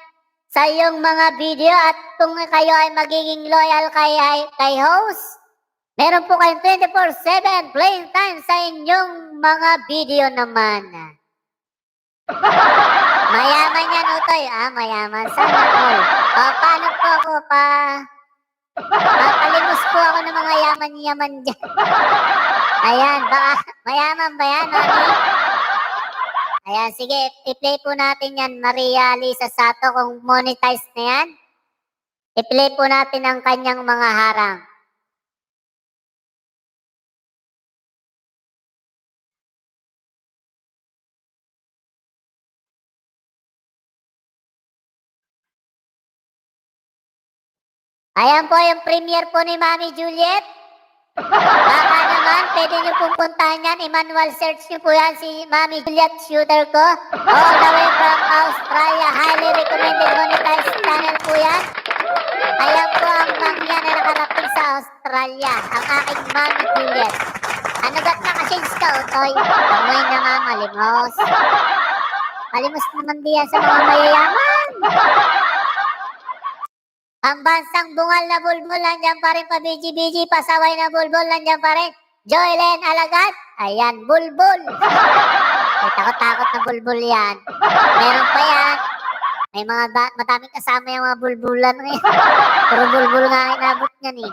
sa iyong mga video at kung kayo ay magiging loyal kay host, meron po kayong 24/7 playing time sa inyong mga video naman. Mayaman yan, Utoy. Mayaman. Sana all. Paano po ako papalimos po ako ng mga yaman-yaman dyan. Ayan, baka mayaman ba yan, Mami? Ayan, sige, i-play po natin yan, Maria Lisa Sato, kung monetize na yan. I-play po natin ang kanyang mga harang. Ayan po yung premiere po ni Mami Juliet. Baka naman, pwede nyo pong puntahan yan. I-manual search nyo po yan si Mami Juliet Shooter ko. All the way from Australia. Highly recommended monetized channel po yan. Ayan po ang mangya na nakarating sa Australia. Ang aking Mami Juliet. Ano gat nakashades ka, Utoy? Amoy na mamalimos. Malimos naman diyan sa mga mayayaman. Ang bansang bungal na bulbul, nandiyan pa rin pa BG, pasaway na bulbul, nandiyan pa rin. Joylen Alagat, ayan, bulbul. Ay, takot-takot na bulbul yan. Meron pa yan. May mga madaming kasama yung mga bulbulan ngayon. Puro bulbul nga inabot niyan eh.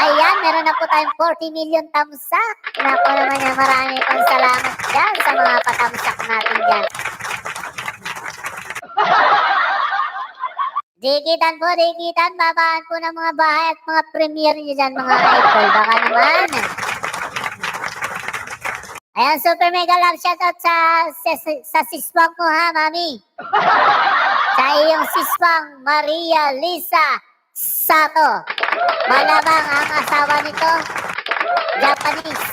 Ayan, meron na po tayong 40 million tamsak. Naku naman yan, marami pong salamat dyan sa mga patamsak natin dyan. Dikitan po, dikitan. Babaan po ng mga bahay at mga premiere nyo dyan, mga idol. Baka naman. Ayan, super mega love shoutout sa siswang mo ha, Mami. Sa iyong siswang, Maria Lisa Sato. Malamang ang asawa nito, Japanese.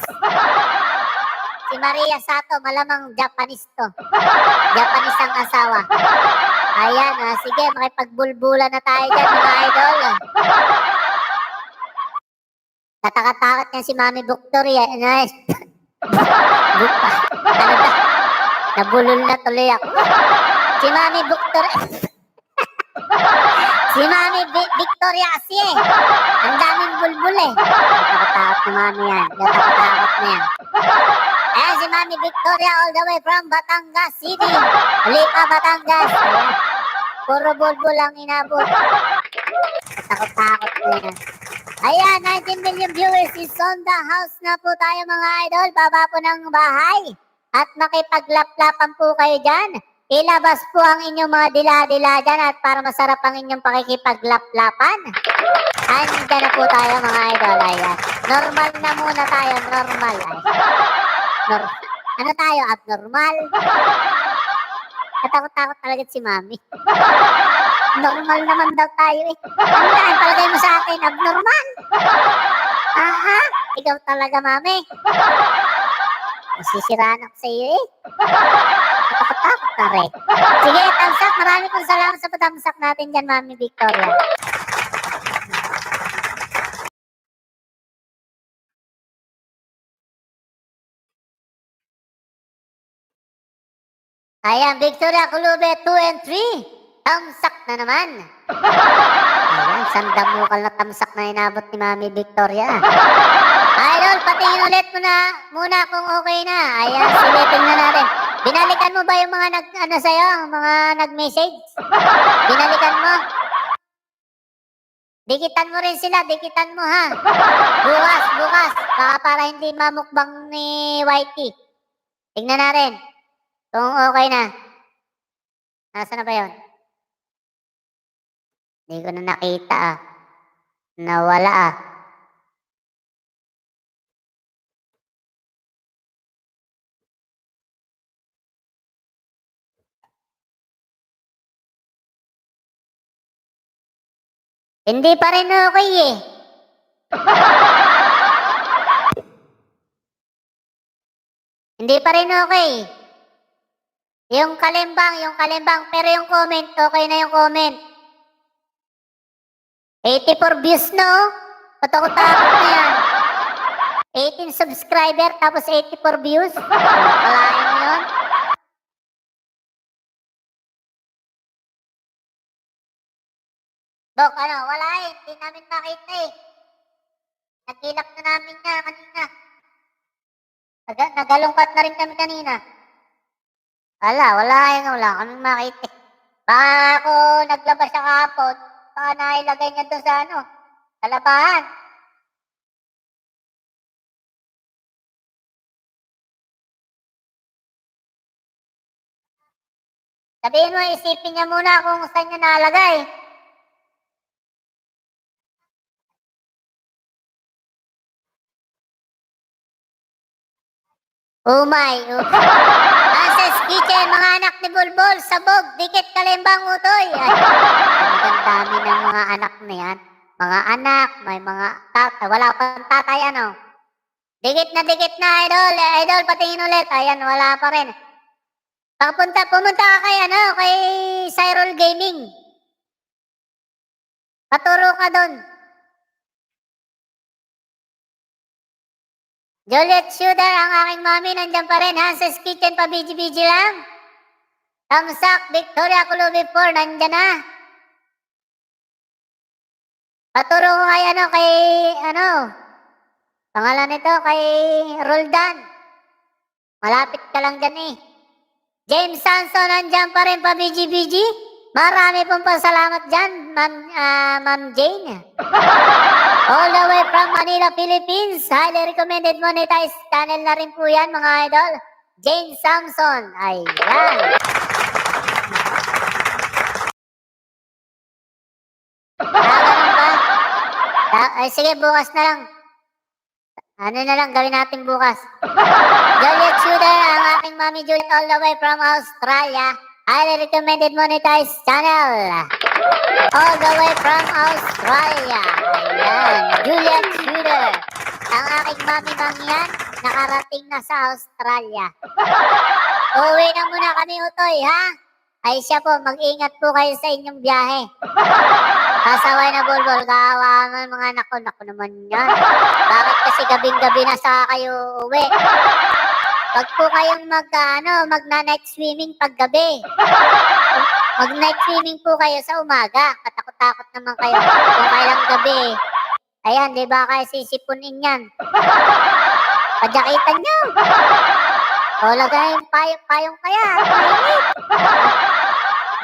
Si Maria Sato, malamang Japanese to. Japanese ang asawa. Ayan, sige, makipagbulbulan na tayo dyan, mga idol. Tatakot niya si Mami Victoria. Nabulol na tuloy ako. Si Mami Victoria. Si Mami Victoria kasi eh. Ang daming bulbul eh. Tatakot na Mami yan. Tatakot na yan. Ayan si Mami Victoria all the way from Batangas City. Lipa, Batangas. Ayan. Puro bulbul ang inabot. Takot-takot na yan. Ayan, 19 million viewers is on the house na po tayo mga idol. Baba po ng bahay. At makipaglaplapan po kayo dyan. Ilabas po ang inyong mga dila-dila dyan at para masarap ang inyong pakikipaglaplapan. Andiyan na po tayo mga idol. Ayan. Normal na muna tayo. Normal. Ano tayo? Abnormal? Katakot-takot talaga si Mami. Normal naman daw tayo eh. Ano na ang palagay mo sa akin? Abnormal? Aha, ikaw talaga, Mami. Masisiraan ako sa iyo eh. Katakot-takot na rin. Sige, tamsak. Marami pong salamat sa patamsak natin dyan, Mami Victoria. Ayan, Victoria Kulube 2 and 3. Tamsak na naman. Ayan, sandamukal na tamsak na inabot ni Mami Victoria. Idol, patingin ulit muna kung okay na. Ayan, silipin na natin. Binalikan mo ba yung mga sa'yo, mga nag-message? Binalikan mo? Dikitan mo rin sila, dikitan mo ha. Bukas. Baka para hindi mamukbang ni Whitey. Tingnan natin kung okay na. Nasaan na ba yun? Hindi ko na nakita ah. Nawala ah. Hindi pa rin okay eh. Hindi pa rin okay. Yung kalimbang, pero yung comment, okay na yung comment. 84 views no? Patakot-takot na yan. 18 subscriber, tapos 84 views. Kalain mo yun. Dok, wala eh. Hindi namin makita eh. Nagkilap na namin nga kanina. Nagalungkat na rin kami kanina. Wala kaming makita. Baka ako naglabas siya kahapon, baka nailagay niya doon sa labahan. Sabihin mo, isipin niya muna kung saan niya nalagay. Oh my, Frances Kitchen, mga anak ni Bulbul, sabog, dikit, kalimbang, utoy. Ay, ang dami ng mga anak na yan. Mga anak, may mga wala pang tatay, Dikit na, idol. Idol, patingin ulit. Ayan, wala pa rin. Pumunta ka kay Cyril Gaming. Paturo ka doon. Juliet Shooter, ang aking mami, nandiyan pa rin. Hanses Kitchen, pa-BG-BG lang. Tamsak, Victoria Kulubi 4, nandiyan na. Paturo ko kay pangalan nito, kay Roldan. Malapit ka lang dyan eh. James Sanson, nandiyan pa rin, pa-BG-BG. Marami pong pasalamat dyan, Ma'am Jane. All the way from Manila, Philippines. Highly recommended monetized channel na rin po yan, mga idol. Jane Samson. Ayan. Ganun ba? Ay, sige, bukas na lang. Ano na lang gawin natin bukas? Juliet Shooter, ang aking mami Juliet, all the way from Australia. Highly recommended monetized channel. All the way from Australia. Ayan, Juliet Shooter. Ang aking mami yan, nakarating na sa Australia. Uwi na muna kami, utoy, ha? Ay siya po, mag-ingat po kayo sa inyong biyahe. Pasaway na Bulbul, kawawa naman mga anak ko. Naku naman yan. Bakit kasi gabing-gabi na sa kayo uwi? Wag po kayong magna-night swimming paggabi. Mag-night swimming po kayo sa umaga. Katakot-takot naman kayo kung kailang gabi. Ayan, di ba kayo sisipunin yan? Padyakitan nyo. O, lagay payong kaya. Mainit.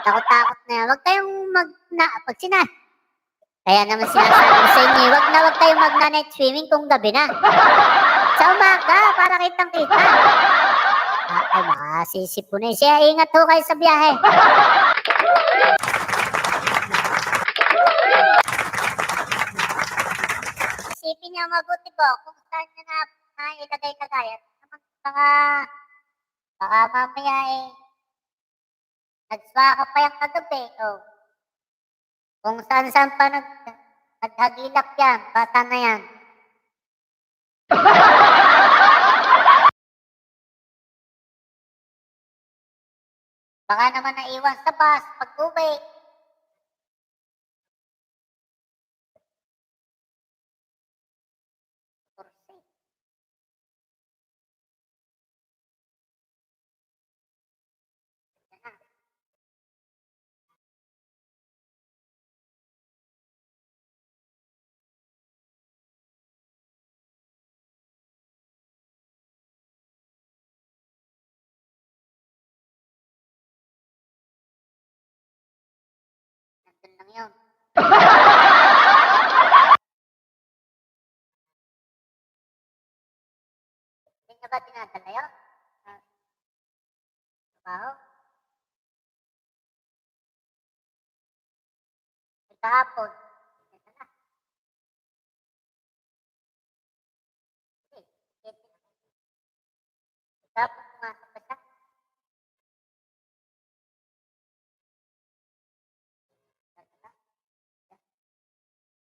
Katakot-takot na yan. Wag kayong kaya naman sinasabi ko sa inyo, wag kayong magna-night swimming kung gabi na. Sa umaga, para kitang-kita. Ay, baka sisipunin siya. Ingat ho kayo sa biyahe. Isipin niyo mabuti po kung saan niyo na ilagay-lagay. Baka mamaya nagswaka pa yung kagabi. Kung saan-saan pa naghagilap yan, bata na yan. Baka naman naiwan sa bus pag-uwi. yun. Hindi niya ba tinadala yun? Trabaho? Kahapon. Tinadala. Kahapon pumasok pa siya.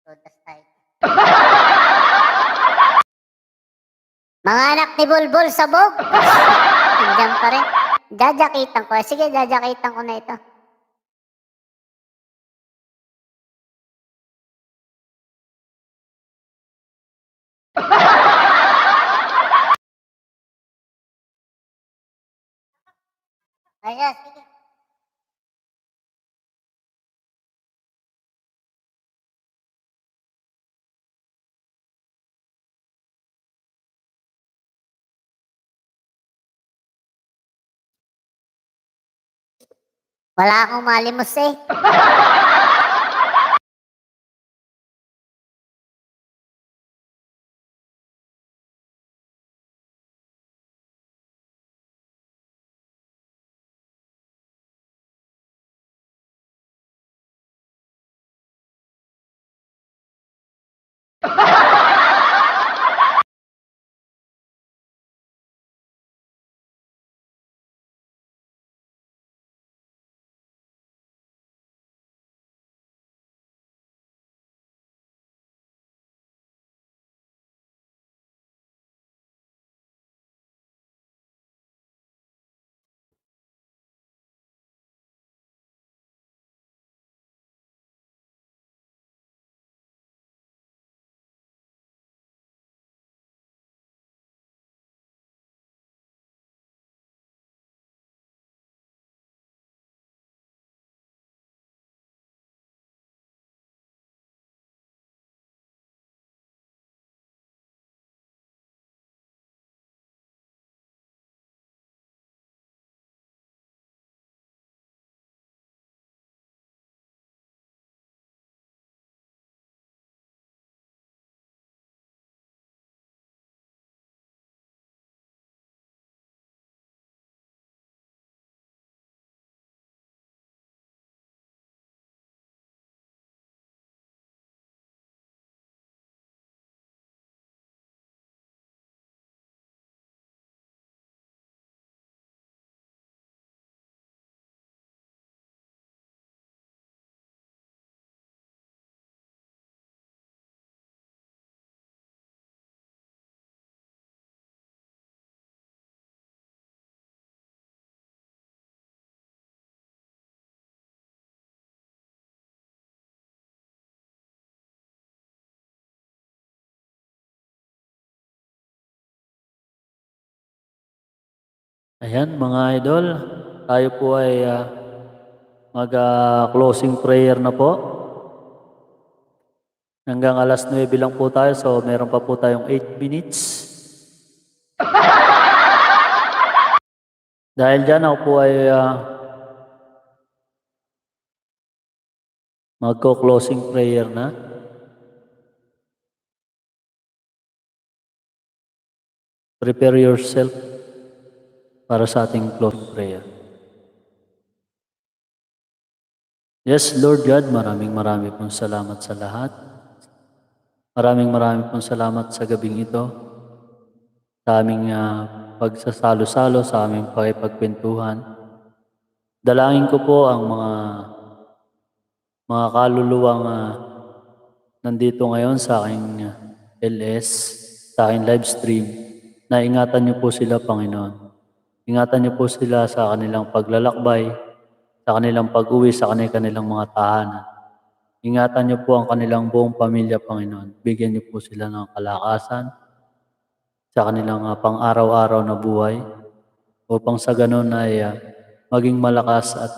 Todas tayo. Mga anak ni Bulbul Sabog. Andiyan pa rin. Jajakitan ko. Sige, jajakitan ko na ito. Ayan, sige. Wala akong malimos eh. Ayan mga idol, tayo po ay mag-closing prayer na po. Hanggang alas 9 lang po tayo, so meron pa po tayong 8 minutes. Dahil dyan ako po ay magko-closing prayer na. Prepare yourself para sa ating closing prayer. Yes, Lord God, maraming pong salamat sa lahat. Maraming pong salamat sa gabing ito, sa aming pagsasalo-salo, sa aming pakipagkwentuhan. Dalangin ko po ang mga kaluluwang nandito ngayon sa aking LS, sa aking live stream, na ingatan niyo po sila, Panginoon. Ingatan niyo po sila sa kanilang paglalakbay, sa kanilang pag-uwi, sa kanilang mga tahanan. Ingatan niyo po ang kanilang buong pamilya, Panginoon. Bigyan niyo po sila ng kalakasan sa kanilang pang-araw-araw na buhay upang sa ganun ay maging malakas at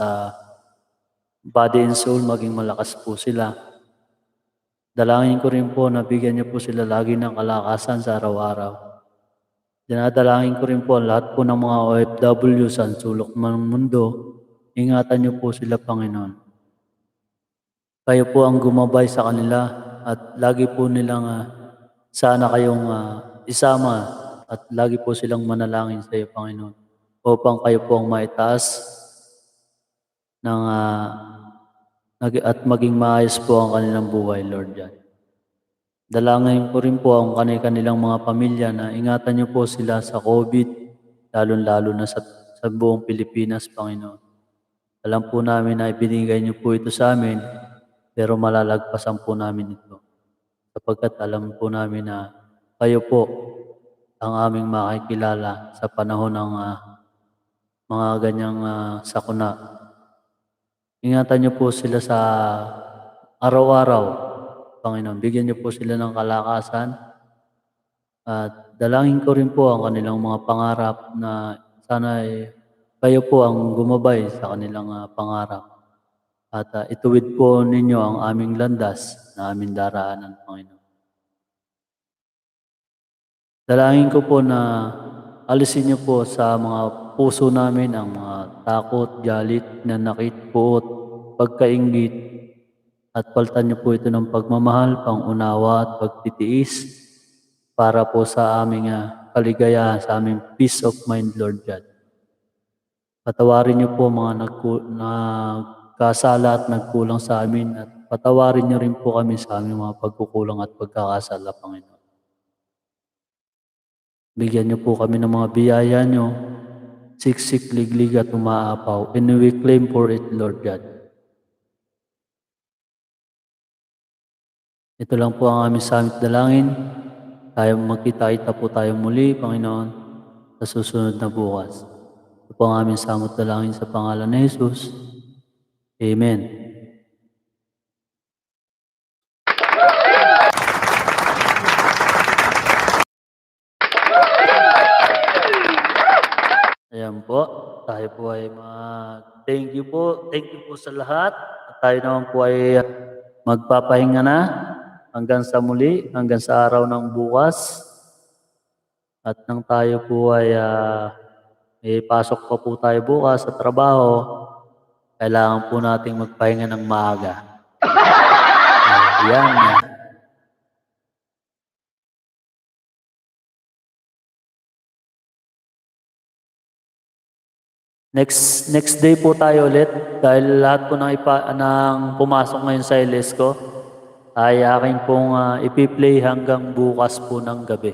body and soul, maging malakas po sila. Dalangin ko rin po na bigyan niyo po sila lagi ng kalakasan sa araw-araw. Dinadalangin ko rin po ang lahat po ng mga OFW sa sulok ng mundo. Ingatan niyo po sila, Panginoon. Kayo po ang gumabay sa kanila at lagi po nilang sana kayong isama at lagi po silang manalangin sa iyo, Panginoon, upang kayo po ang maitaas ng, at maging maayos po ang kanilang buhay, Lord God. Dalangin ko rin po ang kanilang mga pamilya na ingatan niyo po sila sa COVID, lalo-lalo na sa buong Pilipinas, Panginoon. Alam po namin na ibinigay niyo po ito sa amin, pero malalagpasan po namin ito. Sapagkat alam po namin na kayo po ang aming makikilala sa panahon ng mga ganyang sakuna. Ingatan niyo po sila sa araw-araw, Panginoon. Bigyan niyo po sila ng kalakasan at dalangin ko rin po ang kanilang mga pangarap na sana kayo po ang gumabay sa kanilang pangarap. At ituwid po ninyo ang aming landas na aming daraanan, Panginoon. Dalangin ko po na alisin niyo po sa mga puso namin ang mga takot, galit, nanakit, puot, pagkainggit, at palitan niyo po ito ng pagmamahal, pangunawa at pagtitiis para po sa aming kaligayahan, sa aming peace of mind, Lord God. Patawarin niyo po mga nagkasala at nagkulang sa amin at patawarin niyo rin po kami sa aming mga pagkukulang at pagkakasala, Panginoon. Bigyan niyo po kami ng mga biyaya niyo, siksik, liglig at umaapaw, and we claim for it, Lord God. Ito lang po ang aming samit dalangin. Tayo magkita-kita po tayo muli, Panginoon, sa susunod na bukas. Ito po ang aming samot dalangin sa pangalan ni Jesus. Amen. Ayan po, tayo po ay thank you po sa lahat. At tayo naman po ay magpapahinga na hanggang sa muli, hanggang sa araw ng bukas. At nang tayo po ay may pasok pa po tayo bukas sa trabaho, kailangan po nating magpahinga ng maaga. Ayan. Next day po tayo ulit dahil lahat po ng pumasok ngayon sa LS ko ay aking pong ipi-play hanggang bukas po ng gabi.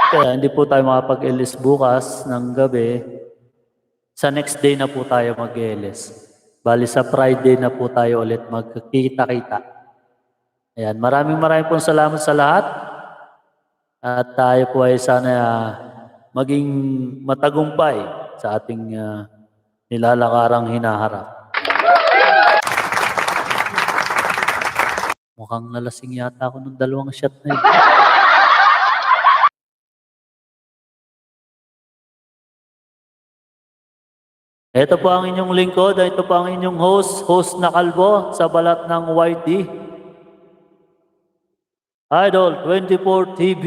Kaya hindi po tayo makapag-LS bukas ng gabi. Sa next day na po tayo mag-LS. Bali sa Friday na po tayo ulit magkikita-kita. Ayan, maraming pong salamat sa lahat. At tayo po ay sana maging matagumpay sa ating nilalakarang hinaharap. Mukhang nalasing yata ako ng 2 shot na yun. Ito po ang inyong lingkod, ito po ang inyong host na kalbo sa balat ng YT. Idol 24 TV.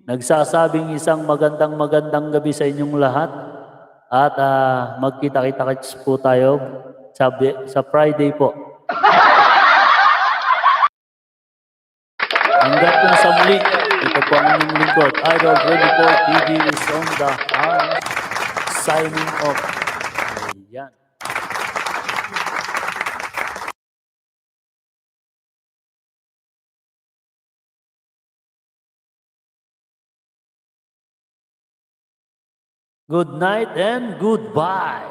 Nagsasabing isang magandang gabi sa inyong lahat. At magkita-kita po tayo sa Friday po. Hanggat po sa muli, ito po ang inyong lingkod. Idol 24 TV is on the house. Signing off. Ayan. Good night and goodbye.